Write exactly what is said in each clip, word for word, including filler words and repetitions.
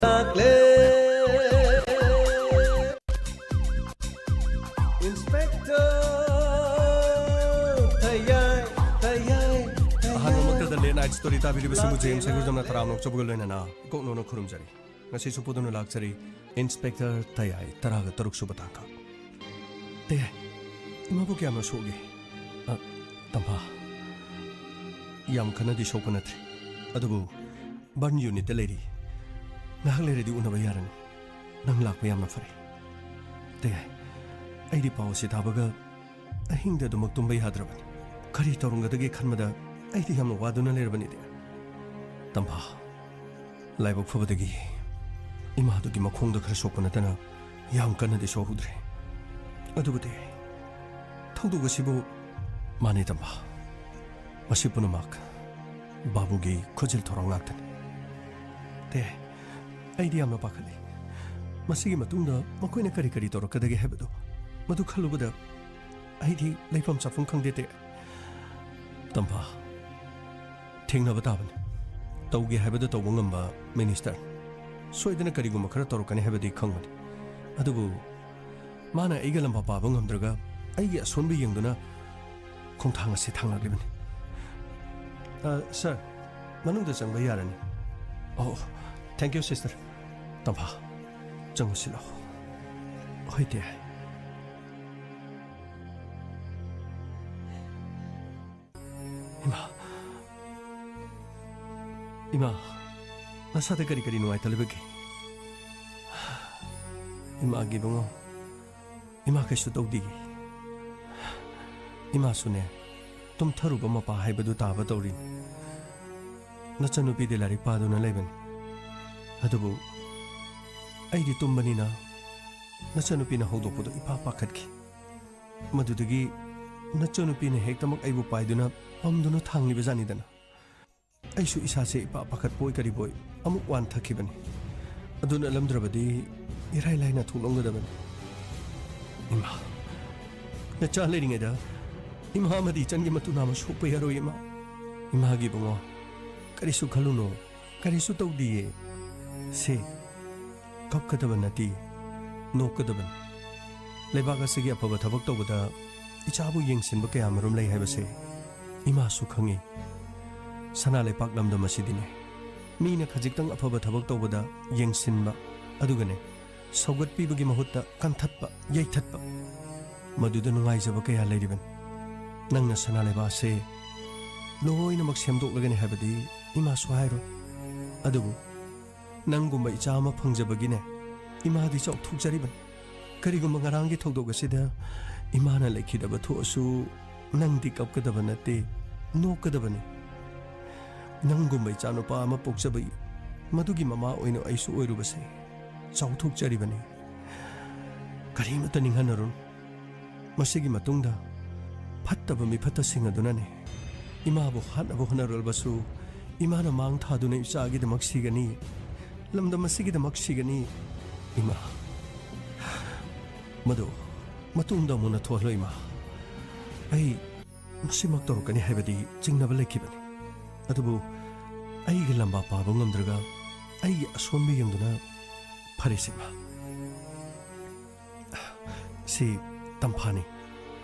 ꯂꯥꯛꯂꯦ꯫ Inspector ꯊꯌꯥꯏ, ꯊꯌꯥꯏ, ꯊꯌꯥꯏ꯫ ꯑꯍꯥꯟꯕꯃꯛꯇꯗ Late Night Story ꯇꯥꯕꯤꯔꯤꯕꯁꯤꯡꯕꯨ ꯖꯦꯝꯁ ꯍꯩꯒ꯭ꯔꯨꯖꯝꯅ ꯇꯔꯥꯝꯅ ꯑꯣꯛꯆꯕꯒ ꯂꯣꯏꯅꯅ ꯏꯀꯣꯛꯅꯧꯅ ꯈꯨꯔꯨꯝꯖꯔꯤ꯫ ꯉꯁꯤꯁꯨ ꯄꯨꯗꯨꯅ ꯂꯥꯛꯆꯔꯤ Inspector ꯊꯌꯥꯏ ꯇꯔꯥꯒ ꯇꯔꯨꯛ ꯁꯨꯕ ꯇꯥꯡꯀꯛ꯫ ꯇꯌꯥꯏ, ꯏꯃꯥꯕꯨ ꯀꯌꯥꯝꯅ ꯁꯣꯛꯒꯦ? ꯑ, ꯇꯝꯐꯥ, ꯌꯥꯝ ꯀꯟꯅꯗꯤ ꯁꯣꯛꯄ ꯅꯠꯇ꯭ꯔꯤ, ꯑꯗꯨꯕꯨ burn unitꯇ ꯂꯩꯔꯤ꯫ ꯉꯥꯏꯍꯥꯛ ꯂꯩꯔꯗꯤ ꯎꯅꯕ ꯌꯥꯔꯅꯤ꯫ ꯅꯪ ꯂꯥꯛꯄ ꯌꯥꯝꯅ ꯐꯔꯦ꯫ ꯇꯌꯥꯏ, ꯑꯩꯗꯤ ꯄꯥꯎ ꯑꯁꯤ ꯇꯥꯕꯒ ꯑꯍꯤꯡꯗ ꯑꯗꯨꯃꯛ ꯇꯨꯝꯕ ꯌꯥꯗ꯭ꯔꯕꯅꯤ꯫ ꯀꯔꯤ ꯇꯧꯔꯝꯒꯗꯒꯦ ꯈꯟꯕꯗ ꯑꯩꯗꯤ ꯌꯥꯝꯅ ꯋꯥꯗꯨꯅ ꯂꯩꯔꯕꯅꯤ, ꯇꯌꯥꯏ꯫ ꯇꯝꯐꯥ, ꯂꯥꯏꯕꯛ ꯐꯕꯗꯒꯤ ꯏꯃꯥꯗꯨꯒꯤ ꯃꯈꯣꯡꯗ ꯈꯔ ꯁꯣꯛꯄ ꯅꯠꯇꯅ ꯌꯥꯝ ꯀꯟꯅꯗꯤ ꯁꯣꯛꯍꯧꯗ꯭ꯔꯦ꯫ ꯑꯗꯨꯕꯨ ꯇꯌꯥꯏ, ꯊꯧꯗꯣꯛ ꯑꯁꯤꯕꯨ, ꯃꯥꯅꯤ ꯇꯝꯐꯥ, ꯃꯁꯤ ꯄꯨꯝꯅꯃꯛ ꯕꯥꯕꯨꯒꯤ ꯈꯨꯖꯤꯜ ꯊꯧꯔꯥꯡ ꯉꯥꯛꯇꯅꯤ꯫ ꯇꯌꯥꯏ, ꯑꯩꯗꯤ ꯌꯥꯝꯅ ꯄꯥꯈꯠꯂꯤ꯫ ꯃꯁꯤꯒꯤ ꯃꯇꯨꯡꯗ ꯃꯈꯣꯏꯅ ꯀꯔꯤ ꯀꯔꯤ ꯇꯧꯔꯛꯀꯗꯒꯦ ꯍꯥꯏꯕꯗꯨ, ꯃꯗꯨ ꯈꯜꯂꯨꯕꯗ ꯑꯩꯗꯤ ꯂꯩꯐꯝ ꯆꯥꯐꯝ ꯈꯪꯗꯦ, ꯇꯌꯥꯏ꯫ ꯇꯝꯐꯥ, ꯊꯦꯡꯅꯕ ꯇꯥꯕꯅꯤ꯫ ꯇꯧꯒꯦ ꯍꯥꯏꯕꯗ ꯇꯧꯕ ꯉꯝꯕ ꯃꯤꯅꯤꯁꯇꯔ꯫ ꯁꯣꯏꯗꯅ ꯀꯔꯤꯒꯨꯝꯕ ꯈꯔ ꯇꯧꯔꯛꯀꯅꯤ ꯍꯥꯏꯕꯗꯤ ꯈꯪꯕꯅꯤ꯫ ꯑꯗꯨꯕꯨ ꯃꯥꯅ ꯑꯩꯒ ꯂꯝꯕꯥ ꯄꯥꯕ ꯉꯝꯗ꯭ꯔꯒ ꯑꯩꯒꯤ ꯑꯁꯣꯟꯕ ꯌꯦꯡꯗꯨꯅ ꯈꯣꯡꯊꯥꯡ ꯑꯁꯤ ꯊꯥꯡꯂꯛꯂꯤꯕꯅꯤ꯫ ꯑ, ꯁꯥꯔ, ꯃꯅꯨꯡꯗ ꯆꯪꯕ ꯌꯥꯔꯅꯤ꯫ ꯑꯣ, thank you, sister꯫ ꯇꯝꯐꯥ, ꯆꯪꯉꯨꯁꯤ ꯂꯥꯛꯑꯣ꯫ ꯍꯣꯏ, ꯇꯌꯥꯏ꯫ ꯏꯃꯥ, ꯏꯃꯥ, ꯅꯁꯥꯗ ꯀꯔꯤ ꯀꯔꯤ ꯅꯨꯡꯉꯥꯏꯇ ꯂꯩꯕꯒꯦ? ꯏꯃꯥꯒꯤ ꯏꯕꯨꯡꯉꯣ, ꯏꯃꯥ ꯀꯩꯁꯨ ꯇꯧꯗꯤꯌꯦ꯫ ꯏꯃꯥꯁꯨꯅꯦ, ꯇꯨꯝꯊꯔꯨꯕ ꯃꯄꯥ ꯍꯥꯏꯕꯗꯨ ꯇꯥꯕ ꯇꯧꯔꯤꯅꯤ꯫ ꯅꯆꯟꯅꯨꯄꯤꯗꯤ ꯂꯥꯏꯔꯤꯛ ꯄꯥꯗꯨꯅ ꯂꯩꯕꯅꯤ꯫ ꯑꯗꯨꯕꯨ ꯑꯩꯗꯤ ꯇꯨꯝꯕꯅꯤꯅ ꯅꯆꯟꯅꯨꯄꯤꯅ ꯍꯧꯗꯣꯛꯄꯗꯨ ꯏꯄꯥ ꯄꯥꯈꯠꯈꯤ꯫ ꯃꯗꯨꯗꯒꯤ ꯅꯆꯟꯅꯨꯄꯤꯅ ꯍꯦꯛꯇꯃꯛ ꯑꯩꯕꯨ ꯄꯥꯏꯗꯨꯅ ꯄꯝꯗꯨꯅ ꯊꯥꯡꯂꯤꯕꯖꯥꯠꯅꯤꯗꯅ꯫ ꯑꯩꯁꯨ ꯏꯁꯥꯁꯦ ꯏꯄꯥ ꯄꯥꯈꯠꯄꯣꯏ ꯀꯔꯤꯕꯣꯏ ꯑꯃꯨꯛ ꯋꯥꯟꯊꯈꯤꯕꯅꯤ꯫ ꯑꯗꯨ ꯅꯠꯂꯝꯗ꯭ꯔꯕꯗꯤ ꯏꯔꯥꯏ ꯂꯥꯏꯅ ꯊꯣꯛꯂꯝꯒꯗꯕꯅꯤ꯫ ꯏꯃꯥ, ꯅꯆꯥ ꯂꯩꯔꯤꯉꯩꯗ ꯏꯃꯥ ꯑꯃꯗꯤ ꯏꯆꯟꯒꯤ ꯃꯇꯨ ꯅꯥꯝꯃ ꯁꯣꯛꯄ ꯌꯥꯔꯣꯏ, ꯏꯃꯥ꯫ ꯏꯃꯥꯒꯤ ꯏꯕꯨꯡꯉꯣ, ꯀꯔꯤꯁꯨ ꯈꯜꯂꯨꯅꯨ, ꯀꯔꯤꯁꯨ ꯇꯧꯗꯤꯌꯦ꯫ ꯁꯦ, ꯀꯞꯀꯗꯕ ꯅꯠꯇꯦ, ꯅꯣꯛꯀꯗꯕꯅꯤ꯫ ꯂꯩꯕꯥꯛ ꯑꯁꯤꯒꯤ ꯑꯐꯕ ꯊꯕꯛ ꯇꯧꯕꯗ ꯏꯆꯥꯕꯨ ꯌꯦꯡꯁꯤꯟꯕ ꯀꯌꯥꯃꯔꯨꯝ ꯂꯩ ꯍꯥꯏꯕꯁꯦ ꯏꯃꯥꯁꯨ ꯈꯪꯏ꯫ ꯁꯅꯥ ꯂꯩꯄꯥꯛ ꯂꯝꯗꯝ ꯑꯁꯤꯗꯤꯅꯦ, ꯃꯤꯅ ꯈꯖꯤꯛꯇꯪ ꯑꯐꯕ ꯊꯕꯛ ꯇꯧꯕꯗ ꯌꯦꯡꯁꯤꯟꯕ, ꯑꯗꯨꯒꯅꯦ, ꯁꯧꯒꯠꯄꯤꯕꯒꯤ ꯃꯍꯨꯠꯇ ꯀꯟꯊꯠꯄ, ꯌꯩꯊꯠꯄ, ꯃꯗꯨꯗ ꯅꯨꯡꯉꯥꯏꯖꯕ ꯀꯌꯥ ꯂꯩꯔꯤꯕꯅꯤ꯫ ꯅꯪꯅ ꯁꯅꯥ ꯂꯩꯕꯥꯛ ꯑꯁꯦ ꯂꯣꯏꯅꯃꯛ ꯁꯦꯝꯗꯣꯛꯂꯒꯅꯤ ꯍꯥꯏꯕꯗꯤ ꯏꯃꯥꯁꯨ ꯍꯥꯏꯔꯣꯏ꯫ ꯑꯗꯨꯕꯨ ꯅꯪꯒꯨꯝꯕ ꯏꯆꯥ ꯑꯃ ꯐꯪꯖꯕꯒꯤꯅꯦ, ꯏꯃꯥꯗꯤ ꯆꯥꯎꯊꯣꯛꯆꯔꯤꯕꯅꯤ꯫ ꯀꯔꯤꯒꯨꯝꯕ ꯉꯔꯥꯡꯒꯤ ꯊꯧꯗꯣꯛ ꯑꯁꯤꯗ ꯏꯃꯥꯅ ꯂꯩꯈꯤꯗꯕ ꯊꯣꯛꯑꯁꯨ, ꯅꯪꯗꯤ ꯀꯞꯀꯗꯕ ꯅꯠꯇꯦ, ꯅꯣꯛꯀꯗꯕꯅꯤ꯫ ꯅꯪꯒꯨꯝꯕ ꯏꯆꯥꯅꯨꯄꯥ ꯑꯃ ꯄꯣꯛꯆꯕ, ꯃꯗꯨꯒꯤ ꯃꯃꯥ ꯑꯣꯏꯅ ꯑꯩꯁꯨ ꯑꯣꯏꯔꯨꯕꯁꯦ ꯆꯥꯎꯊꯣꯛꯆꯔꯤꯕꯅꯤ꯫ ꯀꯔꯤꯃꯠꯇ ꯅꯤꯡꯍꯟꯅꯔꯨꯅꯨ꯫ ꯃꯁꯤꯒꯤ ꯃꯇꯨꯡꯗ ꯐꯠꯇꯕ ꯃꯤꯐꯠꯇꯁꯤꯡ ꯑꯗꯨꯅꯅꯦ ꯏꯃꯥꯕꯨ ꯍꯥꯠꯅꯕ ꯍꯣꯠꯅꯔꯕꯁꯨ, ꯏꯃꯥꯅ ꯃꯥꯡ ꯊꯥꯗꯨꯅ ꯏꯆꯥꯒꯤꯗꯃꯛ ꯁꯤꯒꯅꯤ, ꯂꯝꯗꯝ ꯑꯁꯤꯒꯤꯗꯃꯛ ꯁꯤꯒꯅꯤ꯫ ꯏꯃꯥ, ꯃꯗꯨ ꯃꯇꯨꯡꯗ ꯑꯃꯨꯛ ꯅꯊꯣꯛꯍꯜꯂꯣ ꯏꯃꯥ꯫ ꯑꯩ ꯃꯁꯤꯃꯛ ꯇꯧꯔꯛꯀꯅꯤ ꯍꯥꯏꯕꯗꯤ ꯆꯤꯡꯅꯕ ꯂꯩꯈꯤꯕꯅꯤ꯫ ꯑꯗꯨꯕꯨ ꯑꯩꯒꯤ ꯂꯝꯕꯥ ꯄꯥꯕ ꯉꯝꯗ꯭ꯔꯒ ꯑꯩꯒꯤ ꯑꯁꯣꯟꯕ ꯌꯦꯡꯗꯨꯅ, "ꯐꯔꯦꯁꯦ ꯏꯃꯥ, ꯁꯤ ꯇꯝꯐꯥꯅꯤ꯫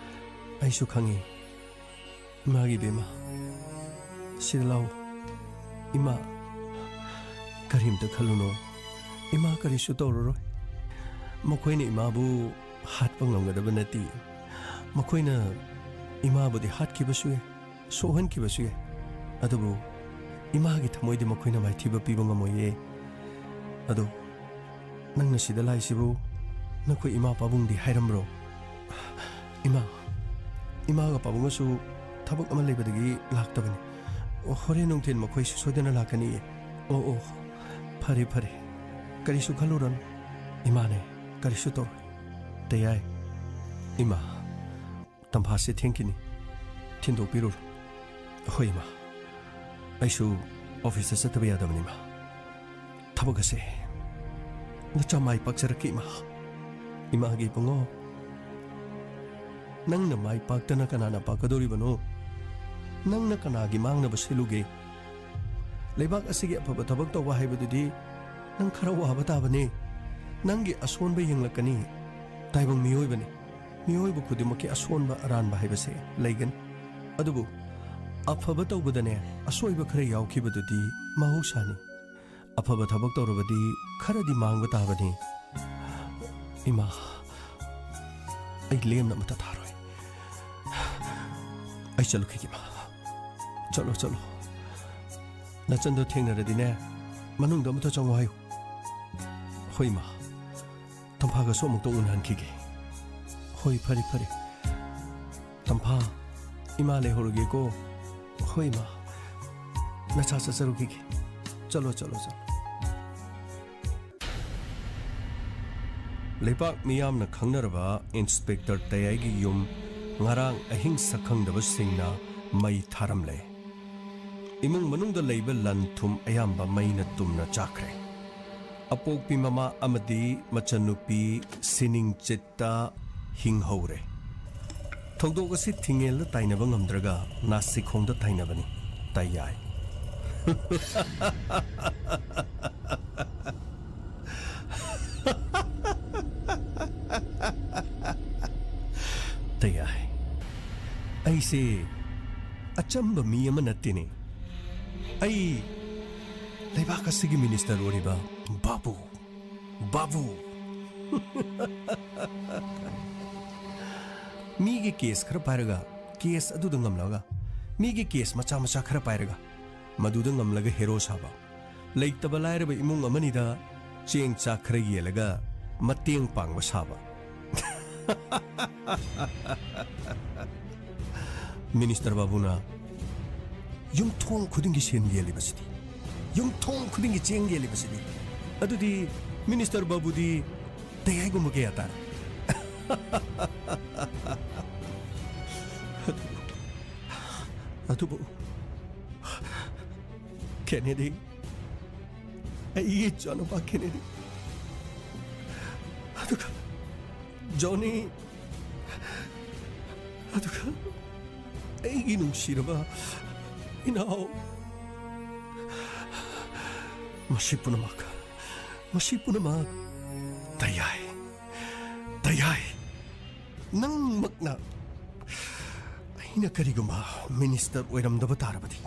ꯑꯩꯁꯨ ꯈꯪꯉꯤ ꯏꯃꯥꯒꯤ ꯏꯕꯦꯝꯃ꯫ ꯁꯤꯗ ꯂꯥꯛꯑꯣ ꯏꯃꯥ꯫ ꯀꯔꯤꯝꯇ ꯈꯜꯂꯨꯅꯣ꯫ ꯏꯃꯥ ꯀꯔꯤꯁꯨ ꯇꯧꯔꯔꯣꯏ꯫ ꯃꯈꯣꯏꯅ ꯏꯃꯥꯕꯨ ꯍꯥꯠꯄ ꯉꯝꯒꯗꯕ ꯅꯠꯇꯦ꯫ ꯃꯈꯣꯏꯅ ꯏꯃꯥꯕꯨꯗꯤ ꯍꯥꯠꯈꯤꯕꯁꯨ ꯌꯥꯏ, ꯁꯣꯛꯍꯟꯈꯤꯕꯁꯨ ꯌꯥꯏ, ꯑꯗꯨꯕꯨ ꯏꯃꯥꯒꯤ ꯊꯃꯣꯏꯗꯤ ꯃꯈꯣꯏꯅ ꯃꯥꯏꯊꯤꯕ ꯄꯤꯕ ꯉꯝꯃꯣꯏꯌꯦ꯫ ꯑꯗꯣ ꯅꯪꯅ ꯁꯤꯗ ꯂꯥꯛꯏꯁꯤꯕꯨ ꯅꯈꯣꯏ ꯏꯃꯥ ꯄꯥꯕꯨꯡꯗꯤ ꯍꯥꯏꯔꯝꯕ꯭ꯔꯣ?" "ꯏꯃꯥ, ꯏꯃꯥꯒ ꯄꯥꯕꯨꯡꯒꯁꯨ ꯊꯕꯛ ꯑꯃ ꯂꯩꯕꯗꯒꯤ ꯂꯥꯛꯇꯕꯅꯤ꯫ ꯑꯣ, ꯍꯣꯔꯦꯟ ꯅꯨꯡꯊꯤꯜ ꯃꯈꯣꯏꯁꯨ ꯁꯣꯏꯗꯅ ꯂꯥꯛꯀꯅꯤꯌꯦ꯫" "ꯑꯣ, ꯑꯣ, ꯐꯔꯦ, ꯐꯔꯦ꯫ ꯀꯔꯤꯁꯨ ꯈꯜꯂꯨꯔꯅꯨ꯫ ꯏꯃꯥꯅꯦ, ꯀꯔꯤꯁꯨ ꯇꯧꯔꯣꯏ꯫ ꯇꯌꯥꯏ, ꯏꯃꯥ, ꯇꯝꯐꯥꯁꯦ ꯊꯦꯡꯈꯤꯅꯤ꯫ ꯊꯤꯟꯗꯣꯛꯄꯤꯔꯨꯔꯣ꯫" "ꯍꯣꯏ, ꯏꯃꯥ꯫ ꯑꯩꯁꯨ ꯑꯣꯐꯤꯁꯇ ꯆꯠꯇꯕ ꯌꯥꯗꯕꯅꯤ, ꯏꯃꯥ꯫ ꯊꯕꯛ ꯑꯁꯦ ꯅꯆꯥ ꯃꯥꯏ ꯄꯥꯛꯆꯔꯛꯀꯦ, ꯏꯃꯥ꯫" "ꯏꯃꯥꯒꯤ ꯏꯕꯨꯡꯉꯣ, ꯅꯪꯅ ꯃꯥꯏ ꯄꯥꯛꯇꯅ ꯀꯅꯥꯅ ꯄꯥꯛꯀꯗꯧꯔꯤꯕꯅꯣ? ꯅꯪꯅ ꯀꯅꯥꯒꯤ ꯃꯥꯡꯅꯕ ꯁꯤꯜꯂꯨꯒꯦ? ꯂꯩꯕꯥꯛ ꯑꯁꯤꯒꯤ ꯑꯐꯕ ꯊꯕꯛ ꯇꯧꯕ ꯍꯥꯏꯕꯗꯨꯗꯤ ꯅꯪ ꯈꯔ ꯋꯥꯕ ꯇꯥꯕꯅꯤ꯫ ꯅꯪꯒꯤ ꯑꯁꯣꯟꯕ ꯌꯦꯡꯂꯛꯀꯅꯤ꯫ ꯇꯥꯏꯕꯪ ꯃꯤꯑꯣꯏꯕꯅꯤ꯫ ꯃꯤꯑꯣꯏꯕ ꯈꯨꯗꯤꯡꯃꯛꯀꯤ ꯑꯁꯣꯟꯕ ꯑꯔꯥꯟꯕ ꯍꯥꯏꯕꯁꯦ ꯂꯩꯒꯅꯤ꯫ ꯑꯗꯨꯕꯨ ꯑꯐꯕ ꯇꯧꯕꯗꯅꯦ, ꯑꯁꯣꯏꯕ ꯈꯔ ꯌꯥꯎꯈꯤꯕꯗꯨꯗꯤ ꯃꯍꯧꯁꯥꯅꯤ꯫ ꯑꯐꯕ ꯊꯕꯛ ꯇꯧꯔꯕꯗꯤ ꯈꯔꯗꯤ ꯃꯥꯡꯕ ꯇꯥꯕꯅꯤ꯫ ꯏꯃꯥ, ꯑꯩ ꯂꯦꯝꯅ ꯑꯃꯠꯇ ꯊꯥꯔꯣꯏ꯫ ꯑꯩ ꯆꯠꯂꯨꯈꯤꯒꯦ, ꯏꯃꯥ꯫ ꯆꯠꯂꯣ, ꯆꯠꯂꯣ꯫ ꯅꯆꯟꯗꯣ ꯊꯦꯡꯅꯔꯗꯤꯅꯦ, ꯃꯅꯨꯡꯗ ꯑꯃꯨꯛꯇ ꯆꯪꯉꯣ ꯍꯥꯏꯌꯨ꯫ ꯍꯣꯏ, ꯏꯃꯥ꯫ ꯇꯝꯐꯥꯒꯁꯨ ꯑꯃꯨꯛꯇ ꯎꯅꯍꯟꯈꯤꯒꯦ꯫ ꯍꯣꯏ, ꯐꯔꯦ, ꯐꯔꯦ꯫ ꯇꯝꯐꯥ, ꯏꯃꯥ ꯂꯩꯍꯧꯔꯒꯦꯀꯣ꯫ ꯍꯣꯏ, ꯏꯃꯥ꯫ ꯅꯆꯥ ꯆꯠꯆꯔꯨꯈꯤꯒꯦ꯫ ꯆꯠꯂꯣ, ꯆꯠꯂꯣ, ꯆꯠꯂꯣ꯫ ꯂꯩꯄꯥꯛ ꯃꯤꯌꯥꯝꯅ ꯈꯪꯅꯔꯕ ꯏꯟꯁꯄꯦꯛꯇꯔ ꯇꯌꯥꯏꯒꯤ ꯌꯨꯝ ꯉꯔꯥꯡ ꯑꯍꯤꯡ ꯁꯛꯈꯪꯗꯕꯁꯤꯡꯅ ꯃꯩ ꯊꯥꯔꯝꯂꯦ꯫ ꯏꯃꯨꯡ ꯃꯅꯨꯡꯗ ꯂꯩꯕ ꯂꯟ ꯊꯨꯝ ꯑꯌꯥꯝꯕ ꯃꯩꯅ ꯇꯨꯝꯅ ꯆꯥꯈ꯭ꯔꯦ꯫ ꯑꯄꯣꯛꯄꯤ ꯃꯃꯥ ꯑꯃꯗꯤ ꯃꯆꯟꯅꯨꯄꯤ ꯁꯤꯅꯤꯡꯆꯤꯠꯇ ꯍꯤꯡꯍꯧꯔꯦ꯫ ꯊꯧꯗꯣꯛ ꯑꯁꯤ ꯊꯤꯡꯉꯦꯜꯗ ꯇꯥꯏꯅꯕ ꯉꯝꯗ꯭ꯔꯒ ꯅꯥꯁꯤꯈꯣꯡꯗ ꯇꯥꯏꯅꯕꯅꯤ꯫ ꯇꯌꯥꯏ꯫ ꯇꯌꯥꯏ, ꯑꯩꯁꯦ ꯑꯆꯝꯕ ꯃꯤ ꯑꯃ ꯅꯠꯇꯦꯅꯦ꯫ ꯑꯩ ꯂꯩꯕꯥꯛ ꯑꯁꯤꯒꯤ ꯃꯤꯅꯤꯁꯇꯔ ꯑꯣꯏꯔꯤꯕ ꯕꯥꯕꯨ, ꯕꯥꯕꯨ꯫ ꯃꯤꯒꯤ ꯀꯦꯁ ꯈꯔ ꯄꯥꯏꯔꯒ, ꯀꯦꯁ ꯑꯗꯨꯗ ꯉꯝꯂꯒ, ꯃꯤꯒꯤ ꯀꯦꯁ ꯃꯆꯥ ꯃꯆꯥ ꯈꯔ ꯄꯥꯏꯔꯒ, ꯃꯗꯨꯗ ꯉꯝꯂꯒ ꯍꯦꯔꯣ ꯁꯥꯕ꯫ ꯂꯩꯇꯕ ꯂꯥꯏꯔꯕ ꯏꯃꯨꯡ ꯑꯃꯅꯤꯗ ꯆꯦꯡ ꯆꯥꯛ ꯈꯔ ꯌꯦꯜꯂꯒ ꯃꯇꯦꯡ ꯄꯥꯡꯕ ꯁꯥꯕ꯫ ꯃꯤꯅꯤꯁꯇꯔ ꯕꯥꯕꯨꯅ ꯌꯨꯝꯊꯣꯡ ꯈꯨꯗꯤꯡꯒꯤ ꯁꯦꯟ ꯌꯦꯜꯂꯤꯕꯁꯤꯗꯤ, ꯌꯨꯝꯊꯣꯡ ꯈꯨꯗꯤꯡꯒꯤ ꯆꯦꯡ ꯌꯦꯜꯂꯤꯕꯁꯤꯗꯤ, ꯑꯗꯨꯗꯤ ꯃꯤꯅꯤꯁꯇꯔ ꯕꯥꯕꯨꯗꯤ ꯇꯌꯥꯏꯒꯨꯝꯕ ꯀꯌꯥ ꯇꯥꯔꯦ꯫ ꯑꯗꯨꯕꯨ ꯀꯦꯅꯦꯗꯤ, ꯑꯩꯒꯤ ꯏꯆꯥꯅꯨꯄꯥ ꯀꯦꯅꯦꯗꯤ, ꯑꯗꯨꯒ ꯖꯣꯅꯤ, ꯑꯗꯨꯒ ꯑꯩꯒꯤ ꯅꯨꯡꯁꯤꯔꯕ ꯏꯅꯥꯎ, ꯃꯁꯤ ꯄꯨꯝꯅꯃꯛ ꯃꯁꯤ ꯄꯨꯝꯅꯃꯛ ꯇꯌꯥꯏ, ꯇꯌꯥꯏ꯫ ꯅꯪꯃꯛꯅ ꯑꯩꯅ ꯀꯔꯤꯒꯨꯝꯕ ꯃꯤꯅꯤꯁꯇꯔ ꯑꯣꯏꯔꯝꯗꯕ ꯇꯥꯔꯕꯗꯤ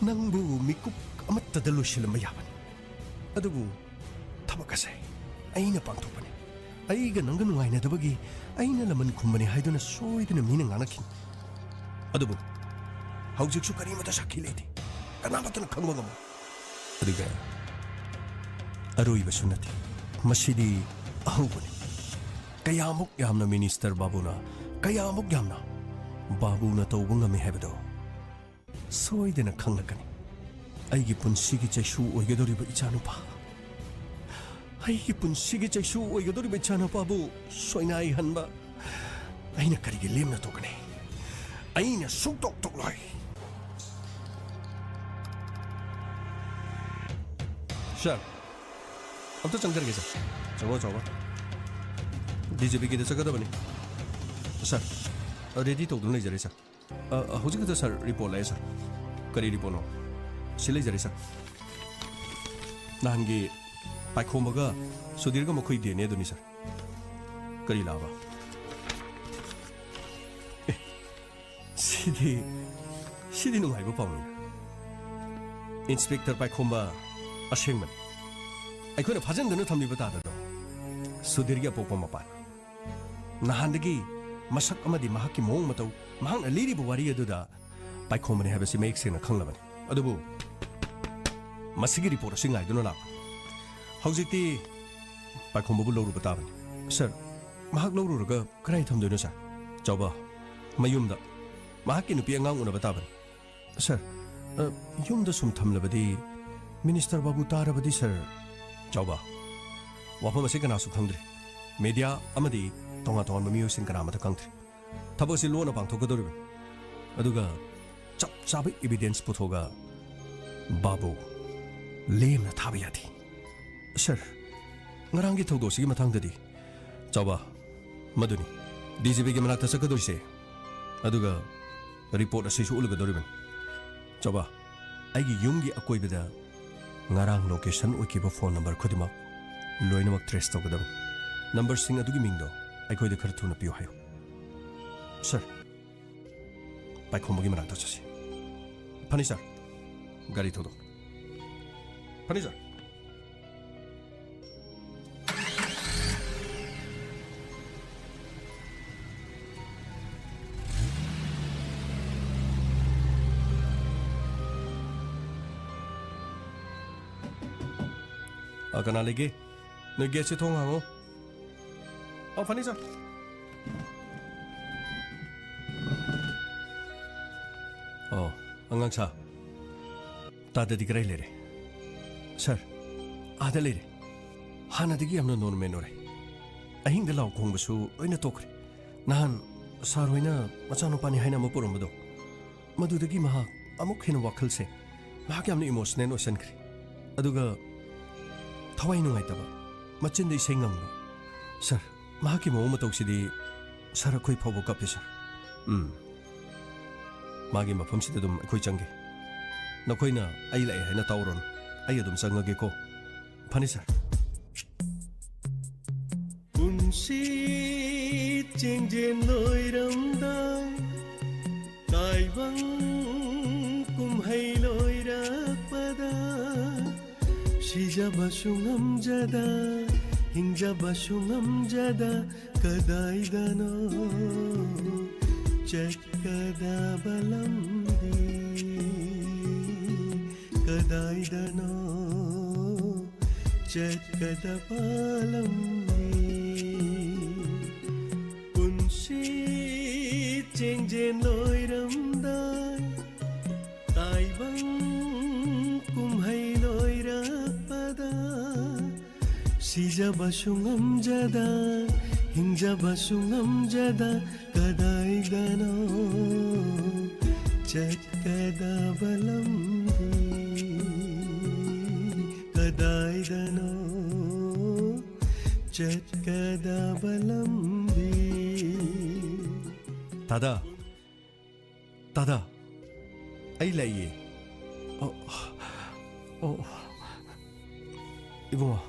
ꯅꯪꯕꯨ ꯃꯤꯀꯨꯞ ꯑꯃꯠꯇꯗ ꯂꯣꯏꯁꯤꯜꯂꯝꯕ ꯌꯥꯕꯅꯤ꯫ ꯑꯗꯨꯕꯨ ꯊꯕꯛ ꯑꯁꯦ ꯑꯩꯅ ꯄꯥꯡꯊꯣꯛꯄꯅꯤ꯫ ꯑꯩꯒ ꯅꯪꯒ ꯅꯨꯡꯉꯥꯏꯅꯗꯕꯒꯤ ꯑꯩꯅ ꯂꯃꯟ ꯈꯨꯝꯕꯅꯤ ꯍꯥꯏꯗꯨꯅ ꯁꯣꯏꯗꯅ ꯃꯤꯅ ꯉꯥꯡꯂꯛꯈꯤꯅꯤ꯫ ꯑꯗꯨꯕꯨ ꯍꯧꯖꯤꯛꯁꯨ ꯀꯔꯤꯃꯠꯇ ꯁꯥꯈꯤ ꯂꯩꯇꯦ꯫ ꯀꯅꯥꯃꯠꯇꯅ ꯈꯪꯕ ꯉꯝꯃꯣꯏ꯫ ꯑꯗꯨꯒ ꯑꯔꯣꯏꯕꯁꯨ ꯅꯠꯇꯦ, ꯃꯁꯤꯗꯤ ꯑꯍꯧꯕꯅꯤ꯫ ꯀꯌꯥꯃꯨꯛ ꯌꯥꯝꯅ ꯃꯤꯅꯤꯁꯇꯔ ꯕꯥꯕꯨꯅ, ꯀꯌꯥꯃꯨꯛ ꯌꯥꯝꯅ ꯕꯥꯕꯨꯅ ꯇꯧꯕ ꯉꯝꯃꯤ ꯍꯥꯏꯕꯗꯣ ꯁꯣꯏꯗꯅ ꯈꯪꯂꯛꯀꯅꯤ꯫ ꯑꯩꯒꯤ ꯄꯨꯟꯁꯤꯒꯤ ꯆꯩꯁꯨ ꯑꯣꯏꯒꯗꯧꯔꯤꯕ ꯏꯆꯥꯅꯨꯄꯥ, ꯑꯩꯒꯤ ꯄꯨꯟꯁꯤꯒꯤ ꯆꯩꯁꯨ ꯑꯣꯏꯒꯗꯧꯔꯤꯕ ꯏꯆꯥꯅꯨꯄꯥꯕꯨ ꯁꯣꯏꯅꯥꯏꯍꯟꯕ ꯑꯩꯅ ꯀꯔꯤꯒꯤ ꯂꯦꯝꯅ ꯇꯣꯛꯀꯅꯤ? ꯑꯩꯅ ꯁꯨꯡꯇꯣꯛ ꯇꯣꯛꯂꯣꯏ꯫ ꯁꯥꯔ, ꯑꯝꯇ ꯆꯪꯖꯔꯒꯦ, ꯁꯥꯔ꯫ ꯆꯪꯉꯣ, ꯆꯪꯉꯣ꯫ ꯗꯤ ꯖꯤ ꯄꯤꯒꯤꯗ ꯆꯠꯀꯗꯕꯅꯤ꯫ ꯁꯥꯔ, ꯔꯦꯗꯤ ꯇꯧꯗꯨꯅ ꯂꯩꯖꯔꯦ, ꯁꯥꯔ꯫ ꯑ, ꯍꯧꯖꯤꯛ ꯈꯛꯇ, ꯁꯥꯔ, ꯔꯤꯄꯣꯔꯠ ꯂꯥꯛꯑꯦ, ꯁꯥꯔ꯫ ꯀꯔꯤ ꯔꯤꯄꯣꯔꯠꯅꯣ? ꯁꯤ ꯂꯩꯖꯔꯦ, ꯁꯥꯔ꯫ ꯅꯍꯥꯟꯒꯤ ꯄꯥꯏꯈꯣꯝꯕꯒ ꯁꯨꯙꯤꯔꯒ ꯃꯈꯣꯏ ꯗꯤ ꯑꯦꯟ ꯑꯦ ꯑꯗꯨꯅꯤ, ꯁꯥꯔ꯫ ꯀꯔꯤ ꯂꯥꯛꯑꯕ? ꯑꯦ, ꯁꯤꯗꯤ, ꯁꯤꯗꯤ ꯅꯨꯡꯉꯥꯏꯕ ꯄꯥꯎꯅꯤꯅ꯫ ꯏꯟꯁꯄꯦꯛꯇꯔ ꯄꯥꯏꯈꯣꯝꯕ ꯑꯁꯦꯡꯕꯅꯤ꯫ ꯑꯩꯈꯣꯏꯅ ꯐꯥꯖꯤꯟꯗꯨꯅ ꯊꯝꯂꯤꯕ ꯇꯥꯗꯗꯣ ꯁꯨꯙꯤꯔꯒꯤ ꯑꯄꯣꯛꯄ ꯃꯄꯥꯅꯤ꯫ ꯅꯍꯥꯟꯗꯒꯤ ꯃꯁꯛ ꯑꯃꯗꯤ ꯃꯍꯥꯛꯀꯤ ꯃꯑꯣꯡ ꯃꯇꯧ, ꯃꯍꯥꯛꯅ ꯂꯤꯔꯤꯕ ꯋꯥꯔꯤ ꯑꯗꯨꯗ ꯄꯥꯏꯈꯣꯝꯕꯅꯤ ꯍꯥꯏꯕꯁꯤ ꯃꯌꯦꯛ ꯁꯦꯡꯅ ꯈꯪꯂꯕꯅꯤ꯫ ꯑꯗꯨꯕꯨ ꯃꯁꯤꯒꯤ ꯔꯤꯄꯣꯔꯠ ꯑꯁꯤ ꯉꯥꯏꯗꯨꯅ ꯂꯥꯛꯄ꯫ ꯍꯧꯖꯤꯛꯇꯤ ꯄꯥꯏꯈꯣꯝꯕꯕꯨ ꯂꯧꯔꯨꯕ ꯇꯥꯕꯅꯤ꯫ ꯁꯥꯔ, ꯃꯍꯥꯛ ꯂꯧꯔꯨꯔꯒ ꯀꯗꯥꯏ ꯊꯝꯗꯣꯏꯅꯣ, ꯁꯥꯔ? ꯆꯥꯎꯕ, ꯃꯌꯨꯝꯗ꯫ ꯃꯍꯥꯛꯀꯤ ꯅꯨꯄꯤ ꯑꯉꯥꯡ ꯎꯅꯕ ꯇꯥꯕꯅꯤ꯫ ꯁꯥꯔ, ꯑ, ꯌꯨꯝꯗ ꯁꯨꯝ ꯊꯝꯂꯕꯗꯤ ꯃꯤꯅꯤꯁꯇꯔ ꯕꯥꯕꯨ ꯇꯥꯔꯕꯗꯤ, ꯁꯥꯔ꯫ ꯆꯥꯎꯕ, ꯋꯥꯐꯝ ꯑꯁꯤ ꯀꯅꯥꯁꯨ ꯈꯪꯗ꯭ꯔꯤ꯫ ꯃꯦꯗꯤꯌꯥ ꯑꯃꯗꯤ ꯇꯣꯉꯥꯟ ꯇꯣꯉꯥꯟꯕ ꯃꯤꯑꯣꯏꯁꯤꯡ ꯀꯅꯥ ꯑꯃꯠꯇ ꯈꯪꯗ꯭ꯔꯤ꯫ ꯊꯕꯛ ꯑꯁꯤ ꯂꯣꯟꯅ ꯄꯥꯡꯊꯣꯛꯀꯗꯧꯔꯤꯕꯅꯤ꯫ ꯑꯗꯨꯒ ꯆꯞ ꯆꯥꯕ ꯏꯕꯤꯗꯦꯟꯁ ꯄꯨꯊꯣꯛꯑꯒ ꯕꯥꯕꯨ ꯂꯦꯝꯅ ꯊꯥꯕ ꯌꯥꯗꯦ꯫ ꯁꯥꯔ, ꯉꯔꯥꯡꯒꯤ ꯊꯧꯗꯣꯛꯁꯤꯒꯤ ꯃꯇꯥꯡꯗꯗꯤ? ꯆꯥꯎꯕ, ꯃꯗꯨꯅꯤ ꯗꯤ ꯖꯤ ꯄꯤꯒꯤ ꯃꯅꯥꯛꯇ ꯆꯠꯀꯗꯣꯏꯁꯦ꯫ ꯑꯗꯨꯒ ꯔꯤꯄꯣꯔꯠ ꯑꯁꯤꯁꯨ ꯎꯠꯂꯨꯒꯗꯧꯔꯤꯕꯅꯤ꯫ ꯆꯥꯎꯕ, ꯑꯩꯒꯤ ꯌꯨꯝꯒꯤ ꯑꯀꯣꯏꯕꯗ ꯉꯔꯥꯡ ꯂꯣꯀꯦꯁꯟ ꯑꯣꯏꯈꯤꯕ ꯐꯣꯟ ꯅꯝꯕꯔ ꯈꯨꯗꯤꯡꯃꯛ ꯂꯣꯏꯅꯃꯛ ꯇ꯭ꯔꯦꯁ ꯇꯧꯒꯗꯕꯅꯤ꯫ ꯅꯝꯕꯔꯁꯤꯡ ꯑꯗꯨꯒꯤ ꯃꯤꯡꯗꯣ ꯑꯩꯈꯣꯏꯗ ꯈꯔ ꯊꯨꯅ ꯄꯤꯌꯨ ꯍꯥꯏꯌꯨ꯫ ꯁꯥꯔ, ꯄꯥꯏꯈꯣꯝꯕꯒꯤ ꯃꯅꯥꯛꯇ ꯆꯠꯁꯤ꯫ ꯐꯅꯤ ꯁꯥꯔ, ꯒꯥꯔꯤ ꯊꯧꯗꯣꯛ꯫ ꯐꯅꯤ ꯁꯥꯔ꯫ ꯑ, ꯀꯅꯥ ꯂꯩꯒꯦ? ꯅꯣꯏ ꯒꯦꯠꯁꯦ ꯊꯣꯡ ꯍꯥꯡꯉꯣ꯫ ꯑꯣ, ꯐꯅꯤ ꯁꯥꯔ꯫ ꯑꯣ, ꯑꯉꯥꯡ ꯁꯥ꯫ ꯇꯥꯗꯗꯤ ꯀꯗꯥꯏ ꯂꯩꯔꯦ? ꯁꯥꯔ, ꯑꯥꯗ ꯂꯩꯔꯦ꯫ ꯍꯥꯟꯅꯗꯒꯤ ꯌꯥꯝꯅ ꯅꯣꯔꯃꯦꯜ ꯑꯣꯏꯔꯦ꯫ ꯑꯍꯤꯡꯗ ꯂꯥꯎ ꯈꯣꯡꯕꯁꯨ ꯂꯣꯏꯅ ꯇꯣꯛꯈ꯭ꯔꯦ꯫ ꯅꯍꯥꯟ ꯁꯥꯔ ꯍꯣꯏꯅ ꯃꯆꯥꯅꯨꯄꯥꯅꯤ ꯍꯥꯏꯅ ꯑꯃ ꯄꯨꯔꯝꯕꯗꯣ, ꯃꯗꯨꯗꯒꯤ ꯃꯍꯥꯛ ꯑꯃꯨꯛ ꯍꯦꯟꯅ ꯋꯥꯈꯜꯁꯦ ꯃꯍꯥꯛ ꯌꯥꯝꯅ ꯏꯃꯣꯁꯅꯦꯜ ꯑꯣꯏꯁꯟꯈ꯭ꯔꯦ꯫ ꯑꯗꯨꯒ ꯊꯋꯥꯏ ꯅꯨꯡꯉꯥꯏꯇꯕ, ꯃꯆꯤꯟꯗ ꯏꯁꯩ ꯉꯪꯕ꯫ ꯁꯥꯔ, ꯃꯍꯥꯛꯀꯤ ꯃꯑꯣꯡ ꯃꯇꯧꯁꯤꯗꯤ ꯁꯥꯔ ꯑꯩꯈꯣꯏ ꯐꯥꯎꯕ ꯀꯞꯄꯦ, ꯁꯥꯔ꯫ ꯎꯝ꯫ ꯃꯥꯒꯤ ꯃꯐꯝꯁꯤꯗ ꯑꯗꯨꯝ ꯑꯩꯈꯣꯏ ꯆꯪꯒꯦ꯫ ꯅꯈꯣꯏꯅ ꯑꯩ ꯂꯥꯛꯑꯦ ꯍꯥꯏꯅ ꯇꯥꯎꯔꯣꯅꯨ꯫ ꯑꯩ ꯑꯗꯨꯝ ꯆꯪꯉꯒꯦꯀꯣ꯫ ꯐꯅꯤ, ꯁꯥꯔ꯫ ꯄꯨꯟꯁꯤ ꯆꯦꯡꯖꯦꯜ ꯂꯣꯏꯔꯝꯗꯥꯏ, ꯇꯥꯏꯕꯪ ꯀꯨꯝꯍꯩ ꯂꯣꯏꯔꯛꯄꯗ, ꯁꯤꯖꯕꯁꯨ ꯉꯝꯖꯗ, ꯍꯤꯡꯖꯕꯁꯨ ꯉꯝꯖꯗ, ꯀꯗꯥꯏꯗꯅꯣ ꯆꯠꯀꯗꯕ ꯂꯝꯕꯤ, ꯀꯗꯥꯏꯗꯅꯣ ꯆꯠꯀꯗꯕ ꯂꯝꯕꯤ꯫ ꯄꯨꯟꯁꯤ ꯆꯦꯡꯖꯦꯜ ꯂꯣꯏꯔꯝꯗꯥꯏ, ꯇꯥꯏꯕꯪ ꯀꯨꯝꯍꯩ ꯂꯣꯏꯔꯛꯄꯗ, ꯁꯤꯖꯕꯁꯨ ꯉꯝꯖꯗ, ꯍꯤꯡꯖꯕꯁꯨ ꯉꯝꯖꯗ, ꯀꯗꯥꯏꯗꯅꯣ ꯆꯠꯀꯗꯕ ꯂꯝꯕꯤ, ꯀꯗꯥꯏꯗꯅꯣ ꯆꯠꯀꯗꯕ ꯂꯝꯕꯤ꯫ ꯇꯥꯗꯥ, ꯇꯥꯗꯥ, ꯑꯩ ꯂꯩꯌꯦ꯫ ꯑꯣ, ꯑꯣ, ꯏꯕꯨꯡꯉꯣ,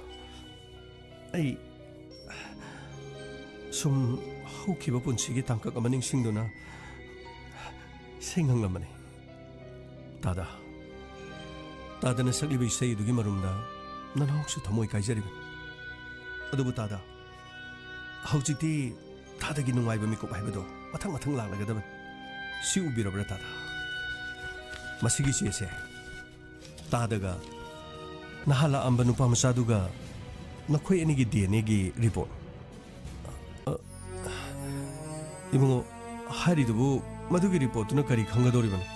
ꯑꯩ ꯁꯨꯝ ꯍꯧꯈꯤꯕ ꯄꯨꯟꯁꯤꯒꯤ ꯇꯥꯡꯀꯛ ꯑꯃ ꯅꯤꯡꯁꯤꯡꯗꯨꯅ ꯏꯁꯩ ꯉꯪꯂꯝꯕꯅꯤ꯫ ꯇꯥꯗ, ꯇꯥꯗꯅ ꯁꯛꯂꯤꯕ ꯏꯁꯩ ꯑꯗꯨꯒꯤ ꯃꯔꯨꯝꯗ ꯅꯅꯥꯎꯁꯨ ꯊꯃꯣꯏ ꯀꯥꯏꯖꯔꯤꯕꯅꯤ꯫ ꯑꯗꯨꯕꯨ ꯇꯥꯗ, ꯍꯧꯖꯤꯛꯇꯤ ꯇꯥꯗꯒꯤ ꯅꯨꯡꯉꯥꯏꯕ ꯃꯤꯀꯨꯞ ꯍꯥꯏꯕꯗꯣ ꯃꯊꯪ ꯃꯊꯪ ꯂꯥꯛꯂꯒꯗꯕꯅꯤ꯫ ꯁꯤ ꯎꯕꯤꯔꯕ꯭ꯔꯥ ꯇꯥꯗ? ꯃꯁꯤꯒꯤ ꯆꯦꯁꯦ ꯇꯥꯗꯒ ꯅꯍꯥꯟ ꯂꯥꯛꯑꯝꯕ ꯅꯨꯄꯥ ꯃꯆꯥꯗꯨꯒ ꯅꯈꯣꯏ ꯑꯅꯤꯒꯤ ꯗꯤ ꯑꯦꯟ ꯑꯦꯒꯤ ꯔꯤꯄꯣꯔꯠ꯫ ꯑ, ꯏꯕꯨꯡꯉꯣ, ꯍꯥꯏꯔꯤꯗꯨꯕꯨ ꯃꯗꯨꯒꯤ ꯔꯤꯄꯣꯔꯠꯇꯨꯅ ꯀꯔꯤ ꯈꯪꯒꯗꯧꯔꯤꯕꯅꯣ?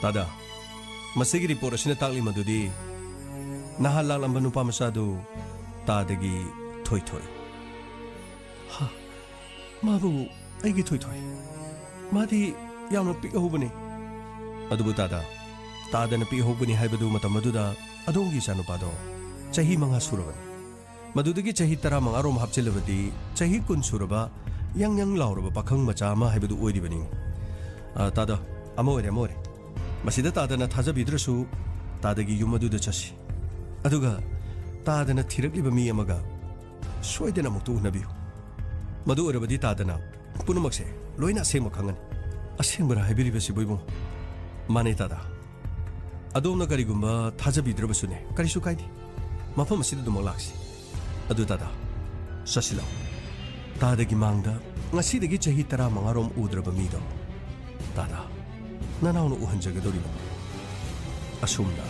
ꯇꯥꯗ, ꯃꯁꯤꯒꯤ ꯔꯤꯄꯣꯔꯠ ꯑꯁꯤꯅ ꯇꯥꯛꯂꯤ ꯃꯗꯨꯗꯤ ꯅꯍꯥꯟ ꯂꯥꯛꯂꯝꯕ ꯅꯨꯄꯥ ꯃꯆꯥꯗꯨ ꯇꯥꯗꯒꯤ ꯊꯣꯏꯊꯣꯏ꯫ ꯍꯥ? ꯃꯥꯕꯨ ꯑꯩꯒꯤ ꯊꯣꯏꯊꯣꯏ? ꯃꯥꯗꯤ ꯌꯥꯝꯅ ꯄꯤꯛꯍꯧꯕꯅꯤ꯫ ꯑꯗꯨꯕꯨ ꯇꯥꯗ, ꯇꯥꯗꯅ ꯄꯤꯛꯍꯧꯕꯅꯤ ꯍꯥꯏꯕꯗꯨ ꯃꯇꯝ ꯑꯗꯨꯗ ꯑꯗꯣꯝꯒꯤ ꯏꯆꯥꯅꯨꯄꯥꯗꯣ ꯆꯍꯤ ꯃꯉꯥ ꯁꯨꯔꯕꯅꯤ꯫ ꯃꯗꯨꯗꯒꯤ ꯆꯍꯤ ꯇꯔꯥꯃꯉꯥ ꯔꯣꯝ ꯍꯥꯞꯆꯤꯜꯂꯕꯗꯤ ꯆꯍꯤ ꯀꯨꯟ ꯁꯨꯔꯕ ꯌꯪ ꯌꯪ ꯂꯥꯎꯔꯕ ꯄꯥꯈꯪ ꯃꯆꯥ ꯑꯃ ꯍꯥꯏꯕꯗꯨ ꯑꯣꯏꯔꯤꯕꯅꯤ꯫ ꯑ, ꯇꯥꯗ, ꯑꯃ ꯑꯣꯏꯔꯦ, ꯑꯃ ꯑꯣꯏꯔꯦ꯫ ꯃꯁꯤꯗ ꯇꯥꯗꯅ ꯊꯥꯖꯕꯤꯗ꯭ꯔꯁꯨ ꯇꯥꯗꯒꯤ ꯌꯨꯝ ꯑꯗꯨꯗ ꯆꯠꯁꯤ꯫ ꯑꯗꯨꯒ ꯇꯥꯗꯅ ꯊꯤꯔꯛꯂꯤꯕ ꯃꯤ ꯑꯃꯒ ꯁꯣꯏꯗꯅ ꯑꯃꯨꯛꯇ ꯎꯅꯕꯤꯌꯨ꯫ ꯃꯗꯨ ꯑꯣꯏꯔꯕꯗꯤ ꯇꯥꯗꯅ ꯄꯨꯝꯅꯃꯛꯁꯦ ꯂꯣꯏꯅ ꯑꯁꯦꯡꯕ ꯈꯪꯒꯅꯤ꯫ ꯑꯁꯦꯡꯕꯔ ꯍꯥꯏꯕꯤꯔꯤꯕꯁꯤꯕꯨ, ꯏꯕꯨꯡ? ꯃꯥꯅꯦ, ꯇꯥꯗ꯫ ꯑꯗꯣꯝꯅ ꯀꯔꯤꯒꯨꯝꯕ ꯊꯥꯖꯕꯤꯗ꯭ꯔꯕꯁꯨꯅꯦ, ꯀꯔꯤꯁꯨ ꯀꯥꯏꯗꯦ꯫ ꯃꯐꯝ ꯑꯁꯤꯗ ꯑꯗꯨꯃꯛ ꯂꯥꯛꯁꯤ꯫ ꯑꯗꯨ ꯇꯥꯗ, ꯆꯠꯁꯤꯜꯂꯛꯑꯣ꯫ ꯇꯥꯗꯒꯤ ꯃꯥꯡꯗ ꯉꯁꯤꯗꯒꯤ ꯆꯍꯤ ꯇꯔꯥꯃꯉꯥ ꯔꯣꯝ ꯎꯗ꯭ꯔꯕ ꯃꯤꯗꯣ, ꯇꯥꯗ, ꯅꯅꯥꯎꯅ ꯎꯍꯟꯖꯒꯗꯧꯔꯤꯕꯅꯤ꯫ ꯑꯁꯨꯝꯅ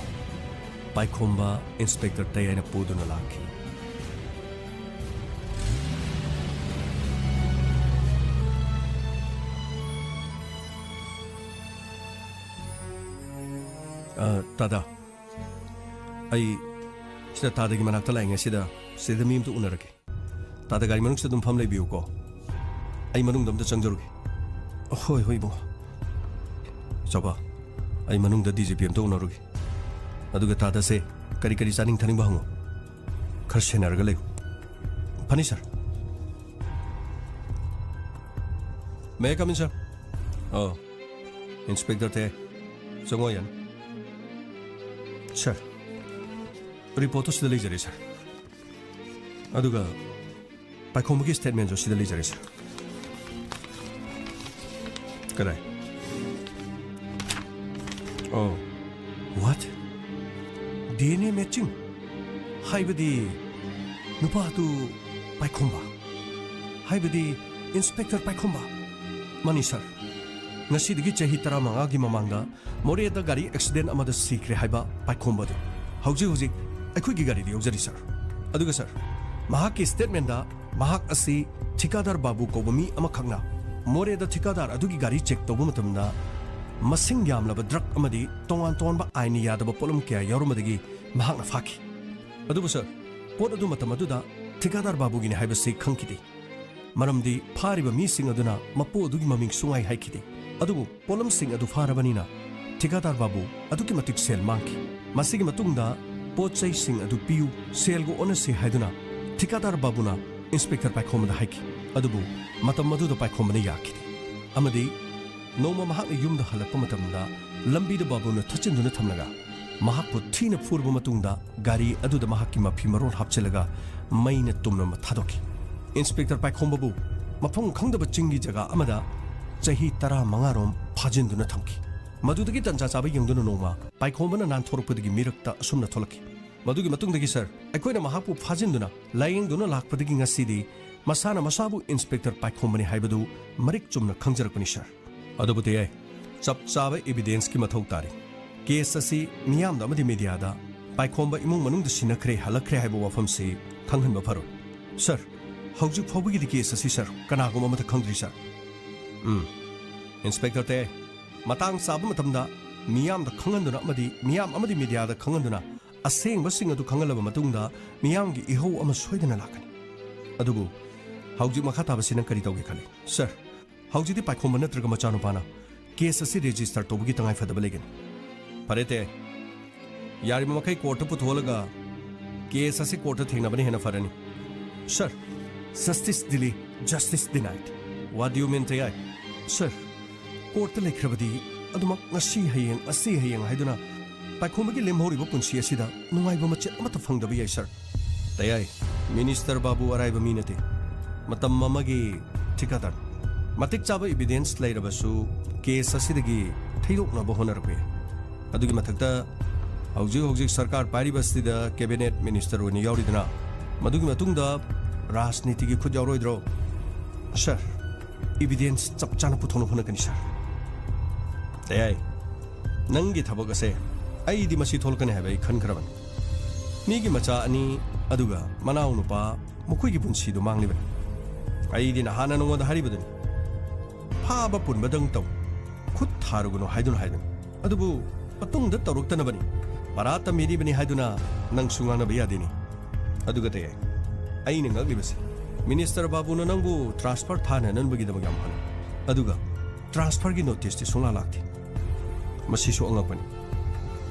ꯄꯥꯏꯈꯣꯝꯕ ꯏꯟꯁꯄꯦꯛꯇꯔ ꯇꯌꯥꯏꯅ ꯄꯨꯗꯨꯅ ꯂꯥꯛꯈꯤ꯫ ꯑ, ꯇꯥꯗ, ꯑꯩ ꯁꯤꯗ ꯇꯥꯗꯒꯤ ꯃꯅꯥꯛꯇ ꯂꯥꯛꯏꯉꯩꯁꯤꯗ ꯁꯤꯗ ꯃꯤ ꯑꯃꯇ ꯎꯅꯔꯒꯦ꯫ ꯇꯥꯗ ꯒꯥꯔꯤ ꯃꯅꯨꯡꯁꯤꯗ ꯑꯗꯨꯝ ꯐꯝ ꯂꯩꯕꯤꯌꯨꯀꯣ꯫ ꯑꯩ ꯃꯅꯨꯡꯗ ꯑꯝꯇ ꯆꯪꯖꯔꯨꯒꯦ꯫ ꯍꯣꯏ, ꯍꯣꯏ, ꯏꯕꯨꯡꯉꯣ꯫ ꯆꯥꯎꯕ, ꯑꯩ ꯃꯅꯨꯡꯗ ꯗꯤ ꯖꯤ ꯄꯤ ꯑꯝꯇ ꯎꯅꯔꯨꯒꯦ꯫ ꯑꯗꯨꯒ ꯇꯥꯗꯁꯦ ꯀꯔꯤ ꯀꯔꯤ ꯆꯥꯅꯤꯡ ꯊꯛꯅꯤꯡꯕ ꯍꯪꯉꯣ꯫ ꯈꯔ ꯁꯦꯟꯅꯔꯒ ꯂꯩꯌꯨ꯫ ꯐꯅꯤ, ꯁꯥꯔ꯫ May I come in, sir? ꯑꯣ, ꯏꯟꯁꯄꯦꯛꯇꯔ ꯇꯦ, ꯆꯪꯉꯣ ꯌꯥꯅꯤ꯫ ꯁꯥꯔ, ꯔꯤꯄꯣꯔꯠꯇꯨ ꯁꯤꯗ ꯂꯩꯖꯔꯦ, ꯁꯥꯔ꯫ ꯑꯗꯨꯒ ꯄꯥꯏꯈꯣꯝꯕꯒꯤ ꯁ꯭ꯇꯦꯠꯃꯦꯟꯁꯨ ꯁꯤꯗ ꯂꯩꯖꯔꯦ, ꯁꯥꯔ꯫ ꯀꯗꯥꯏ? ꯑꯣ, what? D N A matching? ꯍꯥꯏꯕꯗꯤ ꯅꯨꯄꯥꯗꯨ ꯄꯥꯏꯈꯣꯝꯕ? ꯍꯥꯏꯕꯗꯤ ꯏꯟꯁꯄꯦꯛꯇꯔ ꯄꯥꯏꯈꯣꯝꯕ? ꯃꯥꯅꯤ, ꯁꯥꯔ꯫ ꯉꯁꯤꯗꯒꯤ ꯆꯍꯤ ꯇꯔꯥꯃꯉꯥꯒꯤ ꯃꯃꯥꯡꯗ ꯃꯣꯔꯦꯗ ꯒꯥꯔꯤ ꯑꯦꯛꯁꯤꯗꯦꯟ ꯑꯃꯗ ꯁꯤꯈ꯭ꯔꯦ ꯍꯥꯏꯕ ꯄꯥꯏꯈꯣꯝꯕꯗꯨ ꯍꯧꯖꯤꯛ ꯍꯧꯖꯤꯛ ꯑꯩꯈꯣꯏꯒꯤ ꯒꯥꯔꯤꯗ ꯌꯧꯖꯔꯤ, ꯁꯥꯔ꯫ ꯑꯗꯨꯒ, ꯁꯥꯔ, ꯃꯍꯥꯛꯀꯤ ꯁ꯭ꯇꯦꯠꯃꯦꯟꯗ ꯃꯍꯥꯛ ꯑꯁꯤ ꯊꯤꯀꯥꯗꯥꯔ ꯕꯥꯕꯨ ꯀꯧꯕ ꯃꯤ ꯑꯃꯈꯛꯅ ꯃꯣꯔꯦꯗ ꯊꯤꯀꯥꯗꯥꯔ ꯑꯗꯨꯒꯤ ꯒꯥꯔꯤ ꯆꯦꯛ ꯇꯧꯕ ꯃꯇꯝꯗ ꯃꯁꯤꯡ ꯌꯥꯝꯂꯕ ꯗ꯭ꯔꯒ ꯑꯃꯗꯤ ꯇꯣꯉꯥꯟ ꯇꯣꯉꯥꯟꯕ ꯑꯥꯏꯟꯅ ꯌꯥꯗꯕ ꯄꯣꯠꯂꯝ ꯀꯌꯥ ꯌꯥꯎꯔꯝꯕꯗꯒꯤ ꯃꯍꯥꯛꯅ ꯐꯥꯈꯤ꯫ ꯑꯗꯨꯕꯨ, ꯁꯥꯔ, ꯄꯣꯠ ꯑꯗꯨ ꯃꯇꯝ ꯑꯗꯨꯗ ꯊꯤꯀꯥꯗꯥꯔ ꯕꯥꯕꯨꯒꯤꯅꯤ ꯍꯥꯏꯕꯁꯤ ꯈꯪꯈꯤꯗꯦ꯫ ꯃꯔꯝꯗꯤ ꯐꯥꯔꯤꯕ ꯃꯤꯁꯤꯡ ꯑꯗꯨꯅ ꯃꯄꯨ ꯑꯗꯨꯒꯤ ꯃꯃꯤꯡ ꯁꯨꯡꯍꯥꯏ ꯍꯥꯏꯈꯤꯗꯦ꯫ ꯑꯗꯨꯕꯨ ꯄꯣꯠꯂꯝꯁꯤꯡ ꯑꯗꯨ ꯐꯥꯔꯕꯅꯤꯅ ꯊꯤꯀꯥꯗꯥꯔ ꯕꯥꯕꯨ ꯑꯗꯨꯛꯀꯤ ꯃꯇꯤꯛ ꯁꯦꯜ ꯃꯥꯡꯈꯤ꯫ ꯃꯁꯤꯒꯤ ꯃꯇꯨꯡꯗ ꯄꯣꯠ ꯆꯩꯁꯤꯡ ꯑꯗꯨ ꯄꯤꯌꯨ, ꯁꯦꯜꯒ ꯑꯣꯟꯅꯁꯤ ꯍꯥꯏꯗꯨꯅ ꯊꯤꯀꯥꯗꯥꯔ ꯕꯥꯕꯨꯅ ꯏꯟꯁꯄꯦꯛꯇꯔ ꯄꯥꯏꯈꯣꯝꯕꯗ ꯍꯥꯏꯈꯤ꯫ ꯑꯗꯨꯕꯨ ꯃꯇꯝ ꯑꯗꯨꯗ ꯄꯥꯏꯈꯣꯝꯕꯅ ꯌꯥꯈꯤꯗꯦ꯫ ꯑꯃꯗꯤ ꯅꯣꯡꯃ ꯃꯍꯥꯛꯅ ꯌꯨꯝꯗ ꯍꯜꯂꯛꯄ ꯃꯇꯝꯗ ꯂꯝꯕꯤꯗ ꯕꯥꯕꯨꯅ ꯊꯠꯆꯤꯟꯗꯨꯅ ꯊꯝꯂꯒ ꯃꯍꯥꯛꯄꯨ ꯊꯤꯅ ꯐꯨꯔꯕ ꯃꯇꯨꯡꯗ ꯒꯥꯔꯤ ꯑꯗꯨꯗ ꯃꯍꯥꯛꯀꯤ ꯃꯐꯤ ꯃꯔꯣꯜ ꯍꯥꯞꯆꯤꯜꯂꯒ ꯃꯩꯅ ꯇꯨꯝꯅ ꯊꯥꯗꯣꯛꯈꯤ꯫ ꯏꯟꯁꯄꯦꯛꯇꯔ ꯄꯥꯏꯈꯣꯝꯕꯕꯨ ꯃꯐꯝ ꯈꯪꯗꯕ ꯆꯤꯡꯒꯤ ꯖꯒꯥ ꯑꯃꯗ ꯆꯍꯤ ꯇꯔꯥꯃꯉꯥꯔꯣꯝ ꯐꯥꯖꯤꯟꯗꯨꯅ ꯊꯝꯈꯤ꯫ ꯃꯗꯨꯗꯒꯤ ꯇꯟꯖꯥ ꯆꯥꯕ ꯌꯦꯡꯗꯨꯅ ꯅꯣꯡꯃ ꯄꯥꯏꯈꯣꯝꯕꯅ ꯅꯥꯟꯊꯣꯔꯛꯄꯗꯒꯤ ꯃꯤꯔꯛꯇ ꯑꯁꯨꯝꯅ ꯊꯣꯛꯂꯛꯈꯤ꯫ ꯃꯗꯨꯒꯤ ꯃꯇꯨꯡꯗꯒꯤ, ꯁꯥꯔ, ꯑꯩꯈꯣꯏꯅ ꯃꯍꯥꯛꯄꯨ ꯐꯥꯖꯤꯟꯗꯨꯅ ꯂꯥꯌꯦꯡꯗꯨꯅ ꯂꯥꯛꯄꯗꯒꯤ ꯉꯁꯤꯗꯤ ꯃꯁꯥꯅ ꯃꯁꯥꯕꯨ ꯏꯟꯁꯄꯦꯛꯇꯔ ꯄꯥꯏꯈꯣꯝꯕꯅꯤ ꯍꯥꯏꯕꯗꯨ ꯃꯔꯤꯛ ꯆꯨꯝꯅ ꯈꯪꯖꯔꯛꯄꯅꯤ, ꯁꯥꯔ꯫ ꯑꯗꯨꯕꯨꯗꯤ ꯌꯥꯏ, ꯆꯞ ꯆꯥꯕ ꯏꯕꯤꯗꯦꯟꯁꯀꯤ ꯃꯊꯧ ꯇꯥꯔꯤ꯫ ꯀꯦꯁ ꯑꯁꯤ ꯃꯤꯌꯥꯝꯗ ꯑꯃꯗꯤ ꯃꯤꯗꯤꯌꯥꯗ ꯄꯥꯏꯈꯣꯝꯕ ꯏꯃꯨꯡ ꯃꯅꯨꯡꯗ ꯁꯤꯟꯅꯈ꯭ꯔꯦ, ꯍꯜꯂꯛꯈ꯭ꯔꯦ ꯍꯥꯏꯕ ꯋꯥꯐꯝꯁꯤ ꯈꯪꯍꯟꯕ ꯐꯔꯣꯏ꯫ ꯁꯥꯔ, ꯍꯧꯖꯤꯛ ꯐꯥꯎꯕꯒꯤꯗꯤ ꯀꯦꯁ ꯑꯁꯤ, ꯁꯥꯔ, ꯀꯅꯥꯒꯨꯝꯕ ꯑꯃꯠꯇ ꯈꯪꯗ꯭ꯔꯤ, ꯁꯥꯔ꯫ ꯎꯝ꯫ ꯏꯟꯁꯄꯦꯛꯇꯔ ꯇꯦ, ꯃꯇꯥꯡ ꯆꯥꯕ ꯃꯇꯝꯗ ꯃꯤꯌꯥꯝꯗ ꯈꯪꯍꯟꯗꯨꯅ ꯑꯃꯗꯤ ꯃꯤꯌꯥꯝ ꯑꯃꯗꯤ ꯃꯤꯗꯤꯌꯥꯗ ꯈꯪꯍꯟꯗꯨꯅ ꯑꯁꯦꯡꯕꯁꯤꯡ ꯑꯗꯨ ꯈꯪꯍꯜꯂꯕ ꯃꯇꯨꯡꯗ ꯃꯤꯌꯥꯝꯒꯤ ꯏꯍꯧ ꯑꯃ ꯁꯣꯏꯗꯅ ꯂꯥꯛꯀꯅꯤ꯫ ꯑꯗꯨꯕꯨ ꯍꯧꯖꯤꯛ ꯃꯈꯥ ꯇꯥꯕꯁꯤ ꯅꯪ ꯀꯔꯤ ꯇꯧꯒꯦ ꯈꯜꯂꯤ? ꯁꯥꯔ, ꯍꯧꯖꯤꯛꯇꯤ ꯄꯥꯏꯈꯣꯝꯕ ꯅꯠꯇ꯭ꯔꯒ ꯃꯆꯥꯅꯨꯄꯥꯅ ꯀꯦꯁ ꯑꯁꯤ ꯔꯦꯖꯤꯁꯇꯔ ꯇꯧꯕꯒꯤ ꯇꯉꯥꯏ ꯐꯗꯕ ꯂꯩꯒꯅꯤ꯫ ꯐꯔꯦ ꯇꯦ, ꯌꯥꯔꯤꯕ ꯃꯈꯩ ꯀꯣꯔꯠꯇ ꯄꯨꯊꯣꯛꯍꯜꯂꯒ ꯀꯦꯁ ꯑꯁꯤ ꯀꯣꯔꯠꯇ ꯊꯦꯡꯅꯕꯅ ꯍꯦꯟꯅ ꯐꯔꯅꯤ꯫ ꯁꯥꯔ, justice delay, justice denied. What do you mean, ꯇꯌꯥꯏ? ꯁꯥꯔ, ꯀꯣꯔꯠꯇ ꯂꯩꯈ꯭ꯔꯕꯗꯤ ꯑꯗꯨꯃꯛ ꯉꯁꯤ ꯍꯌꯦꯡ, ꯉꯁꯤ ꯍꯌꯦꯡ ꯍꯥꯏꯗꯨꯅ ꯄꯥꯏꯈꯣꯝꯕꯒꯤ ꯂꯦꯝꯍꯧꯔꯤꯕ ꯄꯨꯟꯁꯤ ꯑꯁꯤꯗ ꯅꯨꯡꯉꯥꯏꯕ ꯃꯆꯦꯠ ꯑꯃꯠꯇ ꯐꯪꯗꯕ ꯌꯥꯏ, ꯁꯥꯔ꯫ ꯇꯌꯥꯏ, ꯃꯤꯅꯤꯁꯇꯔ ꯕꯥꯕꯨ ꯑꯔꯥꯏꯕ ꯃꯤ ꯅꯠꯇꯦ꯫ ꯃꯇꯝ ꯑꯃꯒꯤ ꯊꯤꯀꯥꯗꯔ꯫ ꯃꯇꯤꯛ ꯆꯥꯕ ꯏꯕꯤꯗꯦꯟꯁ ꯂꯩꯔꯕꯁꯨ ꯀꯦꯁ ꯑꯁꯤꯗꯒꯤ ꯊꯩꯗꯣꯛꯅꯕ ꯍꯣꯠꯅꯔꯛꯄ ꯌꯥꯏ꯫ ꯑꯗꯨꯒꯤ ꯃꯊꯛꯇ ꯍꯧꯖꯤꯛ ꯍꯧꯖꯤꯛ ꯁꯔꯀꯥꯔ ꯄꯥꯏꯔꯤꯕ ꯑꯁꯤꯗ ꯀꯦꯕꯤꯅꯦꯠ ꯃꯤꯅꯤꯁꯇꯔ ꯑꯣꯏꯅ ꯌꯥꯎꯔꯤꯗꯅ, ꯃꯗꯨꯒꯤ ꯃꯇꯨꯡꯗ ꯔꯥꯖꯅꯤꯇꯤꯒꯤ ꯈꯨꯠ ꯌꯥꯎꯔꯣꯏꯗ꯭ꯔꯣ? ꯁꯥꯔ, ꯏꯕꯤꯗꯦꯟꯁ ꯆꯞ ꯆꯥꯅ ꯄꯨꯊꯣꯛꯅꯕ ꯍꯣꯠꯅꯒꯅꯤ, ꯁꯥꯔ꯫ ꯗꯌꯥꯏ, ꯅꯪꯒꯤ ꯊꯕꯛ ꯑꯁꯦ ꯑꯩꯗꯤ ꯃꯁꯤ ꯊꯣꯛꯂꯛꯀꯅꯤ ꯍꯥꯏꯕ ꯑꯩ ꯈꯟꯈ꯭ꯔꯕꯅꯤ꯫ ꯃꯤꯒꯤ ꯃꯆꯥ ꯑꯅꯤ ꯑꯗꯨꯒ ꯃꯅꯥꯎ ꯅꯨꯄꯥ, ꯃꯈꯣꯏꯒꯤ ꯄꯨꯟꯁꯤꯗꯨ ꯃꯥꯡꯂꯤꯕꯅꯤ꯫ ꯑꯩꯗꯤ ꯅꯍꯥꯟꯅ ꯅꯉꯣꯟꯗ ꯍꯥꯏꯔꯤꯕꯗꯨꯅꯤ, ꯐꯥꯕ ꯄꯨꯟꯕꯗꯪ ꯇꯧ, ꯈꯨꯠ ꯊꯥꯔꯨꯒꯅꯨ ꯍꯥꯏꯗꯨꯅ ꯍꯥꯏꯕꯅꯤ꯫ ꯑꯗꯨꯕꯨ ꯃꯇꯨꯡꯗ ꯇꯧꯔꯛꯇꯅꯕꯅꯤ, ꯄꯔꯥ ꯇꯝꯕꯤꯔꯤꯕꯅꯤ ꯍꯥꯏꯗꯨꯅ ꯅꯪꯁꯨ ꯉꯥꯡꯅꯕ ꯌꯥꯗꯦꯅꯦ꯫ ꯑꯗꯨꯒ ꯇꯌꯥꯏ, ꯑꯩꯅ ꯉꯛꯂꯤꯕꯁꯤ, ꯃꯤꯅꯤꯁꯇꯔ ꯕꯥꯕꯨꯅ ꯅꯪꯕꯨ ꯇ꯭ꯔꯥꯟꯁꯐꯔ ꯊꯥꯅꯅꯕꯒꯤꯗꯃꯛ ꯌꯥꯝ ꯍꯣꯠꯅꯩ, ꯑꯗꯨꯒ ꯇ꯭ꯔꯥꯟꯁꯐꯔꯒꯤ ꯅꯣꯇꯤꯁꯇꯤ ꯁꯨꯡꯂꯥꯛ ꯂꯥꯛꯇꯦ꯫ ꯃꯁꯤꯁꯨ ꯑꯉꯛꯄꯅꯤ꯫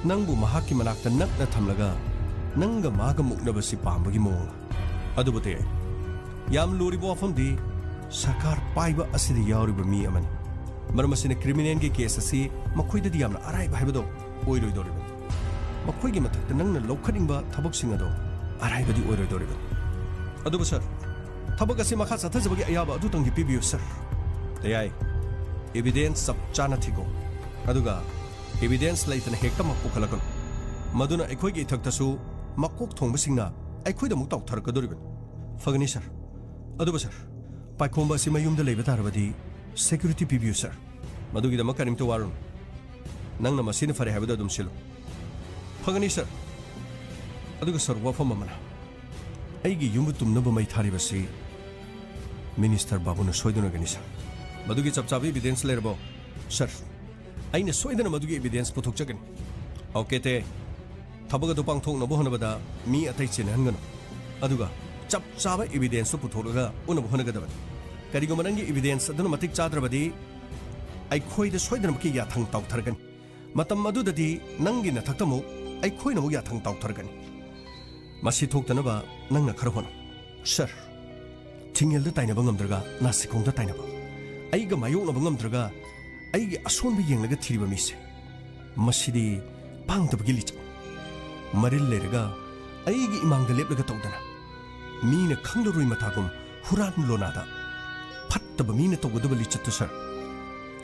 ꯅꯪꯕꯨ ꯃꯍꯥꯛꯀꯤ ꯃꯅꯥꯛꯇ ꯅꯛꯅ ꯊꯝꯂꯒ ꯅꯪꯒ ꯃꯥꯒ ꯃꯨꯛꯅꯕꯁꯤ ꯄꯥꯝꯕꯒꯤ ꯃꯑꯣꯡꯂ? ꯑꯗꯨꯕꯨ ꯇꯌꯥꯏ, ꯌꯥꯝ ꯂꯨꯔꯤꯕ ꯋꯥꯐꯝꯗꯤ ꯁꯔꯀꯥꯔ ꯄꯥꯏꯕ ꯑꯁꯤꯗ ꯌꯥꯎꯔꯤꯕ ꯃꯤ ꯑꯃꯅꯤ꯫ ꯃꯔꯝ ꯑꯁꯤꯅ ꯀ꯭ꯔꯤꯃꯤꯅꯦꯜꯒꯤ ꯀꯦꯁ ꯑꯁꯤ ꯃꯈꯣꯏꯗꯗꯤ ꯌꯥꯝꯅ ꯑꯔꯥꯏꯕ ꯍꯥꯏꯕꯗꯣ ꯑꯣꯏꯔꯣꯏꯗꯧꯔꯤꯕꯅꯤ꯫ ꯃꯈꯣꯏꯒꯤ ꯃꯊꯛꯇ ꯅꯪꯅ ꯂꯧꯈꯠꯅꯤꯡꯕ ꯊꯕꯛꯁꯤꯡ ꯑꯗꯣ ꯑꯔꯥꯏꯕꯗꯤ ꯑꯣꯏꯔꯣꯏꯗꯧꯔꯤꯕꯅꯤ꯫ ꯑꯗꯨꯕꯨ ꯁꯥꯔ, ꯊꯕꯛ ꯑꯁꯤ ꯃꯈꯥ ꯆꯠꯊꯖꯕꯒꯤ ꯑꯌꯥꯕ ꯑꯗꯨꯇꯪꯗꯤ ꯄꯤꯕꯤꯌꯨ ꯁꯥꯔ꯫ ꯇꯌꯥꯏ, ꯏꯕꯤꯗꯦꯟꯁ ꯆꯞ ꯆꯥꯅ ꯊꯤꯒꯣ, ꯑꯗꯨꯒ ꯏꯕꯤꯗꯦꯟꯁ ꯂꯩꯇꯅ ꯍꯦꯛꯇꯃꯛ ꯄꯨꯈꯠꯂꯛꯀꯅꯨ꯫ ꯃꯗꯨꯅ ꯑꯩꯈꯣꯏꯒꯤ ꯏꯊꯛꯇꯁꯨ ꯃꯀꯣꯛ ꯊꯣꯡꯕꯁꯤꯡꯅ ꯑꯩꯈꯣꯏꯗ ꯑꯃꯨꯛ ꯇꯥꯎꯊꯔꯛꯀꯗꯧꯔꯤꯕꯅꯤ꯫ ꯐꯒꯅꯤ ꯁꯥꯔ꯫ ꯑꯗꯨꯕꯨ ꯁꯥꯔ, ꯄꯥꯏꯈꯣꯝꯕ ꯑꯁꯤ ꯃꯌꯨꯝꯗ ꯂꯩꯕ ꯇꯥꯔꯕꯗꯤ ꯁꯦꯀ꯭ꯌꯨꯔꯤꯇꯤ ꯄꯤꯕꯤꯌꯨ ꯁꯥꯔ꯫ ꯃꯗꯨꯒꯤꯗꯃꯛ ꯀꯔꯤꯝꯇ ꯋꯥꯔꯨꯅꯨ꯫ ꯅꯪꯅ ꯃꯁꯤꯅ ꯐꯔꯦ ꯍꯥꯏꯕꯗꯨ ꯑꯗꯨꯝ ꯁꯤꯜꯂꯨ꯫ ꯐꯒꯅꯤ ꯁꯥꯔ꯫ ꯑꯗꯨꯒ ꯁꯥꯔ, ꯋꯥꯐꯝ ꯑꯃꯅ, ꯑꯩꯒꯤ ꯌꯨꯝꯕꯨ ꯇꯨꯝꯅꯕ ꯃꯩ ꯊꯥꯔꯤꯕꯁꯤ ꯃꯤꯅꯤꯁꯇꯔ ꯕꯥꯕꯨꯅ ꯁꯣꯏꯗꯨꯅꯒꯅꯤ ꯁꯥꯔ꯫ ꯃꯗꯨꯒꯤ ꯆꯞ ꯆꯥꯕ ꯏꯕꯤꯗꯦꯟꯁ ꯂꯩꯔꯕꯣ? ꯁꯥꯔ, ꯑꯩꯅ ꯁꯣꯏꯗꯅ ꯃꯗꯨꯒꯤ ꯏꯕꯤꯗꯦꯟꯁ ꯄꯨꯊꯣꯛꯆꯒꯅꯤ꯫ ꯑꯣꯀꯦ ꯇꯦ, ꯊꯕꯛ ꯑꯗꯨ ꯄꯥꯡꯊꯣꯛꯅꯕ ꯍꯣꯠꯅꯕꯗ ꯃꯤ ꯑꯇꯩ ꯆꯦꯟꯍꯟꯒꯅꯨ꯫ ꯑꯗꯨꯒ ꯆꯞ ꯆꯥꯕ ꯏꯕꯤꯗꯦꯟꯁꯇꯨ ꯄꯨꯊꯣꯛꯂꯒ ꯎꯅꯕ ꯍꯣꯠꯅꯒꯗꯕꯅꯤ꯫ ꯀꯔꯤꯒꯨꯝꯕ ꯅꯪꯒꯤ ꯏꯕꯤꯗꯦꯟꯁ ꯑꯗꯨꯅ ꯃꯇꯤꯛ ꯆꯥꯗ꯭ꯔꯕꯗꯤ ꯑꯩꯈꯣꯏꯗ ꯁꯣꯏꯗꯅꯃꯛꯀꯤ ꯌꯥꯊꯪ ꯇꯥꯎꯊꯔꯒꯅꯤ꯫ ꯃꯇꯝ ꯑꯗꯨꯗꯗꯤ ꯅꯪꯒꯤ ꯅꯊꯛꯇ ꯑꯃꯨꯛ ꯑꯩꯈꯣꯏꯅ ꯑꯃꯨꯛ ꯌꯥꯊꯪ ꯇꯥꯎꯊꯔꯒꯅꯤ꯫ ꯃꯁꯤ ꯊꯣꯛꯇꯅꯕ ꯅꯪꯅ ꯈꯔ ꯍꯣꯠꯅꯧ꯫ ꯁꯥꯔ, ꯊꯤꯡꯉꯦꯜꯗ ꯇꯥꯏꯅꯕ ꯉꯝꯗ꯭ꯔꯒ ꯅꯥꯁꯤꯈꯣꯡꯗ ꯇꯥꯏꯅꯕ, ꯑꯩꯒ ꯃꯥꯌꯣꯛꯅꯕ ꯉꯝꯗ꯭ꯔꯒ ꯑꯩꯒꯤ ꯑꯁꯣꯟꯕ ꯌꯦꯡꯂꯒ ꯊꯤꯔꯤꯕ ꯃꯤꯁꯦ, ꯃꯁꯤꯗꯤ ꯄꯥꯡꯗꯕꯒꯤ ꯂꯤꯆꯠ꯫ ꯃꯔꯤꯜ ꯂꯩꯔꯒ ꯑꯩꯒꯤ ꯏꯃꯥꯡꯗ ꯂꯦꯞꯂꯒ ꯇꯧꯗꯅ, ꯃꯤꯅ ꯈꯪꯂꯔꯣꯏ ꯃꯇꯥꯒꯨꯝ ꯍꯨꯔꯥꯟ ꯂꯣꯅꯥꯗ ꯐꯠꯇꯕ ꯃꯤꯅ ꯇꯧꯒꯗꯕ ꯂꯤꯆꯠꯇꯨ, ꯁꯥꯔ꯫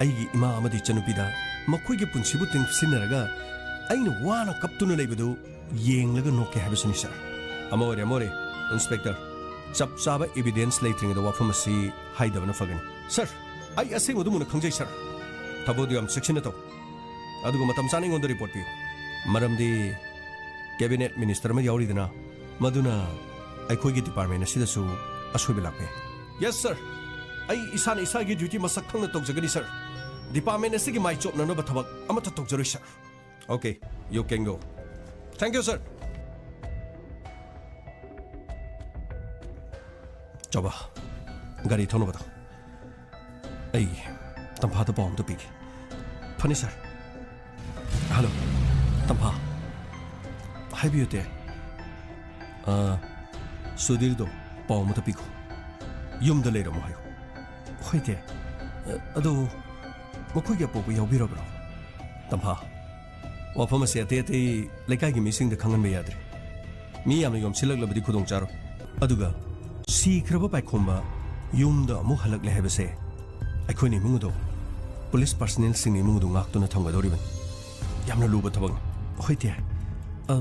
ꯑꯩꯒꯤ ꯏꯃꯥ ꯑꯃꯗꯤ ꯏꯆꯟꯅꯨꯄꯤꯗ ꯃꯈꯣꯏꯒꯤ ꯄꯨꯟꯁꯤꯕꯨ ꯇꯦꯡꯁꯤꯟꯅꯔꯒ ꯑꯩꯅ ꯋꯥꯅ ꯀꯞꯇꯨꯅ ꯂꯩꯕꯗꯨ ꯌꯦꯡꯂꯒ ꯅꯣꯛꯀꯦ ꯍꯥꯏꯕꯁꯤꯅꯤ, ꯁꯥꯔ꯫ ꯑꯃ ꯑꯣꯏꯔꯦ, ꯑꯃ ꯑꯣꯏꯔꯦ, ꯏꯟꯁꯄꯦꯛꯇꯔ꯫ ꯆꯞ ꯆꯥꯕ ꯏꯕꯤꯗꯦꯟꯁ ꯂꯩꯇ꯭ꯔꯤꯉꯩꯗ ꯋꯥꯐꯝ ꯑꯁꯤ ꯍꯥꯏꯗꯕꯅ ꯐꯒꯅꯤ꯫ ꯁꯥꯔ, ꯑꯩ ꯑꯁꯦꯡꯕꯗꯨ ꯃꯨꯟꯅ ꯈꯪꯖꯩ, ꯁꯥꯔ꯫ ꯊꯕꯛ ꯑꯗꯨ ꯌꯥꯝ ꯆꯦꯛꯁꯤꯟꯅ ꯇꯧ꯫ ꯑꯗꯨꯒ ꯃꯇꯝ ꯆꯥꯅ ꯑꯩꯉꯣꯟꯗ ꯔꯤꯄꯣꯔꯠ ꯄꯤꯌꯨ꯫ ꯃꯔꯝꯗꯤ ꯀꯦꯕꯤꯅꯦꯠ ꯃꯤꯅꯤꯁꯇꯔ ꯑꯃ ꯌꯥꯎꯔꯤꯗꯅ, ꯃꯗꯨꯅ ꯑꯩꯈꯣꯏꯒꯤ ꯗꯤꯄꯥꯔꯠꯃꯦꯟ ꯑꯁꯤꯗꯁꯨ ꯑꯁꯣꯏꯕ ꯂꯥꯛꯄ ꯌꯥꯏ꯫ ꯌꯦꯁ, ꯁꯥꯔ꯫ ꯑꯩ ꯏꯁꯥꯅ ꯏꯁꯥꯒꯤ ꯗ꯭ꯌꯨꯇꯤ ꯃꯁꯛ ꯈꯪꯅ ꯇꯧꯖꯒꯅꯤ, ꯁꯥꯔ꯫ ꯗꯤꯄꯥꯔꯠꯃꯦꯟ ꯑꯁꯤꯒꯤ ꯃꯥꯏ ꯆꯣꯞꯅꯅꯕ ꯊꯕꯛ ꯑꯃꯠꯇ ꯇꯧꯖꯔꯣꯏ, ꯁꯥꯔ꯫ Okay, you can go. Thank you, sir. ꯆꯥꯎꯕ, ꯒꯥꯔꯤ ꯊꯧꯅꯕꯗꯣ꯫ ꯑꯩ ꯇꯝꯐꯥꯗ ꯄꯥꯎ ꯑꯝꯇ ꯄꯤꯒꯦ꯫ ꯐꯅꯤ, ꯁꯥꯔ꯫ ꯍꯜꯂꯣ, ꯇꯝꯐꯥ꯫ ꯍꯥꯏꯕꯤꯌꯨ, ꯇꯦ꯫ ꯑ, ꯁꯨꯙꯤꯔꯗꯣ ꯄꯥꯎ ꯑꯃꯇ ꯄꯤꯈꯣ꯫ ꯌꯨꯝꯗ ꯂꯩꯔꯝꯃꯣ ꯍꯥꯏꯌꯨ꯫ ꯍꯣꯏ, ꯇꯦ꯫ ꯑ, ꯑꯗꯨ ꯃꯈꯣꯏꯒꯤ ꯑꯄꯣꯛꯄ ꯌꯥꯎꯕꯤꯔꯕ꯭ꯔꯣ? ꯇꯝꯐꯥ, ꯋꯥꯐꯝ ꯑꯁꯤ ꯑꯇꯩ ꯑꯇꯩ ꯂꯩꯀꯥꯏꯒꯤ ꯃꯤꯁꯤꯡꯗ ꯈꯪꯍꯟꯕ ꯌꯥꯗ꯭ꯔꯤ꯫ ꯃꯤ ꯌꯥꯝꯅ ꯌꯣꯝꯁꯤꯜꯂꯛꯂꯕꯗꯤ ꯈꯨꯗꯣꯡ ꯆꯥꯔꯣꯏ꯫ ꯑꯗꯨꯒ ꯁꯤꯈ꯭ꯔꯕ ꯄꯥꯏꯈꯣꯝꯕ ꯌꯨꯝꯗ ꯑꯃꯨꯛ ꯍꯜꯂꯛꯂꯦ ꯍꯥꯏꯕꯁꯦ ꯑꯩꯈꯣꯏꯅ ꯏꯃꯨꯡ ꯑꯗꯨ, ꯄꯨꯂꯤꯁ ꯄꯥꯔꯁꯅꯦꯜꯁꯤꯡꯅ ꯏꯃꯨꯡ ꯑꯗꯨ ꯉꯥꯛꯇꯨꯅ ꯊꯝꯒꯗꯧꯔꯤꯕꯅꯤ꯫ ꯌꯥꯝꯅ ꯂꯨꯕ ꯊꯕꯛꯅꯤ꯫ ꯍꯣꯏ, ꯇꯦ꯫ ꯑ,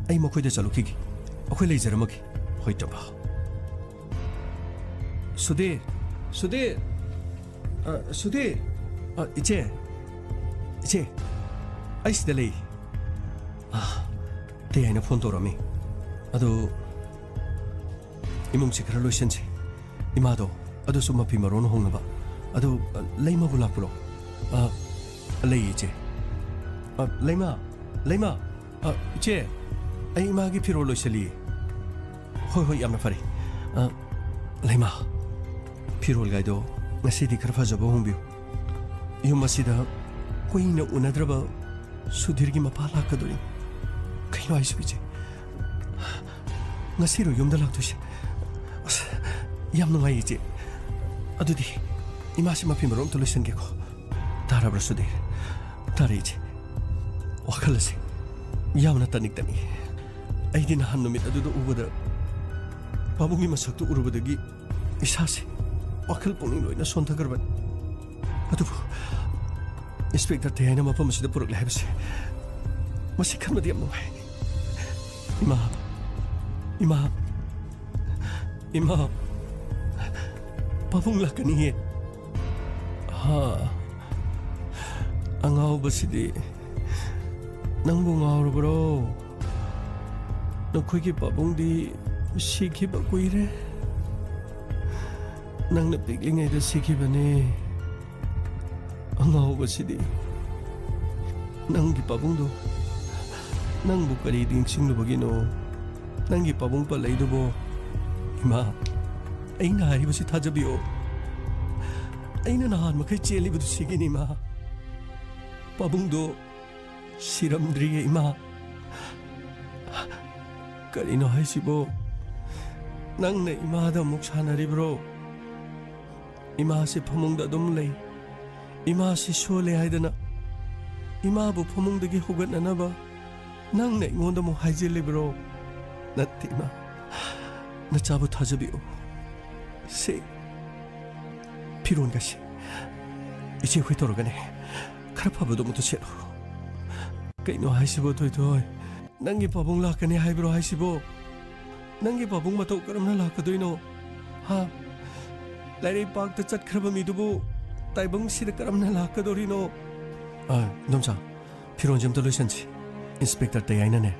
ꯑꯩ ꯃꯈꯣꯏꯗ ꯆꯠꯂꯨꯈꯤꯒꯦ꯫ ꯑꯩꯈꯣꯏ ꯂꯩꯖꯔꯝꯃꯒꯦ꯫ ꯍꯣꯏ, ꯇꯝꯐꯥ꯫ ꯁꯨꯙꯤꯔ! ꯁꯨꯙꯤꯔ! ꯑ, ꯁꯨꯙꯤꯔ! ꯑ, ꯏꯆꯦ! ꯏꯆꯦ! ꯑꯩ ꯁꯤꯗ ꯂꯩ꯫ ꯑ, ꯇꯦ ꯍꯥꯏꯅ ꯐꯣꯟ ꯇꯧꯔꯛꯑꯝꯃꯤ꯫ ꯑꯗꯨ ꯏꯃꯨꯡꯁꯤ ꯈꯔ ꯂꯣꯏꯁꯤꯟꯁꯤ꯫ ꯏꯃꯥꯗꯣ, ꯑꯗꯨꯁꯨ ꯃꯐꯤ ꯃꯔꯣꯟ ꯍꯣꯡꯅꯕ꯫ ꯑꯗꯨ, ꯑ, ꯂꯩꯃꯕꯨ ꯂꯥꯛꯄ꯭ꯔꯣ? ꯑ, ꯂꯩ, ꯏꯆꯦ꯫ ꯑ, ꯂꯩꯃ! ꯂꯩꯃ! ꯑ, ꯏꯆꯦ, ꯑꯩ ꯏꯃꯥꯒꯤ ꯐꯤꯔꯣꯜ ꯂꯣꯏꯁꯤꯜꯂꯤꯌꯦ꯫ ꯍꯣꯏ, ꯍꯣꯏ, ꯌꯥꯝꯅ ꯐꯔꯦ꯫ ꯑ, ꯂꯩꯃ, ꯐꯤꯔꯣꯜꯒꯥꯏꯗꯣ ꯉꯁꯤꯗꯤ ꯈꯔ ꯐꯖꯕ ꯍꯣꯡꯕꯤꯌꯨ꯫ ꯌꯨꯝ ꯑꯁꯤꯗ ꯀꯨꯏꯅ ꯎꯅꯗ꯭ꯔꯕ ꯁꯨꯙꯤꯔꯒꯤ ꯃꯄꯥ ꯂꯥꯛꯀꯗꯣꯔꯤ꯫ ꯀꯩꯅꯣ ꯍꯥꯏꯁꯤꯕꯨ, ꯏꯆꯦ? ꯉꯁꯤꯔꯣ ꯌꯨꯝꯗ ꯂꯥꯛꯇꯣꯏꯁꯦ? ꯑꯁ, ꯌꯥꯝ ꯅꯨꯡꯉꯥꯏꯌꯦ, ꯏꯆꯦ꯫ ꯑꯗꯨꯗꯤ ꯏꯃꯥꯁꯤ ꯃꯐꯤ ꯃꯔꯣꯟ ꯑꯝꯇ ꯂꯣꯏꯁꯤꯟꯒꯦꯀꯣ꯫ ꯇꯥꯔꯕ꯭ꯔꯥ, ꯁꯨꯙꯤꯔ? ꯇꯥꯔꯦ, ꯏꯆꯦ꯫ ꯋꯥꯈꯜ ꯑꯁꯦ ꯌꯥꯝꯅ ꯇꯅꯤꯛ ꯇꯅꯤꯛ꯫ ꯑꯩꯗꯤ ꯅꯍꯥꯟ ꯅꯨꯃꯤꯠ ꯑꯗꯨꯗ ꯎꯕꯗ ꯄꯥꯕꯨꯡꯒꯤ ꯃꯁꯛꯇꯨ ꯎꯔꯨꯕꯗꯒꯤ ꯏꯁꯥꯁꯦ, ꯋꯥꯈꯜ ꯄꯨꯛꯅꯤꯡ ꯂꯣꯏꯅ ꯁꯣꯟꯊꯈ꯭ꯔꯕꯅꯤ꯫ ꯑꯗꯨꯕꯨ ꯏꯟꯁꯄꯦꯛꯇꯔ ꯇꯌꯥꯏꯅ ꯃꯐꯝ ꯑꯁꯤꯗ ꯄꯨꯔꯛꯂꯦ ꯍꯥꯏꯕꯁꯦ ꯃꯁꯤ ꯈꯟꯕꯗ ꯌꯥꯝ ꯅꯨꯡꯉꯥꯏ꯫ ꯏꯃꯥ, ꯏꯃꯥ, ꯏꯃꯥ, ꯄꯥꯕꯨꯡ ꯂꯥꯛꯀꯅꯤꯌꯦ꯫ ꯍꯥ? ꯑꯉꯥꯎꯕꯁꯤꯗꯤ, ꯅꯪꯕꯨ ꯉꯥꯎꯔꯕ꯭ꯔꯣ? ꯅꯈꯣꯏꯒꯤ ꯄꯥꯕꯨꯡꯗꯤ ꯁꯤꯈꯤꯕ ꯀꯨꯏꯔꯦ꯫ ꯅꯪꯅ ꯄꯤꯛꯂꯤꯉꯩꯗ ꯁꯤꯈꯤꯕꯅꯦ꯫ ꯑꯉꯥꯎꯕꯁꯤꯗꯤ, ꯅꯪꯒꯤ ꯄꯥꯕꯨꯡꯗꯣ ꯅꯪꯕꯨ ꯀꯔꯤ ꯅꯤꯡꯁꯤꯡꯂꯨꯕꯒꯤꯅꯣ? ꯅꯪꯒꯤ ꯄꯥꯕꯨꯡ ꯄꯜꯂꯛꯏꯗꯨꯕꯣ? ꯏꯃꯥ, ꯑꯩꯅ ꯍꯥꯏꯔꯤꯕꯁꯤ ꯊꯥꯖꯕꯤꯌꯣ꯫ ꯑꯩꯅ ꯅꯍꯥꯟ ꯃꯈꯩ ꯆꯦꯜꯂꯤꯕꯗꯨ ꯁꯤꯒꯤꯅꯤ, ꯏꯃꯥ꯫ ꯄꯥꯕꯨꯡꯗꯣ ꯁꯤꯔꯝꯗ꯭ꯔꯤꯌꯦ, ꯏꯃꯥ꯫ ꯀꯔꯤꯅꯣ ꯍꯥꯏꯁꯤꯕꯣ? ꯅꯪꯅ ꯏꯃꯥꯗ ꯑꯃꯨꯛ ꯁꯥꯟꯅꯔꯤꯕ꯭ꯔꯣ? ꯏꯃꯥꯁꯤ ꯐꯃꯨꯡꯗ ꯑꯗꯨꯝ ꯂꯩ꯫ ꯏꯃꯥꯁꯤ ꯁꯣꯜꯂꯦ ꯍꯥꯏꯗꯅ ꯏꯃꯥꯕꯨ ꯐꯃꯨꯡꯗꯒꯤ ꯍꯧꯒꯠꯅꯅꯕ ꯅꯪꯅ ꯑꯩꯉꯣꯟꯗ ꯑꯃꯨꯛ ꯍꯥꯏꯖꯤꯜꯂꯤꯕ꯭ꯔꯣ? ꯅꯠꯇꯦ, ꯏꯃꯥ꯫ ꯅꯆꯥꯕꯨ ꯊꯥꯖꯕꯤꯌꯨ꯫ ꯁꯦ, ꯐꯤꯔꯣꯟꯒꯁꯦ ꯏꯆꯦ ꯍꯣꯏ ꯇꯧꯔꯒꯅꯦ ꯈꯔ ꯐꯕꯗꯣ ꯑꯃꯨꯛꯇ ꯁꯦꯠꯂꯨ꯫ ꯀꯩꯅꯣ ꯍꯥꯏꯁꯤꯕꯣ, ꯊꯣꯏꯊꯣꯏ? ꯅꯪꯒꯤ ꯄꯥꯕꯨꯡ ꯂꯥꯛꯀꯅꯤ ꯍꯥꯏꯕ꯭ꯔꯣ ꯍꯥꯏꯁꯤꯕꯣ? ꯅꯪꯒꯤ ꯄꯥꯕꯨꯡ ꯃꯇꯧ ꯀꯔꯝꯅ ꯂꯥꯛꯀꯗꯣꯏꯅꯣ? ꯍꯥ? ꯂꯥꯏꯔꯩꯄꯥꯛꯇ ꯆꯠꯈ꯭ꯔꯕ ꯃꯤꯗꯨꯕꯨ ꯇꯥꯏꯕꯪꯁꯤꯗ ꯀꯔꯝꯅ ꯂꯥꯛꯀꯗꯧꯔꯤꯅꯣ? ꯑ, ꯏꯟꯗꯣꯝꯆꯥ, ꯐꯤꯔꯣꯟꯁꯦ ꯑꯝꯇ ꯂꯣꯏꯁꯟꯁꯤ꯫ ꯏꯟꯁꯄꯦꯛꯇꯔ ꯇꯌꯥꯏꯅꯅꯦ,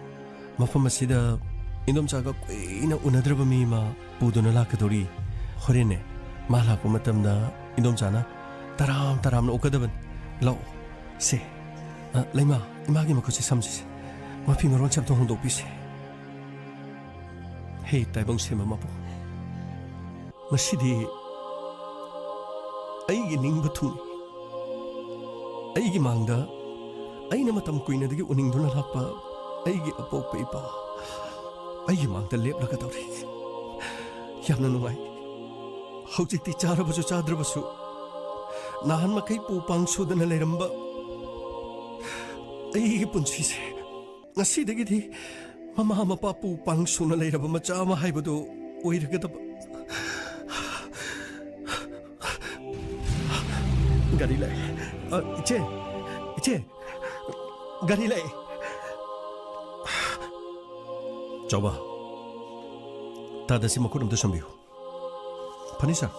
ꯃꯐꯝ ꯑꯁꯤꯗ ꯏꯟꯗꯣꯝꯆꯥꯒ ꯀꯨꯏꯅ ꯎꯅꯗ꯭ꯔꯕ ꯃꯤ ꯑꯃ ꯄꯨꯗꯨꯅ ꯂꯥꯛꯀꯗꯧꯔꯤ꯫ ꯍꯣꯔꯦꯟꯅꯦ, ꯃꯥ ꯂꯥꯛꯄ ꯃꯇꯝꯗ ꯏꯟꯗꯣꯝꯆꯥꯅ ꯇꯔꯥꯝ ꯇꯔꯥꯝꯅ ꯑꯣꯛꯀꯗꯕꯅꯤ꯫ ꯂꯥꯛꯑꯣ꯫ ꯁꯦ, ꯑ, ꯂꯩꯃꯥ, ꯏꯃꯥꯒꯤ ꯃꯈꯨꯠꯁꯦ ꯁꯝꯁꯤꯁꯦ꯫ ꯃꯐꯤ ꯃꯔꯣꯟꯁꯦ ꯑꯝꯇ ꯍꯣꯡꯗꯣꯛꯄꯤꯁꯦ꯫ ꯍꯦ ꯇꯥꯏꯕꯪ ꯁꯦꯝꯕ ꯃꯄꯨ, ꯉꯁꯤꯗꯤ ꯑꯩꯒꯤ ꯅꯤꯡꯕ ꯊꯨꯡꯏ꯫ ꯑꯩꯒꯤ ꯃꯥꯡꯗ ꯑꯩꯅ ꯃꯇꯝ ꯀꯨꯏꯅꯗꯒꯤ ꯎꯅꯤꯡꯗꯨꯅ ꯂꯥꯛꯄ ꯑꯩꯒꯤ ꯑꯄꯣꯛꯄ ꯏꯄꯥ ꯑꯩꯒꯤ ꯃꯥꯡꯗ ꯂꯦꯞꯂꯒꯗꯧꯔꯤ꯫ ꯌꯥꯝꯅ ꯅꯨꯡꯉꯥꯏ꯫ ꯍꯧꯖꯤꯛꯇꯤ ꯆꯥꯔꯕꯁꯨ ꯆꯥꯗ꯭ꯔꯕꯁꯨ ꯅꯍꯥꯟ ꯃꯈꯩ ꯄꯨ ꯄꯥꯡ ꯁꯨꯗꯅ ꯂꯩꯔꯝꯕ ꯑꯩꯒꯤ ꯄꯨꯟꯁꯤꯁꯦ ꯉꯁꯤꯗꯒꯤꯗꯤ ꯃꯃꯥ ꯃꯄꯥ ꯄꯨ ꯄꯥꯡ ꯁꯨꯅ ꯂꯩꯔꯕ ꯃꯆꯥ ꯑꯃ ꯍꯥꯏꯕꯗꯨ ꯑꯣꯏꯔꯒꯗꯕ꯫ ꯒꯥꯔꯤ ꯂꯥꯛꯑꯦ꯫ ꯑ, ꯏꯆꯦ, ꯏꯆꯦ, ꯒꯥꯔꯤ ꯂꯥꯛꯑꯦ꯫ ꯆꯥꯎꯕ, ꯇꯥꯗ ꯁꯤ ꯃꯈꯨꯠ ꯑꯝꯇ ꯁꯝꯕꯤꯌꯨ꯫ ꯐꯅꯤ, ꯁꯥꯔ꯫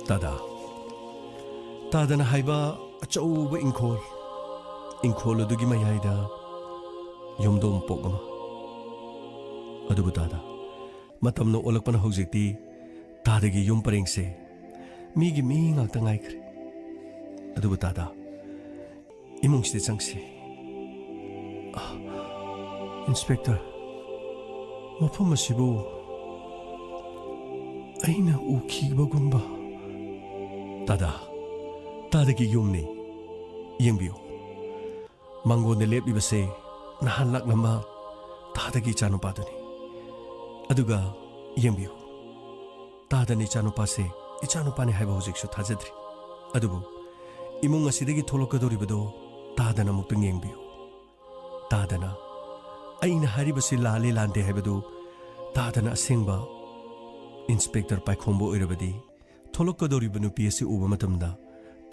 ꯇꯥꯗ, ꯇꯥꯗꯅ ꯍꯥꯏꯕ ꯑꯆꯧꯕ ꯏꯪꯈꯣꯜ, ꯏꯪꯈꯣꯜ ꯑꯗꯨꯒꯤ ꯃꯌꯥꯏꯗ ꯌꯨꯝꯗꯣꯡ ꯄꯣꯛ ꯑꯃ꯫ ꯑꯗꯨꯕꯨ ꯇꯥꯗ, ꯃꯇꯝꯅ ꯑꯣꯜꯂꯛꯄꯅ ꯍꯧꯖꯤꯛꯇꯤ ꯇꯥꯗꯒꯤ ꯌꯨꯝ ꯄꯔꯦꯡꯁꯦ ꯃꯤꯒꯤ ꯃꯤ ꯉꯥꯛꯇ ꯉꯥꯏꯈ꯭ꯔꯦ꯫ ꯑꯗꯨꯕꯨ ꯇꯥꯗ, ꯏꯃꯨꯡꯁꯤꯗ ꯆꯪꯁꯤ꯫ ꯑ, ꯏꯟꯁꯄꯦꯛꯇꯔ, ꯃꯐꯝ ꯑꯁꯤꯕꯨ ꯑꯩꯅ ꯎꯈꯤꯕꯒꯨꯝꯕ꯫ ꯇꯥꯗ, ꯇꯥꯗꯒꯤ ꯌꯨꯝꯅꯤ꯫ ꯌꯦꯡꯕꯤꯌꯨ, ꯃꯥꯡꯒꯣꯟꯗ ꯂꯦꯞꯂꯤꯕꯁꯦ ꯅꯍꯥꯟ ꯂꯥꯛꯂꯝꯕ ꯇꯥꯗꯒꯤ ꯏꯆꯥꯅꯨꯄꯥꯗꯨꯅꯤ꯫ ꯑꯗꯨꯒ ꯌꯦꯡꯕꯤꯌꯨ, ꯇꯥꯗꯅ ꯏꯆꯥꯅꯨꯄꯥꯁꯦ ꯏꯆꯥꯅꯨꯄꯥꯅꯤ ꯍꯥꯏꯕ ꯍꯧꯖꯤꯛꯁꯨ ꯊꯥꯖꯗ꯭ꯔꯤ꯫ ꯑꯗꯨꯕꯨ ꯏꯃꯨꯡ ꯑꯁꯤꯗꯒꯤ ꯊꯣꯛꯂꯛꯀꯗꯧꯔꯤꯕꯗꯣ ꯇꯥꯗꯅ ꯑꯃꯨꯛꯇꯪ ꯌꯦꯡꯕꯤꯌꯨ꯫ ꯇꯥꯗꯅ ꯑꯩꯅ ꯍꯥꯏꯔꯤꯕꯁꯤ ꯂꯥꯜꯂꯤ ꯂꯥꯟꯗꯦ ꯍꯥꯏꯕꯗꯨ ꯇꯥꯗꯅ ꯑꯁꯦꯡꯕ ꯏꯟꯁꯄꯦꯛꯇꯔ ꯄꯥꯏꯈꯣꯝꯕ ꯑꯣꯏꯔꯕꯗꯤ ꯊꯣꯛꯂꯛꯀꯗꯧꯔꯤꯕ ꯅꯨꯄꯤ ꯑꯁꯤ ꯎꯕ ꯃꯇꯝꯗ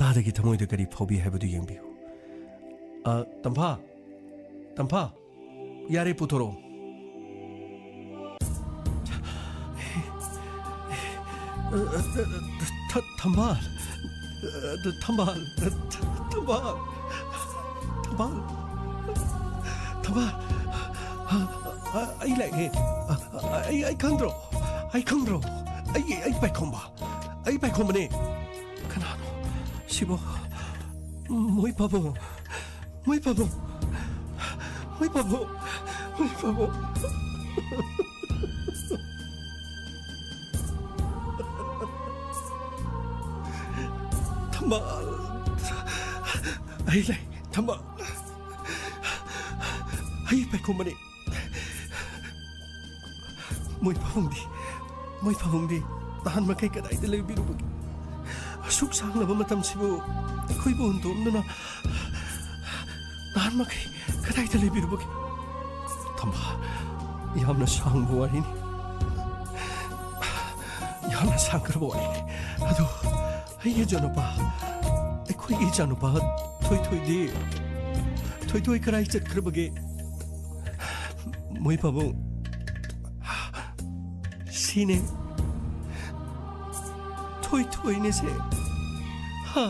ꯇꯥꯗꯒꯤ ꯊꯃꯣꯏꯗ ꯀꯔꯤ ꯐꯥꯎꯕꯤ ꯍꯥꯏꯕꯗꯨ ꯌꯦꯡꯕꯤꯌꯨ꯫ ꯑ, ꯇꯝꯐꯥ, ꯇꯝꯐꯥ, ꯌꯥꯔꯦ, ꯄꯨꯊꯣꯔꯛꯑꯣ꯫ ꯊ-, ꯊꯝꯕꯥꯜ, ꯊꯝꯕꯥꯜ, ꯊꯝꯕꯥꯜ, ꯊꯝꯕꯥꯜ, ꯊꯝꯕꯥꯜ, ꯑꯩ ꯂꯥꯛꯑꯦ꯫ ꯑꯩ, ꯑꯩ ꯈꯪꯗ꯭ꯔꯣ? ꯑꯩ ꯈꯪꯗ꯭ꯔꯣ? ꯑꯩ, ꯑꯩ ꯄꯥꯏꯈꯣꯝꯕ, ꯑꯩ ꯄꯥꯏꯈꯣꯝꯕꯅꯦ꯫ ꯀꯅꯥꯅꯣ ꯁꯤꯕꯣ? ꯃꯣꯏ ꯄꯥꯕꯨꯡ, ꯃꯣꯏ ꯄꯥꯕꯨꯡ, ꯃꯣꯏ ꯄꯥꯕꯨꯡ, ꯃꯣꯏ ꯄꯥꯕꯨꯡ꯫ ꯊꯝꯕꯥꯜ, ꯑꯩ ꯂꯩ, ꯊꯝꯕꯥꯜ꯫ ꯑꯩ ꯄꯥꯏꯈꯣꯝꯕꯅꯤ꯫ ꯃꯣꯏ ꯄꯥꯕꯨꯡꯗꯤ, ꯃꯣꯏ ꯄꯥꯕꯨꯡꯗꯤ ꯅꯍꯥꯟ ꯃꯈꯩ ꯀꯗꯥꯏꯗ ꯂꯩꯕꯤꯔꯨꯕꯒꯦ? ꯑꯁꯨꯛ ꯁꯥꯡꯂꯕ ꯃꯇꯝꯁꯤꯕꯨ ꯑꯩꯈꯣꯏꯕꯨ ꯍꯨꯟꯗꯣꯛꯂꯝꯗꯨꯅ ꯅꯍꯥꯟ ꯃꯈꯩ ꯀꯗꯥꯏꯗ ꯂꯩꯕꯤꯔꯨꯕꯒꯦ? ꯊꯝꯕꯥꯜ, ꯌꯥꯝꯅ ꯁꯥꯡꯕ ꯋꯥꯔꯤꯅꯤ꯫ ꯌꯥꯝꯅ ꯁꯥꯡꯈ꯭ꯔꯕ ꯋꯥꯔꯤꯅꯤ꯫ ꯑꯗꯣ ꯑꯩꯒꯤ ꯏꯆꯥꯅꯨꯄꯥ, ꯑꯩꯈꯣꯏꯒꯤ ꯏꯆꯥꯅꯨꯄꯥ ꯊꯣꯏꯊꯣꯏꯗꯤ, ꯊꯣꯏꯊꯣꯏ ꯀꯔꯥꯏ ꯆꯠꯈ꯭ꯔꯕꯒꯦ? ꯃꯣꯏ ꯄꯥꯕꯨꯡ, ꯁꯤꯅꯦ꯫ ꯊꯣꯏꯊꯣꯏꯅꯦ ꯁꯦ꯫ ꯍꯥ?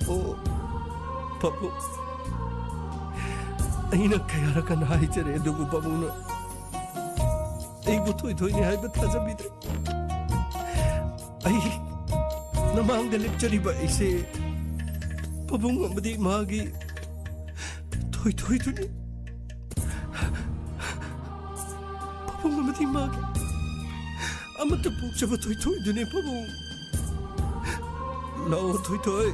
ꯑꯣ, ꯄꯥꯕꯨꯡ, ꯑꯩꯅ ꯀꯌꯥꯔꯛ ꯍꯟꯅ ꯍꯥꯏꯖꯔꯦ, ꯑꯗꯨꯕꯨ ꯄꯥꯕꯨꯡꯅ ꯑꯩꯕꯨ ꯊꯣꯏꯊꯣꯏꯅꯦ ꯍꯥꯏꯕ ꯊꯥꯖꯕꯤꯗ꯭ꯔꯦ꯫ ꯑꯩ ꯅꯃꯥꯡꯗ ꯂꯦꯞꯆꯔꯤꯕ ꯑꯩꯁꯦ ꯄꯥꯕꯨꯡ ꯑꯃꯗꯤ ꯃꯥꯒꯤ ꯊꯣꯏꯊꯣꯏꯗꯨꯅꯤ꯫ ꯄꯥꯕꯨꯡ ꯑꯃꯗꯤ ꯃꯥꯒꯤ ꯑꯃꯠꯇ ꯄꯣꯛꯆꯕ ꯊꯣꯏꯊꯣꯏꯗꯨꯅꯤ, ꯄꯥꯕꯨꯡ꯫ ꯂꯥꯛꯑꯣ, ꯊꯣꯏꯊꯣꯏ꯫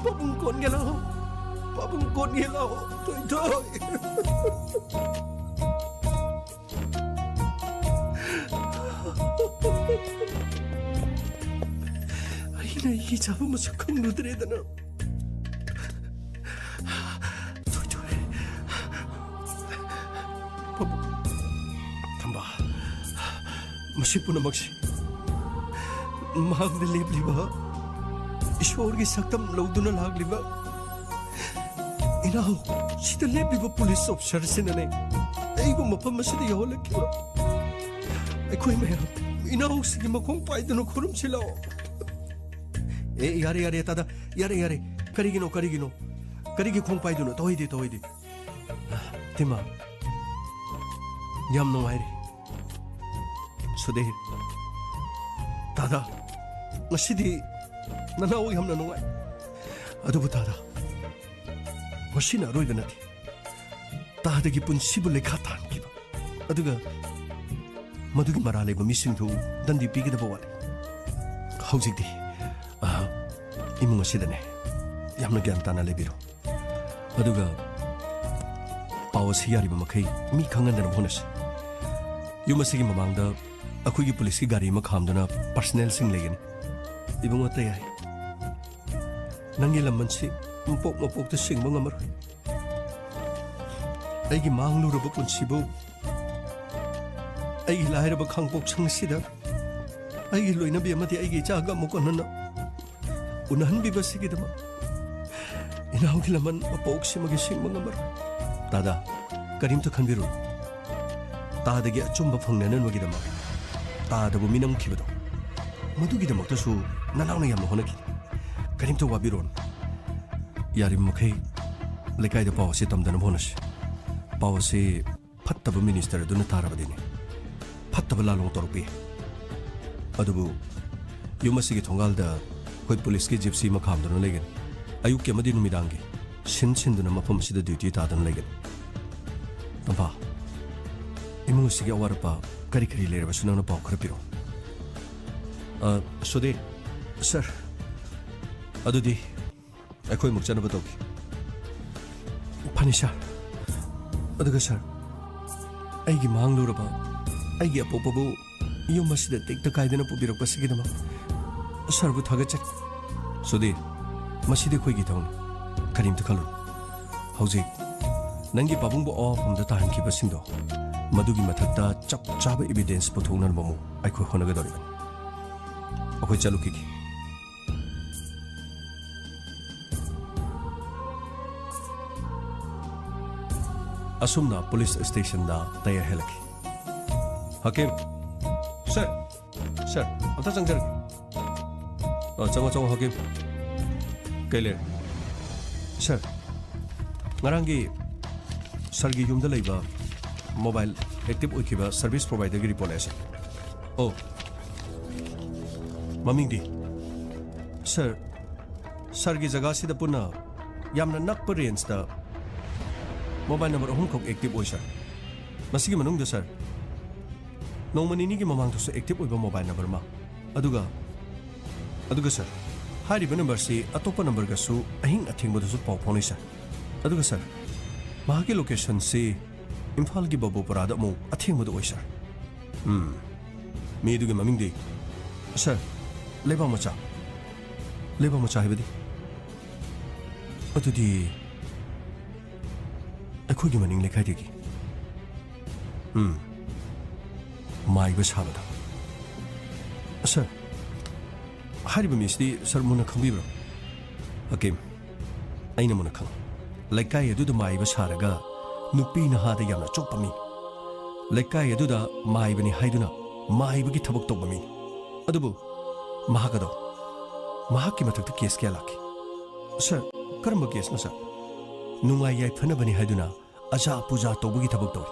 ꯄꯥꯕꯨꯡ ꯀꯣꯟꯒꯦ ꯂꯥꯛꯑꯣ꯫ ꯄꯥꯕꯨꯡ ꯀꯣꯟꯒꯦ ꯂꯥꯛꯑꯣ, ꯊꯣꯏꯊꯣꯏ꯫ ꯑꯩꯅ ꯑꯩꯒꯤ ꯏꯆꯥꯕꯨ ꯃꯁꯛ ꯈꯪꯂꯨꯗ꯭ꯔꯦꯗꯅ꯫ ꯊꯣꯏꯊꯣꯏ꯫ ꯄꯥꯕꯨꯡ꯫ ꯊꯝꯕꯥꯜ꯫ ꯃꯁꯤ ꯄꯨꯝꯅꯃꯛꯁꯤ ꯃꯍꯥꯛꯅ ꯂꯦꯞꯂꯤꯕ ꯏꯁꯣꯔꯒꯤ ꯁꯛꯇꯝ ꯂꯧꯗꯨꯅ ꯂꯥꯛꯂꯤꯕ ꯏꯅꯥꯎ, ꯁꯤꯗ ꯂꯦꯞꯂꯤꯕ ꯄꯨꯂꯤꯁ ꯑꯣꯐꯤꯁꯔꯁꯤꯅꯅꯦ, ꯑꯩꯕꯨ ꯃꯐꯝ ꯑꯁꯤꯗ ꯌꯧꯍꯜꯂꯛꯈꯤꯕ꯫ ꯑꯩꯈꯣꯏ ꯃꯌꯥꯝ ꯏꯅꯥꯎꯁꯤꯒꯤ ꯃꯈꯣꯡ ꯄꯥꯏꯗꯨꯅ ꯈꯨꯔꯨꯝꯁꯤ ꯂꯥꯛꯑꯣ꯫ ꯑꯦ, ꯌꯥꯔꯦ, ꯌꯥꯔꯦ, ꯇꯥꯗ, ꯌꯥꯔꯦ, ꯌꯥꯔꯦ꯫ ꯀꯔꯤꯒꯤꯅꯣ, ꯀꯔꯤꯒꯤꯅꯣ? ꯀꯔꯤꯒꯤ ꯈꯣꯡ ꯄꯥꯏꯗꯨꯅꯣ? ꯇꯧꯍꯩꯗꯦ, ꯇꯧꯍꯩꯗꯦ꯫ ꯇꯤꯃꯥ, ꯌꯥꯝ ꯅꯨꯡꯉꯥꯏꯔꯦ꯫ ꯁꯨꯙꯤꯔ, ꯇꯥꯗ, ꯉꯁꯤꯗꯤ ꯅꯅꯥꯎ ꯌꯥꯝꯅ ꯅꯨꯡꯉꯥꯏ꯫ ꯑꯗꯨꯕꯨ ꯇꯥꯗ, ꯃꯁꯤꯅ ꯑꯔꯣꯏꯕ ꯅꯠꯇꯦ꯫ ꯇꯥꯗꯒꯤ ꯄꯨꯟꯁꯤꯕꯨ ꯂꯩꯈꯥ ꯇꯥꯍꯟꯈꯤꯕ, ꯑꯗꯨꯒ ꯃꯗꯨꯒꯤ ꯃꯔꯥꯜ ꯂꯩꯕ ꯃꯤꯁꯤꯡꯗꯨ ꯗꯟꯗꯤ ꯄꯤꯒꯗꯕ ꯋꯥꯠꯂꯤ꯫ ꯍꯧꯖꯤꯛꯇꯤ, ꯑ, ꯏꯃꯨꯡ ꯑꯁꯤꯗꯅꯦ ꯌꯥꯝꯅ ꯒ꯭ꯌꯥꯟ ꯇꯥꯅ ꯂꯩꯕꯤꯔꯣ꯫ ꯑꯗꯨꯒ ꯄꯥꯎ ꯑꯁꯤ ꯌꯥꯔꯤꯕ ꯃꯈꯩ ꯃꯤ ꯈꯪꯍꯟꯗꯅꯕ ꯍꯣꯠꯅꯁꯤ꯫ ꯌꯨꯝ ꯑꯁꯤꯒꯤ ꯃꯃꯥꯡꯗ ꯑꯩꯈꯣꯏꯒꯤ ꯄꯨꯂꯤꯁꯀꯤ ꯒꯥꯔꯤ ꯑꯃ ꯈꯥꯝꯗꯨꯅ ꯄꯔꯁꯅꯦꯜꯁꯤꯡ ꯂꯩꯒꯅꯤ꯫ ꯏꯕꯨꯡꯉꯣ ꯇꯌꯥꯏ, ꯅꯪꯒꯤ ꯂꯃꯟꯁꯤ ꯃꯄꯣꯛ ꯃꯄꯣꯛꯇ ꯁꯤꯡꯕ ꯉꯝꯃꯔꯣꯏ꯫ ꯑꯩꯒꯤ ꯃꯥꯡꯂꯨꯔꯕ ꯄꯨꯟꯁꯤꯕꯨ ꯑꯩꯒꯤ ꯂꯥꯏꯔꯕ ꯈꯥꯡꯄꯣꯛꯁꯪ ꯑꯁꯤꯗ ꯑꯩꯒꯤ ꯂꯣꯏꯅꯕꯤ ꯑꯃꯗꯤ ꯑꯩꯒꯤ ꯏꯆꯥꯒ ꯑꯃꯨꯛ ꯍꯟꯅ ꯎꯅꯍꯟꯕꯤꯕꯁꯤꯒꯤꯗꯃꯛ ꯏꯅꯥꯎꯒꯤ ꯂꯃꯟ ꯃꯄꯣꯛꯁꯤꯃꯒꯤ ꯁꯤꯡꯕ ꯉꯝꯃꯔꯣꯏ꯫ ꯇꯥꯗ, ꯀꯔꯤꯝꯇ ꯈꯟꯕꯤꯔꯨꯅꯨ꯫ ꯇꯥꯗꯒꯤ ꯑꯆꯨꯝꯕ ꯐꯪꯅꯅꯕꯒꯤꯗꯃꯛ ꯇꯥꯗꯕꯨ ꯃꯤꯅꯝꯈꯤꯕꯗꯣ, ꯃꯗꯨꯒꯤꯗꯃꯛꯇꯁꯨ ꯅꯅꯥꯎꯅ ꯌꯥꯝꯅ ꯍꯣꯠꯅꯈꯤ꯫ ꯀꯔꯤꯝꯇ ꯋꯥꯕꯤꯔꯨꯔꯅꯨ꯫ ꯌꯥꯔꯤꯕ ꯃꯈꯩ ꯂꯩꯀꯥꯏꯗ ꯄꯥꯎ ꯑꯁꯤ ꯇꯝꯗꯅꯕ ꯍꯣꯠꯅꯁꯤ꯫ ꯄꯥꯎ ꯑꯁꯤ ꯐꯠꯇꯕ ꯃꯤꯅꯤꯁꯇꯔ ꯑꯗꯨꯅ ꯇꯥꯔꯕꯗꯤꯅꯦ, ꯐꯠꯇꯕ ꯂꯥꯂꯣꯡ ꯇꯧꯔꯛꯄ ꯌꯥꯏ꯫ ꯑꯗꯨꯕꯨ ꯌꯨꯝ ꯑꯁꯤꯒꯤ ꯊꯣꯡꯒꯥꯜꯗ ꯑꯩꯈꯣꯏ ꯄꯨꯂꯤꯁꯀꯤ ꯖꯤꯞꯁꯤ ꯑꯃ ꯈꯥꯝꯗꯨꯅ ꯂꯩꯒꯅꯤ꯫ ꯑꯌꯨꯛꯀꯤ ꯑꯃꯗꯤ ꯅꯨꯃꯤꯗꯥꯡꯒꯤ ꯁꯤꯟ ꯁꯤꯟꯗꯨꯅ ꯃꯐꯝ ꯑꯁꯤꯗ ꯗ꯭ꯌꯨꯇꯤ ꯇꯥꯗꯨꯅ ꯂꯩꯒꯅꯤ꯫ ꯇꯝꯐꯥ, ꯏꯃꯨꯡ ꯑꯁꯤꯒꯤ ꯑꯋꯥꯠ ꯑꯄꯥ ꯀꯔꯤ ꯀꯔꯤ ꯂꯩꯔꯕꯁꯨ ꯅꯪꯅ ꯄꯥꯎ ꯈꯔ ꯄꯤꯔꯛꯑꯣ꯫ ꯑ, ꯁꯨꯙꯤꯔ꯫ ꯁꯥꯔ, ꯑꯗꯨꯗꯤ ꯑꯩꯈꯣꯏ ꯑꯃꯨꯛ ꯆꯠꯅꯕ ꯇꯧꯈꯤ꯫ ꯐꯅꯤ, ꯁꯥꯔ꯫ ꯑꯗꯨꯒ, ꯁꯥꯔ, ꯑꯩꯒꯤ ꯃꯥꯡꯂꯨꯔꯕ ꯑꯩꯒꯤ ꯑꯄꯣꯛꯄꯕꯨ ꯌꯨꯝ ꯑꯁꯤꯗ ꯇꯦꯛꯇ ꯀꯥꯏꯗꯅ ꯄꯨꯕꯤꯔꯛꯄꯁꯤꯒꯤꯗꯃꯛ ꯁꯥꯔꯕꯨ ꯊꯥꯒꯠꯆꯔꯤ꯫ ꯁꯨꯙꯤꯔ, ꯃꯁꯤꯗꯤ ꯑꯩꯈꯣꯏꯒꯤ ꯊꯧꯅꯤ꯫ ꯀꯔꯤꯝꯇ ꯈꯜꯂꯨꯅꯨ꯫ ꯍꯧꯖꯤꯛ ꯅꯪꯒꯤ ꯄꯥꯕꯨꯡꯕꯨ ꯑꯋꯥꯐꯝꯗ ꯇꯥꯍꯟꯈꯤꯕꯁꯤꯡꯗꯣ, ꯃꯗꯨꯒꯤ ꯃꯊꯛꯇ ꯆꯞ ꯆꯥꯕ ꯏꯕꯤꯗꯦꯟꯁ ꯄꯨꯊꯣꯛꯅꯅꯕ ꯑꯃꯨꯛ ꯑꯩꯈꯣꯏ ꯍꯣꯠꯅꯒꯗꯧꯔꯤꯕꯅꯤ꯫ ꯑꯩꯈꯣꯏ ꯆꯠꯂꯨꯈꯤꯒꯦ꯫ ꯑꯁꯨꯝꯅ ꯄꯨꯂꯤꯁ ꯁ꯭ꯇꯦꯁꯟꯗ ꯇꯌꯥꯔ ꯍꯦꯜꯂꯛꯈꯤ꯫ ꯍꯀꯤꯝ! ꯁꯥꯔ! ꯁꯥꯔ, ꯑꯝꯇ ꯆꯪꯖꯔꯛꯀꯦ꯫ ꯑ, ꯆꯪꯉꯣ, ꯆꯪꯉꯣ, ꯍꯀꯤꯝ꯫ ꯀꯩ ꯂꯩꯔꯦ? ꯁꯥꯔ, ꯉꯔꯥꯡꯒꯤ ꯁꯥꯔꯒꯤ ꯌꯨꯝꯗ ꯂꯩꯕ ꯃꯣꯕꯥꯏꯜ ꯑꯦꯛꯇꯤꯚ ꯑꯣꯏꯈꯤꯕ ꯁꯔꯚꯤꯁ ꯄ꯭ꯔꯣꯚꯥꯏꯗꯔꯒꯤ ꯔꯤꯄꯣꯔꯠꯅꯦ, ꯁꯥꯔ꯫ ꯑꯣ꯫ ꯃꯃꯤꯡꯗꯤ? ꯁꯥꯔ, ꯁꯥꯔꯒꯤ ꯖꯒꯥꯁꯤꯗ ꯄꯨꯟꯅ ꯌꯥꯝꯅ ꯅꯛꯄ ꯔꯦꯟꯖꯇ ꯃꯣꯕꯥꯏꯜ ꯅꯝꯕꯔ ꯑꯍꯨꯝꯈꯛ ꯑꯦꯛꯇꯤꯚ ꯑꯣꯏ, ꯁꯥꯔ꯫ ꯃꯁꯤꯒꯤ ꯃꯅꯨꯡꯗ, ꯁꯥꯔ, ꯅꯣꯡꯃ ꯅꯤꯅꯤꯒꯤ ꯃꯃꯥꯡꯗꯁꯨ ꯑꯦꯛꯇꯤꯚ ꯑꯣꯏꯕ ꯃꯣꯕꯥꯏꯜ ꯅꯝꯕꯔ ꯑꯃ, ꯑꯗꯨꯒ, ꯑꯗꯨꯒ, ꯁꯥꯔ, ꯍꯥꯏꯔꯤꯕ ꯅꯝꯕꯔꯁꯤ ꯑꯇꯣꯞꯄ ꯅꯝꯕꯔꯒꯁꯨ ꯑꯍꯤꯡ ꯑꯊꯦꯡꯕꯗꯁꯨ ꯄꯥꯎ ꯐꯥꯎꯅꯩ, ꯁꯥꯔ꯫ ꯑꯗꯨꯒ, ꯁꯥꯔ, ꯃꯍꯥꯛꯀꯤ ꯂꯣꯀꯦꯁꯟꯁꯤ ꯏꯝꯐꯥꯜꯒꯤ ꯕꯕꯨꯄꯨꯔꯥꯗ ꯑꯃꯨꯛ ꯑꯊꯦꯡꯕꯗ ꯑꯣꯏ, ꯁꯥꯔ꯫ ꯎꯝ, ꯃꯤ ꯑꯗꯨꯒꯤ ꯃꯃꯤꯡꯗꯤ? ꯁꯥꯔ, ꯂꯩꯕꯥꯛ ꯃꯆꯥ꯫ ꯂꯩꯕꯥꯛ ꯃꯆꯥ ꯍꯥꯏꯕꯗꯤ? ꯑꯗꯨꯗꯤ ꯑꯩꯈꯣꯏꯒꯤ ꯃꯅꯤꯡ ꯂꯩꯀꯥꯏꯗꯒꯤ꯫ ꯎꯝ꯫ ꯃꯥꯏꯕ ꯁꯥꯕꯗ꯫ ꯁꯥꯔ, ꯍꯥꯏꯔꯤꯕ ꯃꯤꯁꯇꯤ ꯁꯥꯔ ꯃꯨꯟꯅ ꯈꯪꯕꯤꯕ꯭ꯔꯥ? ꯍꯀꯤꯝ, ꯑꯩꯅ ꯃꯨꯟꯅ ꯈꯪꯏ꯫ ꯂꯩꯀꯥꯏ ꯑꯗꯨꯗ ꯃꯥꯏꯕ ꯁꯥꯔꯒ ꯅꯨꯄꯤ ꯅꯍꯥꯗ ꯌꯥꯝꯅ ꯆꯣꯞꯄ ꯃꯤ꯫ ꯂꯩꯀꯥꯏ ꯑꯗꯨꯗ ꯃꯥꯏꯕꯅꯤ ꯍꯥꯏꯗꯨꯅ ꯃꯥꯏꯕꯒꯤ ꯊꯕꯛ ꯇꯧꯕ ꯃꯤꯅꯤ꯫ ꯑꯗꯨꯕꯨ ꯃꯍꯥꯛ ꯑꯗꯣ, ꯃꯍꯥꯛꯀꯤ ꯃꯊꯛꯇ ꯀꯦꯁ ꯀꯌꯥ ꯂꯥꯛꯈꯤ? ꯁꯥꯔ, ꯀꯔꯝꯕ ꯀꯦꯁꯅꯣ ꯁꯥꯔ? ꯅꯨꯡꯉꯥꯏ ꯌꯥꯏꯐꯅꯕꯅꯤ ꯍꯥꯏꯗꯨꯅ ꯑꯖꯥ ꯄꯨꯖꯥ ꯇꯧꯕꯒꯤ ꯊꯕꯛ ꯇꯧꯏ꯫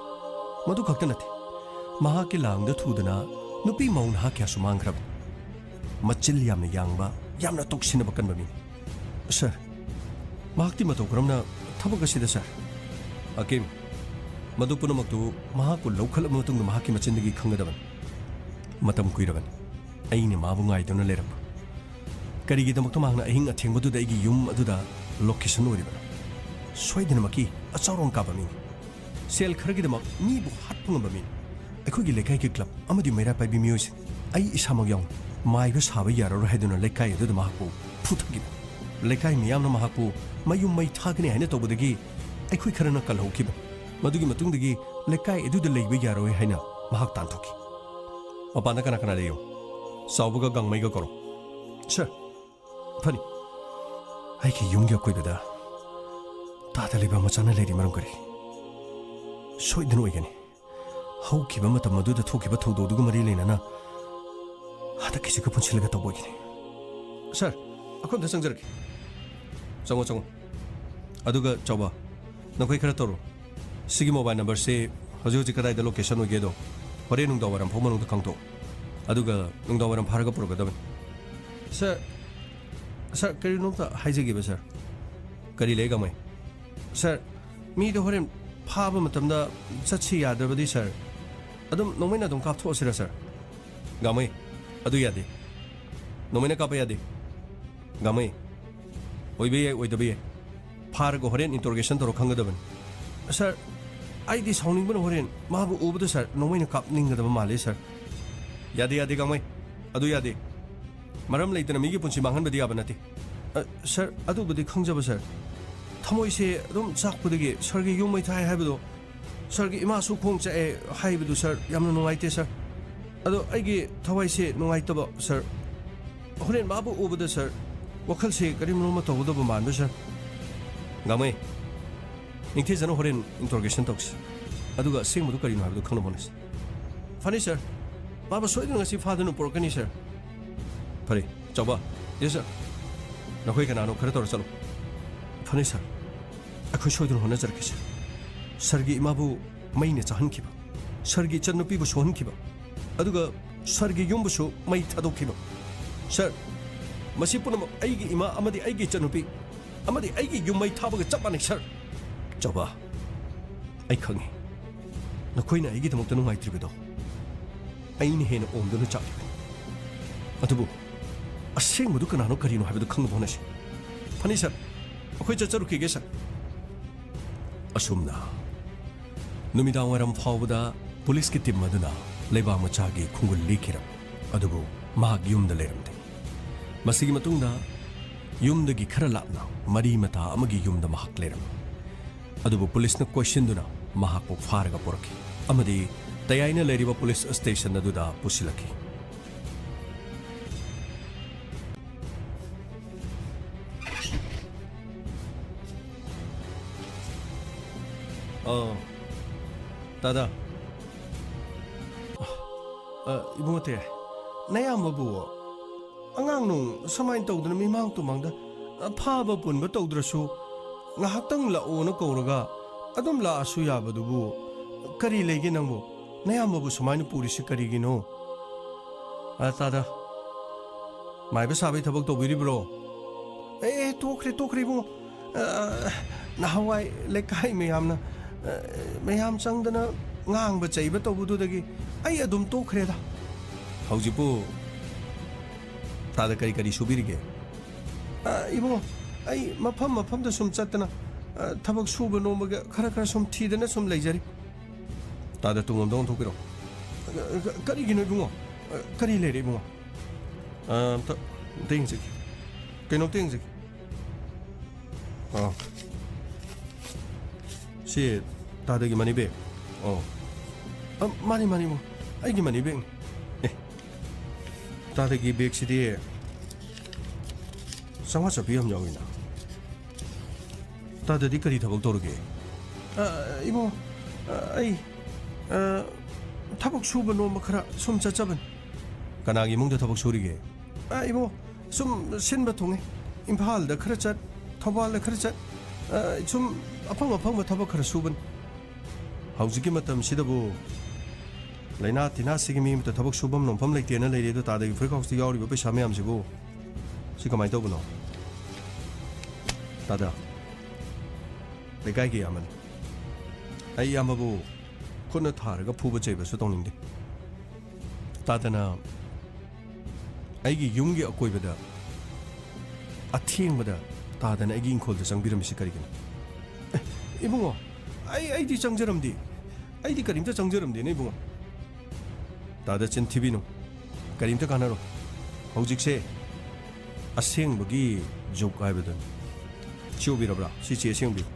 ꯃꯗꯨ ꯈꯛꯇ ꯅꯠꯇꯦ, ꯃꯍꯥꯛꯀꯤ ꯂꯥꯡꯗ ꯊꯨꯗꯅ ꯅꯨꯄꯤ ꯃꯧ ꯅꯍꯥ ꯀꯌꯥꯁꯨ ꯃꯥꯡꯈ꯭ꯔꯕꯅꯤ꯫ ꯃꯆꯤꯜ ꯌꯥꯝꯅ ꯌꯥꯡꯕ, ꯌꯥꯝꯅ ꯇꯧꯁꯤꯟꯅꯕ ꯀꯟꯕ ꯃꯤꯅꯤ꯫ ꯁꯥꯔ, ꯃꯍꯥꯛꯇꯤ ꯃꯇꯧ ꯀꯔꯝꯅ ꯊꯕꯛ ꯑꯁꯤꯗ, ꯁꯥꯔ? ꯍꯀꯤꯝ, ꯃꯗꯨ ꯄꯨꯝꯅꯃꯛꯇꯨ ꯃꯍꯥꯛꯄꯨ ꯂꯧꯈꯠꯂꯕ ꯃꯇꯨꯡꯗ ꯃꯍꯥꯛꯀꯤ ꯃꯆꯤꯟꯗꯒꯤ ꯈꯪꯒꯗꯕꯅꯤ꯫ ꯃꯇꯝ ꯀꯨꯏꯔꯕꯅꯤ ꯑꯩꯅ ꯃꯥꯕꯨ ꯉꯥꯏꯗꯨꯅ ꯂꯩꯔꯛꯄ꯫ ꯀꯔꯤꯒꯤꯗꯃꯛꯇ ꯃꯍꯥꯛꯅ ꯑꯍꯤꯡ ꯑꯊꯦꯡꯕꯗꯨꯗ ꯑꯩꯒꯤ ꯌꯨꯝ ꯑꯗꯨꯗ ꯂꯣꯀꯦꯁꯟ ꯑꯣꯏꯔꯤꯕꯅꯣ? ꯁꯣꯏꯗꯅꯃꯛꯀꯤ ꯑꯆꯥꯎꯔꯣꯟ ꯀꯥꯕ ꯃꯤꯅꯤ꯫ ꯁꯦꯜ ꯈꯔꯒꯤꯗꯃꯛ ꯃꯤꯕꯨ ꯍꯥꯠꯄ ꯉꯝꯕ ꯃꯤꯅꯤ꯫ ꯑꯩꯈꯣꯏꯒꯤ ꯂꯩꯀꯥꯏꯒꯤ ꯀ꯭ꯂꯕ ꯑꯃꯗꯤ ꯃꯩꯔꯥ ꯄꯥꯏꯕꯤ ꯃꯤꯑꯣꯏꯁꯤꯡ, ꯑꯩ ꯏꯁꯥꯃꯛ ꯌꯥꯎꯅ, ꯃꯥꯏꯕ ꯁꯥꯕ ꯌꯥꯔꯔꯣꯏ ꯍꯥꯏꯗꯨꯅ ꯂꯩꯀꯥꯏ ꯑꯗꯨꯗ ꯃꯍꯥꯛꯄꯨ ꯐꯨꯊꯈꯤꯕꯅꯤ꯫ ꯂꯩꯀꯥꯏ ꯃꯤꯌꯥꯝꯅ ꯃꯍꯥꯛꯄꯨ ꯃꯌꯨꯝ ꯃꯩ ꯊꯥꯒꯅꯤ ꯍꯥꯏꯅ ꯇꯧꯕꯗꯒꯤ ꯑꯩꯈꯣꯏ ꯈꯔꯅ ꯀꯜꯍꯧꯈꯤꯕꯅꯤ꯫ ꯃꯗꯨꯒꯤ ꯃꯇꯨꯡꯗꯒꯤ ꯂꯩꯀꯥꯏ ꯑꯗꯨꯗ ꯂꯩꯕ ꯌꯥꯔꯣꯏ ꯍꯥꯏꯅ ꯃꯍꯥꯛ ꯇꯥꯟꯊꯣꯛꯈꯤ꯫ ꯃꯄꯥꯟꯗ ꯀꯅꯥ ꯀꯅꯥ ꯂꯩꯌꯣ? ꯆꯥꯎꯕꯒ ꯒꯥꯡꯃꯩꯒ ꯀꯧꯔꯣ꯫ ꯁꯥꯔ, ꯐꯅꯤ꯫ ꯑꯩꯒꯤ ꯌꯨꯝꯒꯤ ꯑꯀꯣꯏꯕꯗ ꯇꯥꯗ ꯂꯩꯕ ꯃꯆꯥꯅ ꯂꯩꯔꯤ ꯃꯔꯝ ꯀꯔꯤ? ꯁꯣꯏꯗꯅ ꯑꯣꯏꯒꯅꯤ꯫ ꯍꯧꯈꯤꯕ ꯃꯇꯝ ꯑꯗꯨꯗ ꯊꯣꯛꯈꯤꯕ ꯊꯧꯗꯣꯛ ꯑꯗꯨꯒ ꯃꯔꯤ ꯂꯩꯅꯅ ꯍꯟꯗꯛꯀꯤꯁꯤꯒ ꯄꯨꯟꯁꯤꯜꯂꯒ ꯇꯧꯕ ꯑꯣꯏꯒꯅꯤ꯫ ꯁꯥꯔ, ꯑꯩꯈꯣꯏ ꯑꯝꯇ ꯆꯪꯖꯔꯛꯀꯦ꯫ ꯆꯪꯉꯣ, ꯆꯪꯉꯣ꯫ ꯑꯗꯨꯒ ꯆꯥꯎꯕ, ꯅꯈꯣꯏ ꯈꯔ ꯇꯧꯔꯣ꯫ ꯁꯤꯒꯤ ꯃꯣꯕꯥꯏꯜ ꯅꯝꯕꯔꯁꯤ ꯍꯧꯖꯤꯛ ꯍꯧꯖꯤꯛ ꯀꯗꯥꯏꯗ ꯂꯣꯀꯦꯁꯟ ꯑꯣꯏꯒꯦꯗꯣ ꯍꯣꯔꯦꯟ ꯅꯨꯡꯗꯥꯡ ꯋꯥꯏꯔꯝ ꯐꯥꯎ ꯃꯅꯨꯡꯗ ꯈꯪꯗꯣꯛꯑꯣ꯫ ꯑꯗꯨꯒ ꯅꯨꯡꯗꯥꯡ ꯋꯥꯏꯔꯝ ꯐꯥꯔꯒ ꯄꯨꯔꯛꯀꯗꯕꯅꯤ꯫ ꯁꯥꯔ, ꯁꯥꯔ, ꯀꯔꯤꯅꯣꯝꯇ ꯍꯥꯏꯖꯒꯦꯕ, ꯁꯥꯔ꯫ ꯀꯔꯤ ꯂꯩ, ꯒꯥꯡꯃꯩ? ꯁꯥꯔ, ꯃꯤꯗꯣ ꯍꯣꯔꯦꯟ ꯐꯥꯕ ꯃꯇꯝꯗ ꯆꯠꯁꯤ ꯌꯥꯗ꯭ꯔꯕꯗꯤ, ꯁꯥꯔ, ꯑꯗꯨꯝ ꯅꯣꯡꯃꯩꯅ ꯑꯗꯨꯝ ꯀꯥꯞꯊꯣꯛꯑꯁꯤꯔ, ꯁꯥꯔ? ꯒꯥꯡꯃꯩ, ꯑꯗꯨ ꯌꯥꯗꯦ꯫ ꯅꯣꯡꯃꯩꯅ ꯀꯥꯞꯄ ꯌꯥꯗꯦ꯫ ꯒꯥꯡꯃꯩ, ꯑꯣꯏꯕ ꯌꯥꯏ, ꯑꯣꯏꯗꯕ ꯌꯥꯏ꯫ ꯐꯥꯔꯒ ꯍꯣꯔꯦꯟ ꯏꯟꯇꯔꯣꯒꯦꯁꯟ ꯇꯧꯔ ꯈꯪꯒꯗꯕꯅꯤ꯫ ꯁꯥꯔ, ꯑꯩꯗꯤ ꯁꯥꯎꯅꯤꯡꯕꯅ ꯍꯣꯔꯦꯟ ꯃꯥꯕꯨ ꯎꯕꯗ, ꯁꯥꯔ, ꯅꯣꯡꯃꯩꯅ ꯀꯥꯞꯅꯤꯡꯒꯗꯕ ꯃꯥꯜꯂꯦ, ꯁꯥꯔ꯫ ꯌꯥꯗꯦ, ꯌꯥꯗꯦ, ꯒꯥꯡꯃꯩ꯫ ꯑꯗꯨ ꯌꯥꯗꯦ꯫ ꯃꯔꯝ ꯂꯩꯇꯅ ꯃꯤꯒꯤ ꯄꯨꯟꯁꯤ ꯃꯥꯡꯍꯟꯕꯗꯤ ꯌꯥꯕ ꯅꯠꯇꯦ꯫ ꯑ, ꯁꯥꯔ, ꯑꯗꯨꯕꯨꯗꯤ ꯈꯪꯖꯕ, ꯁꯥꯔ꯫ ꯊꯃꯣꯏꯁꯦ ꯑꯗꯨꯝ ꯆꯥꯛꯄꯗꯒꯤ ꯁꯥꯔꯒꯤ ꯌꯨꯝ ꯃꯩ ꯊꯥꯏ ꯍꯥꯏꯕꯗꯣ, ꯁꯥꯔꯒꯤ ꯏꯃꯥꯁꯨ ꯈꯣꯡ ꯆꯥꯛꯑꯦ ꯍꯥꯏꯕꯗꯨ, ꯁꯥꯔ, ꯌꯥꯝꯅ ꯅꯨꯡꯉꯥꯏꯇꯦ, ꯁꯥꯔ꯫ ꯑꯗꯣ ꯑꯩꯒꯤ ꯊꯋꯥꯏꯁꯦ ꯅꯨꯡꯉꯥꯏꯇꯕ, ꯁꯥꯔ꯫ ꯍꯣꯔꯦꯟ ꯃꯥꯕꯨ ꯎꯕꯗ, ꯁꯥꯔ, ꯋꯥꯈꯜꯁꯦ ꯀꯔꯤꯅꯣꯝꯃ ꯇꯧꯒꯗꯕ ꯃꯥꯟꯕ, ꯁꯥꯔ꯫ ꯒꯥꯡꯃꯩ, ꯅꯤꯡꯊꯤꯖꯅ ꯍꯣꯔꯦꯟ interrogation ꯇꯧꯁꯤ, ꯑꯗꯨꯒ ꯑꯁꯦꯡꯕꯗꯨ ꯀꯔꯤꯅꯣ ꯍꯥꯏꯕꯗꯨ ꯈꯪꯅꯕ ꯍꯣꯠꯅꯁꯤ꯫ ꯐꯅꯤ, ꯁꯥꯔ꯫ ꯃꯥꯕꯨ ꯁꯣꯏꯗꯅ ꯉꯁꯤ ꯐꯥꯗꯨꯅ ꯄꯨꯔꯛꯀꯅꯤ, ꯁꯥꯔ꯫ ꯐꯔꯦ, ꯆꯥꯎꯕ꯫ Yes, sir. ꯅꯈꯣꯏ ꯀꯅꯥꯅꯣ ꯈꯔ ꯇꯧꯔ ꯆꯠꯂꯣ꯫ ꯐꯅꯤ, ꯁꯥꯔ꯫ ꯑꯩꯈꯣꯏ ꯁꯣꯏꯗꯅ ꯍꯣꯠꯅꯖꯔꯛꯀꯦ, ꯁꯥꯔ꯫ ꯁꯥꯔꯒꯤ ꯏꯃꯥꯕꯨ ꯃꯩꯅ ꯆꯥꯍꯟꯈꯤꯕ, ꯁꯥꯔꯒꯤ ꯏꯆꯟꯅꯨꯄꯤꯕꯨ ꯁꯣꯛꯍꯟꯈꯤꯕ, ꯑꯗꯨꯒ ꯁꯥꯔꯒꯤ ꯌꯨꯝꯕꯨꯁꯨ ꯃꯩ ꯊꯥꯗꯣꯛꯈꯤꯕ꯫ ꯁꯥꯔ, ꯃꯁꯤ ꯄꯨꯝꯅꯃꯛ ꯑꯩꯒꯤ ꯏꯃꯥ ꯑꯃꯗꯤ ꯑꯩꯒꯤ ꯏꯆꯟꯅꯨꯄꯤ ꯑꯃꯗꯤ ꯑꯩꯒꯤ ꯌꯨꯝ ꯃꯩ ꯊꯥꯕꯒ ꯆꯞ ꯃꯥꯟꯅꯩ, ꯁꯥꯔ꯫ ꯆꯥꯎꯕ, ꯑꯩ ꯈꯪꯉꯤ꯫ ꯅꯈꯣꯏꯅ ꯑꯩꯒꯤꯗꯃꯛꯇ ꯅꯨꯡꯉꯥꯏꯇ꯭ꯔꯤꯕꯗꯣ ꯑꯩꯅ ꯍꯦꯟꯅ ꯑꯣꯝꯗꯨꯅ ꯆꯥꯛꯂꯤꯕꯅꯤ꯫ ꯑꯗꯨꯕꯨ ꯑꯁꯦꯡꯕꯗꯨ ꯀꯅꯥꯅꯣ ꯀꯔꯤꯅꯣ ꯍꯥꯏꯕꯗꯨ ꯈꯪꯅꯕ ꯍꯣꯠꯅꯁꯤ꯫ ꯐꯅꯤ, ꯁꯥꯔ꯫ ꯑꯩꯈꯣꯏ ꯆꯠꯆꯔꯨꯈꯤꯒꯦ, ꯁꯥꯔ꯫ ꯑꯁꯨꯝꯅ ꯅꯨꯃꯤꯗꯥꯡ ꯋꯥꯏꯔꯝ ꯐꯥꯎꯕꯗ ꯄꯨꯂꯤꯁꯀꯤ ꯇꯤꯝ ꯑꯗꯨꯅ ꯂꯩꯕꯥꯛ ꯃꯆꯥꯒꯤ ꯈꯨꯡꯒꯨꯜ ꯂꯤꯈꯤꯔꯝꯃꯤ꯫ ꯑꯗꯨꯕꯨ ꯃꯍꯥꯛ ꯌꯨꯝꯗ ꯂꯩꯔꯝꯗꯦ꯫ ꯃꯁꯤꯒꯤ ꯃꯇꯨꯡꯗ ꯌꯨꯝꯗꯒꯤ ꯈꯔ ꯂꯥꯞꯅ ꯃꯔꯤ ꯃꯇꯥ ꯑꯃꯒꯤ ꯌꯨꯝꯗ ꯃꯍꯥꯛ ꯂꯩꯔꯝꯃꯤ꯫ ꯑꯗꯨꯕꯨ ꯄꯨꯂꯤꯁꯅ ꯀꯣꯏꯁꯤꯟꯗꯨꯅ ꯃꯍꯥꯛꯄꯨ ꯐꯥꯔꯒ ꯄꯨꯔꯛꯈꯤ ꯑꯃꯗꯤ ꯇꯌꯥꯏꯅ ꯂꯩꯔꯤꯕ ꯄꯨꯂꯤꯁ ꯁ꯭ꯇꯦꯁꯟ ꯑꯗꯨꯗ ꯄꯨꯁꯤꯜꯂꯛꯈꯤ꯫ ꯑ, ꯇꯥꯗ꯫ ꯑ, ꯏꯕꯨꯡꯉꯣ ꯇꯌꯥꯏ, ꯅꯌꯥꯝꯕꯕꯨ ꯑꯉꯥꯡ ꯅꯨꯡ ꯁꯨꯃꯥꯏꯅ ꯇꯧꯗꯅ ꯃꯤꯃꯥꯡ ꯇꯨꯃꯥꯡꯗ, ꯑ, ꯐꯥꯕ ꯄꯨꯟꯕ ꯇꯧꯗ꯭ꯔꯁꯨ ꯉꯥꯏꯍꯥꯛꯇꯪ ꯂꯥꯛꯑꯣꯅ ꯀꯧꯔꯒ ꯑꯗꯨꯝ ꯂꯥꯛꯑꯁꯨ ꯌꯥꯕꯗꯨꯕꯨ ꯀꯔꯤ ꯂꯩꯒꯦ ꯅꯪꯕꯨ? ꯅꯌꯥꯝꯕꯕꯨ ꯁꯨꯃꯥꯏꯅ ꯄꯨꯔꯤꯁꯤ ꯀꯔꯤꯒꯤꯅꯣ? ꯑ, ꯇꯥꯗ, ꯃꯥꯏꯕ ꯁꯥꯕꯒꯤ ꯊꯕꯛ ꯇꯧꯕꯤꯔꯤꯕ꯭ꯔꯣ? ꯑꯦ, ꯑꯦ, ꯇꯣꯛꯈ꯭ꯔꯦ, ꯇꯣꯛꯈ꯭ꯔꯦ ꯏꯕꯨꯡꯉꯣ꯫ ꯑ, ꯅꯍꯥꯟꯋꯥꯏ ꯂꯩꯀꯥꯏ ꯃꯌꯥꯝꯅ, ꯑ, ꯃꯌꯥꯝ ꯆꯪꯗꯅ ꯉꯥꯡꯕ ꯆꯩꯕ ꯇꯧꯕꯗꯨꯗꯒꯤ ꯑꯩ ꯑꯗꯨꯝ ꯇꯣꯛꯈ꯭ꯔꯦꯗ꯫ ꯍꯧꯖꯤꯛꯄꯨ ꯇꯥꯗ ꯀꯔꯤ ꯀꯔꯤ ꯁꯨꯕꯤꯔꯤꯒꯦ? ꯑ, ꯏꯕꯨꯡꯉꯣ, ꯑꯩ ꯃꯐꯝ ꯃꯐꯝꯗ ꯁꯨꯝ ꯆꯠꯇꯅ, ꯑ, ꯊꯕꯛ ꯁꯨꯕ ꯅꯣꯝꯕꯒ ꯈꯔ ꯈꯔ ꯁꯨꯝ ꯊꯤꯗꯅ ꯁꯨꯝ ꯂꯩꯖꯔꯤ꯫ ꯇꯥꯗ, ꯇꯨꯡꯂꯣꯝꯗ ꯑꯣꯟꯊꯣꯛꯄꯤꯔꯣ꯫ ꯑ, ꯀ-, ꯀꯔꯤꯒꯤꯅꯣ ꯏꯕꯨꯡꯉꯣ? ꯑ, ꯀꯔꯤ ꯂꯩꯔꯦ ꯏꯕꯨꯡꯉꯣ? ꯑ, ꯑꯝꯇ, ꯑꯝꯇ ꯌꯦꯡꯖꯒꯦ꯫ ꯀꯩꯅꯣꯝꯇ ꯌꯦꯡꯖꯒꯦ꯫ ꯑ, ꯑꯦ, ꯇꯥꯗꯒꯤ ꯃꯅꯤ ꯕꯦꯒ? ꯑꯣ꯫ ꯑ, ꯃꯥꯅꯤ, ꯃꯥꯅꯤ, ꯏꯕꯨꯡ꯫ ꯑꯩꯒꯤ ꯃꯅꯤ ꯕꯦꯒꯅꯤ꯫ ꯑꯦ, ꯇꯥꯗꯒꯤ ꯕꯦꯒꯁꯤꯗꯤ ꯆꯥꯝꯃꯉꯥ ꯆꯥꯄꯤ ꯌꯥꯝ ꯌꯥꯎꯏꯅ꯫ ꯇꯥꯗꯗꯤ ꯀꯔꯤ ꯊꯕꯛ ꯇꯧꯔꯒꯦ? ꯑ, ꯏꯕꯨꯡ, ꯑ, ꯑꯩ, ꯑ, ꯊꯕꯛ ꯁꯨꯕ ꯅꯣꯝꯕ ꯈꯔ ꯁꯨꯝ ꯆꯠꯆꯕꯅꯤ꯫ ꯀꯅꯥꯒꯤ ꯏꯃꯨꯡꯗ ꯊꯕꯛ ꯁꯨꯔꯤꯒꯦ? ꯑ, ꯏꯕꯨꯡ, ꯁꯨꯝ ꯁꯤꯟꯕ ꯊꯨꯡꯉꯦ꯫ ꯏꯝꯐꯥꯜꯗ ꯈꯔ ꯆꯠ, ꯊꯧꯕꯥꯜꯗ ꯈꯔ ꯆꯠ, ꯑ, ꯁꯨꯝ ꯑꯐꯪ ꯑꯐꯪꯕ ꯊꯕꯛ ꯈꯔ ꯁꯨꯕꯅꯤ꯫ ꯍꯧꯖꯤꯛꯀꯤ ꯃꯇꯝꯁꯤꯗꯕꯨ ꯂꯥꯏꯅꯥ ꯇꯤꯟꯅꯥꯁꯤꯒꯤ ꯃꯤ ꯑꯃꯇ ꯊꯕꯛ ꯁꯨꯐꯝ ꯅꯣꯝꯐꯝ ꯂꯩꯇꯦꯅ ꯂꯩꯔꯦ꯫ ꯑꯗꯣ ꯇꯥꯗꯒꯤ ꯐꯨꯔꯤꯠ ꯈꯥꯎꯁꯤꯗ ꯌꯥꯎꯔꯤꯕ ꯄꯩꯁꯥ ꯃꯌꯥꯝꯁꯤꯕꯨ ꯁꯤ ꯀꯃꯥꯏꯅ ꯇꯧꯕꯅꯣ? ꯇꯥꯗ, ꯂꯩꯀꯥꯏꯒꯤ ꯏꯌꯥꯝꯕꯅꯤ꯫ ꯑꯩ ꯏꯌꯥꯝꯕꯕꯨ ꯈꯨꯠꯅ ꯊꯥꯔꯒ ꯐꯨꯕ ꯆꯩꯕꯁꯨ ꯇꯧꯅꯤꯡꯗꯦ꯫ ꯇꯥꯗꯅ ꯑꯩꯒꯤ ꯌꯨꯝꯒꯤ ꯑꯀꯣꯏꯕꯗ ꯑꯊꯦꯡꯕꯗ ꯇꯥꯗꯅ ꯑꯩꯒꯤ ꯏꯪꯈꯣꯜꯗ ꯆꯪꯕꯤꯔꯝꯃꯤꯁꯤ ꯀꯔꯤꯒꯤꯅꯣ? ꯑꯦ, ꯏꯕꯨꯡꯉꯣ, ꯑꯩ, ꯑꯩꯗꯤ ꯆꯪꯖꯔꯝꯗꯦ꯫ ꯑꯩꯗꯤ ꯀꯔꯤꯝꯇ ꯆꯪꯖꯔꯝꯗꯦꯅꯦ, ꯏꯕꯨꯡꯉꯣ꯫ ꯇꯥꯗ, ꯆꯤꯟ ꯊꯤꯕꯤꯅꯨ꯫ ꯀꯔꯤꯝꯇ ꯀꯥꯟꯅꯔꯣꯏ꯫ ꯍꯧꯖꯤꯛꯁꯦ ꯑꯁꯦꯡꯕꯒꯤ ꯖꯨꯛ ꯍꯥꯏꯕꯗꯨꯅꯤ꯫ ꯁꯤ ꯎꯕꯤꯔꯕ꯭ꯔꯥ? ꯁꯤ ꯆꯦ ꯑꯁꯦꯡꯕꯤꯌꯨ꯫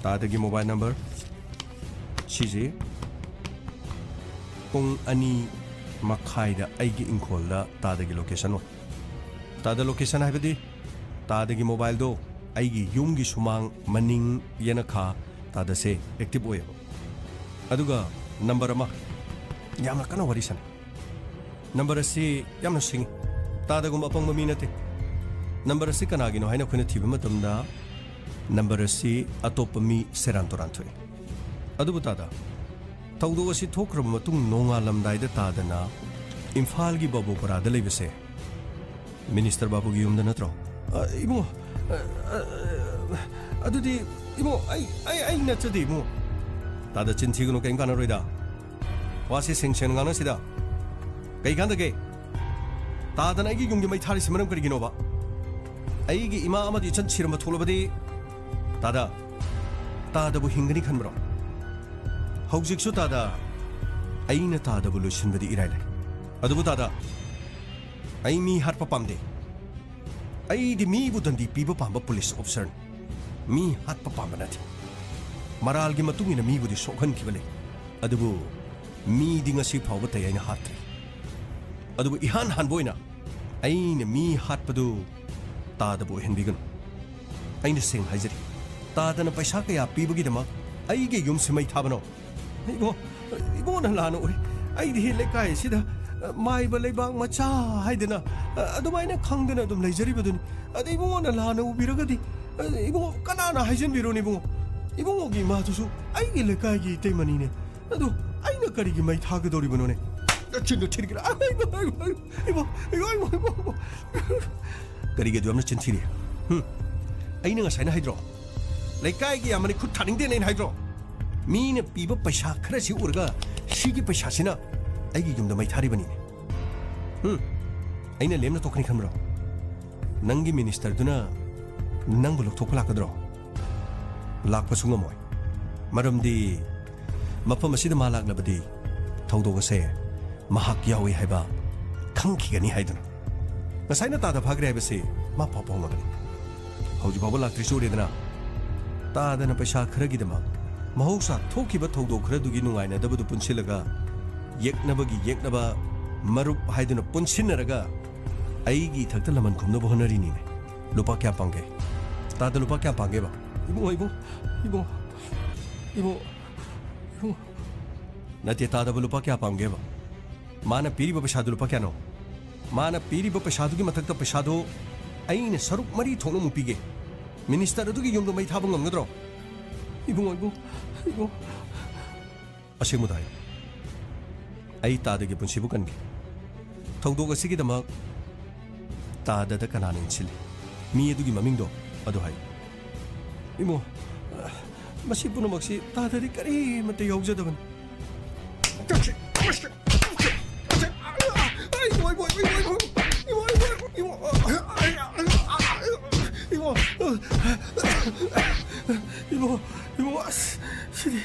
ꯇꯥꯗꯒꯤ ꯃꯣꯕꯥꯏꯜ ꯅꯝꯕꯔ꯫ ꯁꯤꯁꯤ ꯄꯨꯡ ꯑꯅꯤ ꯃꯈꯥꯏꯗ ꯑꯩꯒꯤ ꯏꯪꯈꯣꯜꯗ ꯇꯥꯗꯒꯤ ꯂꯣꯀꯦꯁꯟ ꯑꯣꯏ꯫ ꯇꯥꯗ ꯂꯣꯀꯦꯁꯟ ꯍꯥꯏꯕꯗꯤ ꯇꯥꯗꯒꯤ ꯃꯣꯕꯥꯏꯜꯗꯣ ꯑꯩꯒꯤ ꯌꯨꯝꯒꯤ ꯁꯨꯃꯥꯡ, ꯃꯅꯤꯡ, ꯌꯦꯅꯈꯥ, ꯇꯥꯗꯁꯦ ꯑꯦꯛꯇꯤꯚ ꯑꯣꯏꯌꯦꯕ꯫ ꯑꯗꯨꯒ ꯅꯝꯕꯔ ꯑꯃ, ꯌꯥꯝꯅ ꯀꯟꯅ ꯋꯥꯔꯤ ꯁꯥꯟꯅꯩ꯫ ꯅꯝꯕꯔ ꯑꯁꯤ ꯌꯥꯝꯅ ꯁꯤꯡꯉꯤ꯫ ꯇꯥꯗꯒꯨꯝꯕ ꯑꯄꯪꯕ ꯃꯤ ꯅꯠꯇꯦ꯫ ꯅꯝꯕꯔ ꯑꯁꯤ ꯀꯅꯥꯒꯤꯅꯣ ꯍꯥꯏꯅ ꯑꯩꯈꯣꯏꯅ ꯊꯤꯕ ꯃꯇꯝꯗ, ꯅꯝꯕꯔ ꯑꯁꯤ ꯑꯇꯣꯞꯄ ꯃꯤ ꯁꯦꯔꯥꯟ ꯇꯨꯔꯥꯟ ꯊꯣꯛꯏ꯫ ꯑꯗꯨꯕꯨ ꯇꯥꯗ, ꯊꯧꯗꯣꯛ ꯑꯁꯤ ꯊꯣꯛꯈ꯭ꯔꯕ ꯃꯇꯨꯡ ꯅꯣꯡꯉꯥꯜꯂꯝꯗꯥꯏꯗ ꯇꯥꯗꯅ ꯏꯝꯐꯥꯜꯒꯤ ꯕꯥꯕꯨꯄꯔꯥꯗ ꯂꯩꯕꯁꯦ ꯃꯤꯅꯤꯁꯇꯔ ꯕꯥꯕꯨꯒꯤ ꯌꯨꯝꯗ ꯅꯠꯇ꯭ꯔꯣ? ꯑ, ꯏꯕꯨꯡꯉꯣ, ꯑ, ꯑ, ꯑ, ꯑꯗꯨꯗꯤ, ꯏꯕꯨꯡꯉꯣ, ꯑꯩ, ꯑꯩ, ꯑꯩ ꯅꯠꯆꯗꯦ, ꯏꯕꯨꯡꯉꯣ꯫ ꯇꯥꯗ, ꯆꯤꯟ ꯊꯤꯒꯅꯨ, ꯀꯔꯤꯝ ꯀꯥꯟꯅꯔꯣꯏꯗ꯫ ꯋꯥꯁꯤ ꯁꯦꯡ ꯁꯦꯡꯅ ꯉꯥꯡꯅꯁꯤꯗ꯫ ꯀꯩ ꯀꯥꯟꯗꯒꯦ? ꯇꯥꯗꯅ ꯑꯩꯒꯤ ꯌꯨꯝꯒꯤ ꯃꯩ ꯊꯥꯔꯤꯁꯤ ꯃꯔꯝ ꯀꯔꯤꯒꯤꯅꯣꯕ? ꯑꯩꯒꯤ ꯏꯃꯥ ꯑꯃꯗꯤ ꯏꯆꯟ ꯁꯤꯔꯝꯕ ꯊꯣꯛꯂꯕꯗꯤ, ꯇꯥꯗ, ꯇꯥꯗꯕꯨ ꯍꯤꯡꯒꯅꯤ ꯈꯟꯕ꯭ꯔꯣ? ꯍꯧꯖꯤꯛꯁꯨ ꯇꯥꯗ, ꯑꯩꯅ ꯇꯥꯗꯕꯨ ꯂꯣꯏꯁꯤꯟꯕꯗꯤ ꯏꯔꯥꯏ ꯂꯥꯏ꯫ ꯑꯗꯨꯕꯨ ꯇꯥꯗ, ꯑꯩ ꯃꯤ ꯍꯥꯠꯄ ꯄꯥꯝꯗꯦ꯫ ꯑꯩꯗꯤ ꯃꯤꯕꯨ ꯗꯟꯗꯤ ꯄꯤꯕ ꯄꯥꯝꯕ ꯄꯨꯂꯤꯁ ꯑꯣꯐꯤꯁꯔꯅꯤ꯫ ꯃꯤ ꯍꯥꯠꯄ ꯄꯥꯝꯕ ꯅꯠꯇꯦ꯫ ꯃꯔꯥꯜꯒꯤ ꯃꯇꯨꯡ ꯏꯟꯅ ꯃꯤꯕꯨꯗꯤ ꯁꯣꯛꯍꯟꯈꯤꯕ ꯂꯩ, ꯑꯗꯨꯕꯨ ꯃꯤꯗꯤ ꯉꯁꯤ ꯐꯥꯎꯕ ꯇꯩ ꯑꯩꯅ ꯍꯥꯠꯇ꯭ꯔꯤ꯫ ꯑꯗꯨꯕꯨ ꯏꯍꯥꯟ ꯍꯥꯟꯕ ꯑꯣꯏꯅ ꯑꯩꯅ ꯃꯤ ꯍꯥꯠꯄꯗꯨ ꯇꯥꯗꯕꯨ ꯑꯣꯏꯍꯟꯕꯤꯒꯅꯨ꯫ ꯑꯩꯅ ꯁꯦꯡꯅ ꯍꯥꯏꯖꯔꯤ, ꯇꯥꯗꯅ ꯄꯩꯁꯥ ꯀꯌꯥ ꯄꯤꯕꯒꯤꯗꯃꯛ ꯑꯩꯒꯤ ꯌꯨꯝꯁꯤ ꯃꯩ ꯊꯥꯕꯅꯣ? ꯏꯕꯣ, ꯏꯕꯣꯅ ꯂꯥꯟꯅ ꯎꯔꯦ꯫ ꯑꯩꯗꯤ ꯂꯩꯀꯥꯏ ꯑꯁꯤꯗ, ꯑ, ꯃꯥꯏꯕ ꯂꯩꯕꯥꯛ ꯃꯆꯥ ꯍꯥꯏꯗꯅ, ꯑ, ꯑꯗꯨꯃꯥꯏꯅ ꯈꯪꯗꯅ ꯑꯗꯨꯝ ꯂꯩꯖꯔꯤꯕꯗꯨꯅꯤ꯫ ꯑꯗ ꯏꯕꯨꯡꯉꯣꯅ ꯂꯥꯟꯅ ꯎꯕꯤꯔꯒꯗꯤ, ꯑ, ꯏꯕꯨꯡꯉꯣ, ꯀꯅꯥꯅ ꯍꯥꯏꯖꯤꯟꯕꯤꯔꯨꯅꯤ ꯏꯕꯨꯡꯉꯣ? ꯏꯕꯨꯡꯉꯣꯒꯤ ꯏꯃꯥꯗꯨꯁꯨ ꯑꯩꯒꯤ ꯂꯩꯀꯥꯏꯒꯤ ꯏꯇꯩꯃꯅꯤꯅꯦ꯫ ꯑꯗꯨ ꯑꯩꯅ ꯀꯔꯤꯒꯤ ꯃꯩ ꯊꯥꯒꯗꯧꯔꯤꯕꯅꯣꯅꯦ? ꯅꯆꯤꯟꯗꯨ ꯊꯤꯔꯒꯦꯔꯥ? ꯑ, ꯏꯕꯣ, ꯏꯕꯣ, ꯏꯕꯣ, ꯏꯕꯣ, ꯏꯕꯣ, ꯏꯕꯣ, ꯏꯕꯣ꯫ ꯀꯔꯤꯒꯤ ꯑꯗꯨ ꯌꯥꯝꯅ ꯆꯤꯟꯊꯤꯔꯤ? ꯍꯨꯝ? ꯑꯩꯅ ꯉꯁꯥꯏꯅ ꯍꯥꯏꯗ꯭ꯔꯣ? ꯂꯩꯀꯥꯏꯒꯤ ꯌꯥꯝꯃꯅꯤ ꯈꯨꯠ ꯊꯥꯅꯤꯡꯗꯦꯅ ꯑꯩꯅ ꯍꯥꯏꯗ꯭ꯔꯣ? ꯃꯤꯅ ꯄꯤꯕ ꯄꯩꯁꯥ ꯈꯔꯁꯤ ꯎꯔꯒ ꯁꯤꯒꯤ ꯄꯩꯁꯥꯁꯤꯅ ꯑꯩꯒꯤ ꯌꯨꯝꯗ ꯃꯩ ꯊꯥꯔꯤꯕꯅꯤꯅꯦ꯫ ꯍꯨꯝ? ꯑꯩꯅ ꯂꯦꯝꯅ ꯇꯣꯛꯀꯅꯤ ꯈꯟꯕ꯭ꯔꯣ? ꯅꯪꯒꯤ ꯃꯤꯅꯤꯁꯇꯔꯗꯨꯅ ꯅꯪꯕꯨ ꯂꯧꯊꯣꯛꯄ ꯂꯥꯛꯀꯗ꯭ꯔꯣ? ꯂꯥꯛꯄꯁꯨ ꯉꯝꯃꯣꯏ꯫ ꯃꯔꯝꯗꯤ ꯃꯐꯝ ꯑꯁꯤꯗ ꯃꯥ ꯂꯥꯛꯂꯕꯗꯤ ꯊꯧꯗꯣꯛ ꯑꯁꯦ ꯃꯍꯥꯛ ꯌꯥꯎꯏ ꯍꯥꯏꯕ ꯈꯪꯈꯤꯒꯅꯤ ꯍꯥꯏꯗꯨꯅ꯫ ꯉꯁꯥꯏꯅ ꯇꯥꯗ ꯐꯥꯈ꯭ꯔꯦ ꯍꯥꯏꯕꯁꯤ ꯃꯥ ꯄꯥꯎ ꯐꯥꯎꯅꯒꯅꯤ꯫ ꯍꯧꯖꯤꯛ ꯐꯥꯎꯕ ꯂꯥꯛꯇ꯭ꯔꯤꯁꯨ ꯎꯔꯦꯗꯅ꯫ ꯇꯥꯗꯅ ꯄꯩꯁꯥ ꯈꯔꯒꯤꯗꯃꯛ ꯃꯍꯧꯁꯥ ꯊꯣꯛꯈꯤꯕ ꯊꯧꯗꯣꯛ ꯈꯔꯗꯨꯒꯤ ꯅꯨꯡꯉꯥꯏꯅꯗꯕꯗꯨ ꯄꯨꯟꯁꯤꯜꯂꯒ ꯌꯦꯛꯅꯕꯒꯤ ꯌꯦꯛꯅꯕ ꯃꯔꯨꯞ ꯍꯥꯏꯗꯨꯅ ꯄꯨꯟꯁꯤꯟꯅꯔꯒ ꯑꯩꯒꯤ ꯏꯊꯛꯇ ꯂꯃꯟ ꯈꯨꯝꯅꯕ ꯍꯣꯠꯅꯔꯤꯅꯤꯅꯦ꯫ ꯂꯨꯄꯥ ꯀꯌꯥ ꯄꯥꯝꯒꯦ? ꯇꯥꯗ ꯂꯨꯄꯥ ꯀꯌꯥ ꯄꯥꯝꯒꯦꯕ? ꯏꯕꯨꯡꯉꯣ, ꯏꯕꯨꯡꯉꯣ, ꯏꯕꯨꯡꯉꯣ, ꯏꯕꯨꯡꯉꯣ, ꯏꯕꯨꯡꯉꯣ꯫ ꯅꯠꯇꯦ, ꯇꯥꯗꯕ ꯂꯨꯄꯥ ꯀꯌꯥ ꯄꯥꯝꯒꯦꯕ? ꯃꯥꯅ ꯄꯤꯔꯤꯕ ꯄꯩꯁꯥꯗꯨ ꯂꯨꯄꯥ ꯀꯌꯥꯅꯣ? ꯃꯥꯅ ꯄꯤꯔꯤꯕ ꯄꯩꯁꯥꯗꯨꯒꯤ ꯃꯊꯛꯇ ꯄꯩꯁꯥꯗꯨ ꯑꯩꯅ ꯁꯔꯨꯛ ꯃꯔꯤ ꯊꯣꯛꯅ ꯑꯃꯨꯛ ꯄꯤꯒꯦ꯫ ꯃꯤꯅꯤꯁꯇꯔ ꯑꯗꯨꯒꯤ ꯌꯨꯝꯗꯣ ꯃꯩ ꯊꯥꯕ ꯉꯝꯒꯗ꯭ꯔꯣ? ꯏꯕꯨꯡꯉꯣ, ꯏꯕꯨꯡꯉꯣ, ꯏꯕꯨꯡꯉꯣ꯫ ꯑꯁꯦꯡꯕꯗꯣ ꯍꯥꯏꯌꯨ꯫ ꯑꯩ ꯇꯥꯗꯒꯤ ꯄꯨꯟꯁꯤꯕꯨ ꯀꯟꯒꯦ꯫ ꯊꯧꯗꯣꯛ ꯑꯁꯤꯒꯤꯗꯃꯛ ꯇꯥꯗꯗ ꯀꯅꯥꯅ ꯏꯟꯁꯤꯜꯂꯤ? ꯃꯤ ꯑꯗꯨꯒꯤ ꯃꯃꯤꯡꯗꯣ ꯑꯗꯨ ꯍꯥꯏꯌꯨ꯫ ꯏꯕꯨꯡꯉꯣ, ꯃꯁꯤ ꯄꯨꯝꯅꯃꯛꯁꯤ ꯇꯥꯗꯗꯤ ꯀꯔꯤꯃꯠꯇ ꯌꯥꯎꯖꯗꯕꯅꯤ꯫ ꯏꯕꯣ, ꯏꯕꯣ, ꯑꯁ, ꯁꯤꯗꯤ,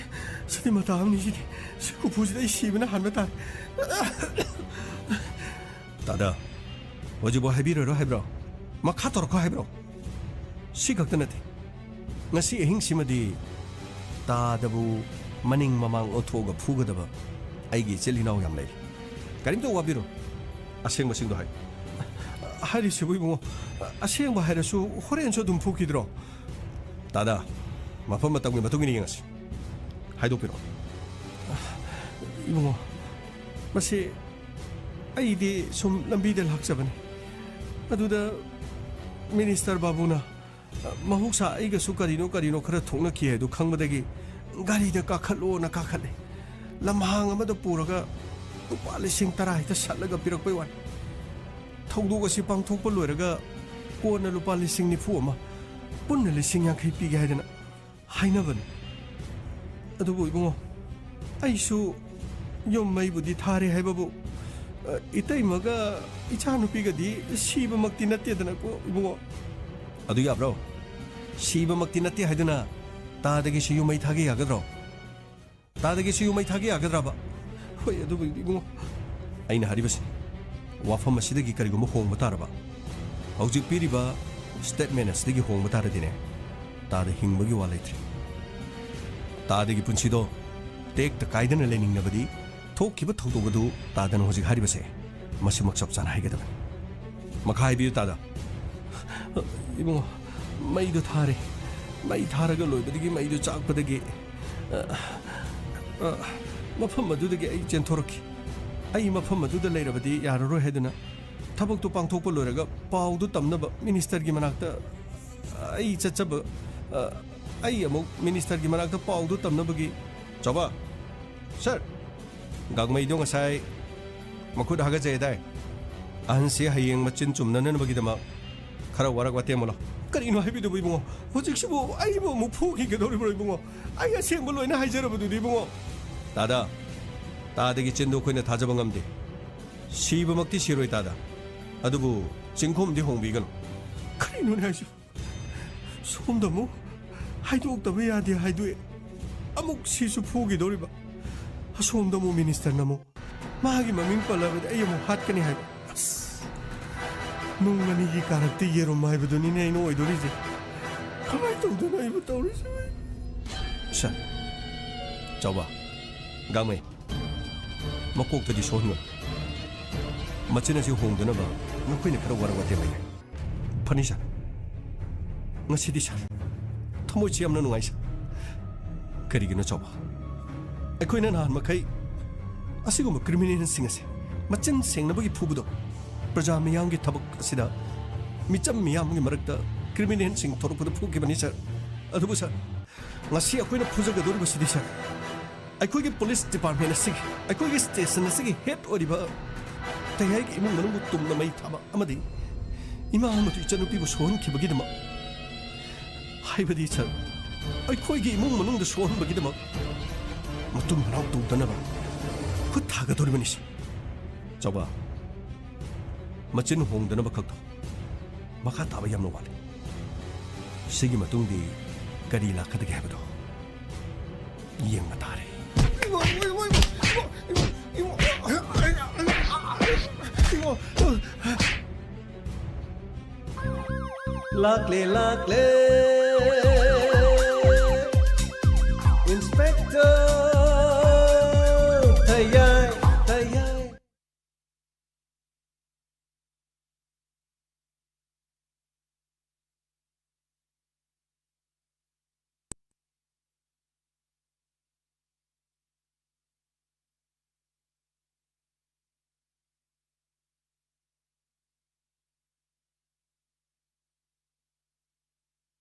ꯁꯤꯗꯤ ꯃꯇꯥ ꯑꯃꯅꯤ, ꯁꯤꯗꯤ꯫ ꯁꯤ ꯀꯨꯐꯨꯁꯤꯗ ꯑꯩ ꯁꯤꯕꯅ ꯍꯥꯟꯕ ꯇꯥꯔꯦ꯫ ꯇꯥꯗ, ꯍꯧꯖꯤꯛꯐꯥꯎ ꯍꯥꯏꯕꯤꯔꯣꯏꯔꯣ ꯍꯥꯏꯕ꯭ꯔꯣ? ꯃꯈꯥ ꯇꯧꯔꯛꯈꯣ ꯍꯥꯏꯕ꯭ꯔꯣ? ꯁꯤ ꯈꯛꯇ ꯅꯠꯇꯦ, ꯉꯁꯤ ꯑꯍꯤꯡꯁꯤꯃꯗꯤ ꯇꯥꯗꯕꯨ ꯃꯅꯤꯡ ꯃꯃꯥꯡ ꯑꯣꯟꯊꯣꯛꯑꯒ ꯐꯨꯒꯗꯕ ꯑꯩꯒꯤ ꯏꯆꯤꯜ ꯏꯅꯥꯎ ꯌꯥꯝ ꯂꯩꯔꯤ꯫ ꯀꯔꯤꯝꯇ ꯋꯥꯕꯤꯔꯨ, ꯑꯁꯦꯡꯕꯁꯤꯡꯗꯣ ꯍꯥꯏ꯫ ꯍꯥꯏꯔꯤꯁꯤꯕꯨ ꯏꯕꯨꯡꯉꯣ, ꯑꯁꯦꯡꯕ ꯍꯥꯏꯔꯁꯨ ꯍꯣꯔꯦꯟꯁꯨ ꯑꯗꯨꯝ ꯐꯨꯈꯤꯗ꯭ꯔꯣ? ꯇꯥꯗ, ꯃꯐꯝ ꯃꯇꯝꯒꯤ ꯃꯇꯨꯡ ꯏꯟꯅ ꯌꯦꯡꯉꯁꯤ꯫ ꯍꯥꯏꯗꯣꯛꯄꯤꯔꯣ꯫ ꯏꯕꯨꯡꯉꯣ, ꯃꯁꯤ ꯑꯩꯗꯤ ꯁꯨꯝ ꯂꯝꯕꯤꯗ ꯂꯥꯛꯆꯕꯅꯤ꯫ ꯑꯗꯨꯗ ꯃꯤꯅꯤꯁꯇꯔ ꯕꯥꯕꯨꯅ, ꯃꯍꯧꯁꯥ ꯑꯩꯒꯁꯨ ꯀꯔꯤꯅꯣ ꯀꯔꯤꯅꯣ ꯈꯔ ꯊꯣꯛꯅꯈꯤ ꯍꯥꯏꯗꯨ ꯈꯪꯕꯗꯒꯤ ꯒꯥꯔꯤꯗ ꯀꯥꯈꯠꯂꯣꯅ ꯀꯥꯈꯠꯂꯦ꯫ ꯂꯝꯍꯥꯡ ꯑꯃꯗ ꯄꯨꯔꯒ ꯂꯨꯄꯥ ꯂꯤꯁꯤꯡ ꯇꯔꯥ ꯍꯦꯛꯇ ꯁꯠꯂꯒ ꯄꯤꯔꯛꯄꯩ ꯋꯥꯅꯤ꯫ ꯊꯧꯗꯣꯛ ꯑꯁꯤ ꯄꯥꯡꯊꯣꯛꯄ ꯂꯣꯏꯔꯒ ꯀꯣꯟꯅ ꯂꯨꯄꯥ ꯂꯤꯁꯤꯡ ꯅꯤꯐꯨ ꯑꯃ, ꯄꯨꯟꯅ ꯂꯤꯁꯤꯡ ꯌꯥꯡꯈꯩ ꯄꯤꯒꯦ ꯍꯥꯏꯗꯅ ꯍꯥꯏꯅꯕꯅꯤ꯫ ꯑꯗꯨꯕꯨ ꯏꯕꯨꯡꯉꯣ, ꯑꯩꯁꯨ ꯌꯨꯝ ꯃꯩꯕꯨꯗꯤ ꯊꯥꯔꯦ ꯍꯥꯏꯕꯕꯨ, ꯑ, ꯏꯇꯩꯃꯒ ꯏꯆꯥꯅꯨꯄꯤꯒꯗꯤ ꯁꯤꯕꯃꯛꯇꯤ ꯅꯠꯇꯦꯗꯅꯀꯣ ꯏꯕꯨꯡꯉꯣ꯫ ꯑꯗꯨ ꯌꯥꯕ꯭ꯔꯣ? ꯁꯤꯕꯃꯛꯇꯤ ꯅꯠꯇꯦ ꯍꯥꯏꯗꯨꯅ ꯇꯥꯗꯒꯤꯁꯨ ꯌꯨꯝ ꯃꯩ ꯊꯥꯒꯦ ꯌꯥꯒꯗ꯭ꯔꯣ? ꯇꯥꯗꯒꯤꯁꯨ ꯌꯨꯝ ꯃꯩ ꯊꯥꯒꯦ ꯌꯥꯒꯗ꯭ꯔꯕ? ꯍꯣꯏ, ꯑꯗꯨꯕꯨ ꯏꯕꯨꯡꯉꯣ, ꯑꯩꯅ ꯍꯥꯏꯔꯤꯕꯁꯤꯅꯤ, ꯋꯥꯐꯝ ꯑꯁꯤꯗꯒꯤ ꯀꯔꯤꯒꯨꯝꯕ ꯍꯣꯡꯕ ꯇꯥꯔꯕ, ꯍꯧꯖꯤꯛ ꯄꯤꯔꯤꯕ ꯁ꯭ꯇꯦꯠꯃꯦꯟ ꯑꯁꯤꯗꯒꯤ ꯍꯣꯡꯕ ꯇꯥꯔꯗꯤꯅꯦ, ꯇꯥꯗ ꯍꯤꯡꯕꯒꯤ ꯋꯥ ꯂꯩꯇ꯭ꯔꯦ꯫ ꯇꯥꯗꯒꯤ ꯄꯨꯟꯁꯤꯗꯣ ꯇꯦꯛꯇ ꯀꯥꯏꯗꯅ ꯂꯩꯅꯤꯡꯂꯕꯗꯤ, ꯊꯣꯛꯈꯤꯕ ꯊꯧꯗꯣꯛ ꯑꯗꯨ ꯇꯥꯗꯅ ꯍꯧꯖꯤꯛ ꯍꯥꯏꯔꯤꯕꯁꯦ, ꯃꯁꯤꯃꯛ ꯆꯞ ꯆꯥꯅ ꯍꯥꯏꯒꯗꯕꯅꯤ꯫ ꯃꯈꯥ ꯍꯥꯏꯕꯤꯌꯨ, ꯇꯥꯗ꯫ ꯏꯕꯨꯡꯉꯣ, ꯃꯩꯗꯣ ꯊꯥꯔꯦ꯫ ꯃꯩ ꯊꯥꯔꯒ ꯂꯣꯏꯕꯗꯒꯤ, ꯃꯩꯗꯣ ꯆꯥꯛꯄꯗꯒꯤ, ꯑ, ꯑ, ꯃꯐꯝ ꯑꯗꯨꯗꯒꯤ ꯑꯩ ꯆꯦꯟꯊꯣꯔꯛꯈꯤ꯫ ꯑꯩ ꯃꯐꯝ ꯑꯗꯨꯗ ꯂꯩꯔꯕꯗꯤ ꯌꯥꯔꯔꯣꯏ ꯍꯥꯏꯗꯨꯅ, ꯊꯕꯛꯇꯨ ꯄꯥꯡꯊꯣꯛꯄ ꯂꯣꯏꯔꯒ ꯄꯥꯎꯗꯨ ꯇꯝꯅꯕ ꯃꯤꯅꯤꯁꯇꯔꯒꯤ ꯃꯅꯥꯛꯇ ꯑꯩ ꯆꯠꯆꯕ, ꯑ, ꯑꯩ ꯑꯃꯨꯛ ꯃꯤꯅꯤꯁꯇꯔꯒꯤ ꯃꯅꯥꯛꯇ ꯄꯥꯎꯗꯨ ꯇꯝꯅꯕꯒꯤ, ꯆꯥꯎꯕ, ꯁꯥꯔ, ꯒꯥꯡꯃꯩꯗꯣ ꯉꯁꯥꯏ ꯃꯈꯨꯠ ꯍꯥꯒꯠꯆꯩ ꯍꯥꯏꯗꯥꯏ? ꯑꯍꯟꯁꯤ ꯍꯌꯦꯡ ꯃꯆꯤꯟ ꯆꯨꯝꯅꯅꯕꯒꯤꯗꯃꯛ ꯈꯔ ꯋꯥꯔꯛ ꯋꯥꯇꯦꯝ ꯑꯣꯜꯂꯣ꯫ ꯀꯔꯤꯅꯣ ꯍꯥꯏꯕꯤꯗꯨꯕꯨ ꯏꯕꯨꯡꯉꯣ? ꯍꯧꯖꯤꯛꯁꯤꯕꯨ ꯑꯩꯕꯨ ꯑꯃꯨꯛ ꯐꯨꯈꯤꯒꯗꯧꯔꯤꯕ꯭ꯔꯣ ꯏꯕꯨꯡꯉꯣ? ꯑꯩ ꯑꯁꯦꯡꯕ ꯂꯣꯏꯅ ꯍꯥꯏꯖꯔꯕꯗꯨꯗꯤ ꯏꯕꯨꯡꯉꯣ꯫ ꯇꯥꯗ, ꯇꯥꯗꯒꯤ ꯆꯤꯟꯗꯨ ꯑꯩꯈꯣꯏꯅ ꯊꯥꯖꯕ ꯉꯝꯗꯦ꯫ ꯁꯤꯕꯃꯛꯇꯤ ꯁꯤꯔꯣꯏ ꯇꯥꯗ, ꯑꯗꯨꯕꯨ ꯆꯤꯡꯈꯣꯝꯗꯤ ꯍꯣꯡꯕꯤꯒꯅꯨ꯫ ꯀꯔꯤꯅꯣꯅꯦ ꯍꯥꯏꯁꯤꯕꯨ? ꯁꯣꯝꯗ ꯑꯃꯨꯛ ꯍꯥꯏꯗꯣꯛꯇꯕ ꯌꯥꯗꯦ ꯍꯥꯏꯗꯣꯛꯑꯦ, ꯑꯃꯨꯛ ꯁꯤꯁꯨ ꯐꯨꯈꯤꯗꯧꯔꯤꯕ꯫ ꯑꯁꯣꯝꯗ ꯑꯃꯨꯛ ꯃꯤꯅꯤꯁꯇꯔꯅ ꯑꯃꯨꯛ ꯃꯥꯒꯤ ꯃꯃꯤꯡ ꯄꯜꯂꯕꯗꯤ ꯑꯩ ꯑꯃꯨꯛ ꯍꯥꯠꯀꯅꯤ ꯍꯥꯏꯕ꯫ ꯑꯁ! ꯅꯨꯡ ꯑꯅꯤꯒꯤ ꯀꯥꯔꯛꯇ ꯌꯦꯔꯨꯝ ꯍꯥꯏꯕꯗꯨꯅꯤꯅꯦ ꯑꯩꯅ ꯑꯣꯏꯗꯣꯔꯤꯁꯦ꯫ ꯀꯃꯥꯏꯅ ꯇꯧꯗꯣꯏꯅꯣ ꯑꯩꯕꯨ ꯇꯧꯔꯤꯁꯦ? ꯁꯥꯔ, ꯆꯥꯎꯕ, ꯒꯥꯡꯃꯩ, ꯃꯀꯣꯛꯇꯗꯤ ꯁꯣꯛꯍꯟꯒꯅꯨ꯫ ꯃꯆꯤꯟ ꯑꯁꯤ ꯍꯣꯡꯗꯅꯕ ꯅꯈꯣꯏꯅ ꯈꯔ ꯋꯥꯔ ꯋꯥꯇꯦꯝ ꯍꯥꯏꯌꯨ꯫ ꯐꯅꯤ ꯁꯥꯔ꯫ ꯉꯁꯤꯗꯤ ꯁꯥꯔ, ꯊꯃꯣꯏꯁꯤ ꯌꯥꯝꯅ ꯅꯨꯡꯉꯥꯏ ꯁꯥꯔ꯫ ꯀꯔꯤꯒꯤꯅꯣ ꯆꯥꯎꯕ? ꯑꯩꯈꯣꯏꯅ ꯅꯍꯥꯟ ꯃꯈꯩ ꯑꯁꯤꯒꯨꯝꯕ ꯀ꯭ꯔꯤꯃꯤꯅꯦꯜꯁꯤꯡ ꯑꯁꯤ ꯃꯆꯤꯟ ꯁꯦꯡꯅꯕꯒꯤ ꯐꯨꯕꯗꯣ ꯄ꯭ꯔꯖꯥ ꯃꯤꯌꯥꯝꯒꯤ ꯊꯕꯛ ꯑꯁꯤꯗ ꯃꯤꯆꯝ ꯃꯤꯌꯥꯝꯒꯤ ꯃꯔꯛꯇ ꯀ꯭ꯔꯤꯃꯤꯅꯦꯜꯁꯤꯡ ꯊꯣꯔꯛꯄꯗ ꯐꯨꯈꯤꯕꯅꯤ ꯁꯥꯔ꯫ ꯑꯗꯨꯕꯨ ꯁꯥꯔ, ꯉꯁꯤ ꯑꯩꯈꯣꯏꯅ ꯐꯨꯖꯒꯗꯧꯔꯤꯕꯁꯤꯗꯤ ꯁꯥꯔ, ꯑꯩꯈꯣꯏꯒꯤ ꯄꯨꯂꯤꯁ ꯗꯤꯄꯥꯔꯠꯃꯦꯟ ꯑꯁꯤꯒꯤ, ꯑꯩꯈꯣꯏꯒꯤ ꯁ꯭ꯇꯦꯁꯟ ꯑꯁꯤꯒꯤ ꯍꯦꯗ ꯑꯣꯏꯔꯤꯕ ꯇꯌꯥꯏꯒꯤ ꯏꯃꯨꯡ ꯃꯅꯨꯡꯕꯨ ꯇꯨꯝꯅ ꯃꯩ ꯊꯥꯕ ꯑꯃꯗꯤ ꯏꯃꯥ ꯑꯃꯗꯤ ꯏꯆꯟꯅꯨꯄꯤꯕꯨ ꯁꯣꯛꯍꯟꯈꯤꯕꯒꯤꯗꯃꯛ, ꯍꯥꯏꯕꯗꯤ ꯁꯥꯔ, ꯑꯩꯈꯣꯏꯒꯤ ꯏꯃꯨꯡ ꯃꯅꯨꯡꯗ ꯁꯣꯛꯍꯟꯕꯒꯤꯗꯃꯛ ꯃꯇꯨꯡ ꯃꯅꯥꯎ ꯇꯧꯗꯅꯕ ꯈꯨꯠ ꯊꯥꯒꯗꯧꯔꯤꯕꯅꯤ ꯁꯥꯔ꯫ ꯆꯥꯎꯕ, ꯃꯆꯤꯟ ꯍꯣꯡꯗꯅꯕ ꯈꯛꯇ ꯃꯈꯥ ꯇꯥꯕ ꯌꯥꯝꯅ ꯋꯥꯠꯂꯤ꯫ ꯁꯤꯒꯤ ꯃꯇꯨꯡꯗꯤ ꯀꯔꯤ ꯂꯥꯛꯀꯗꯒꯦ ꯍꯥꯏꯕꯗꯣ ꯌꯦꯡꯕ ꯇꯥꯔꯦ꯫ ꯂꯥꯛꯂꯦ, ꯂꯥꯛꯂꯦ꯫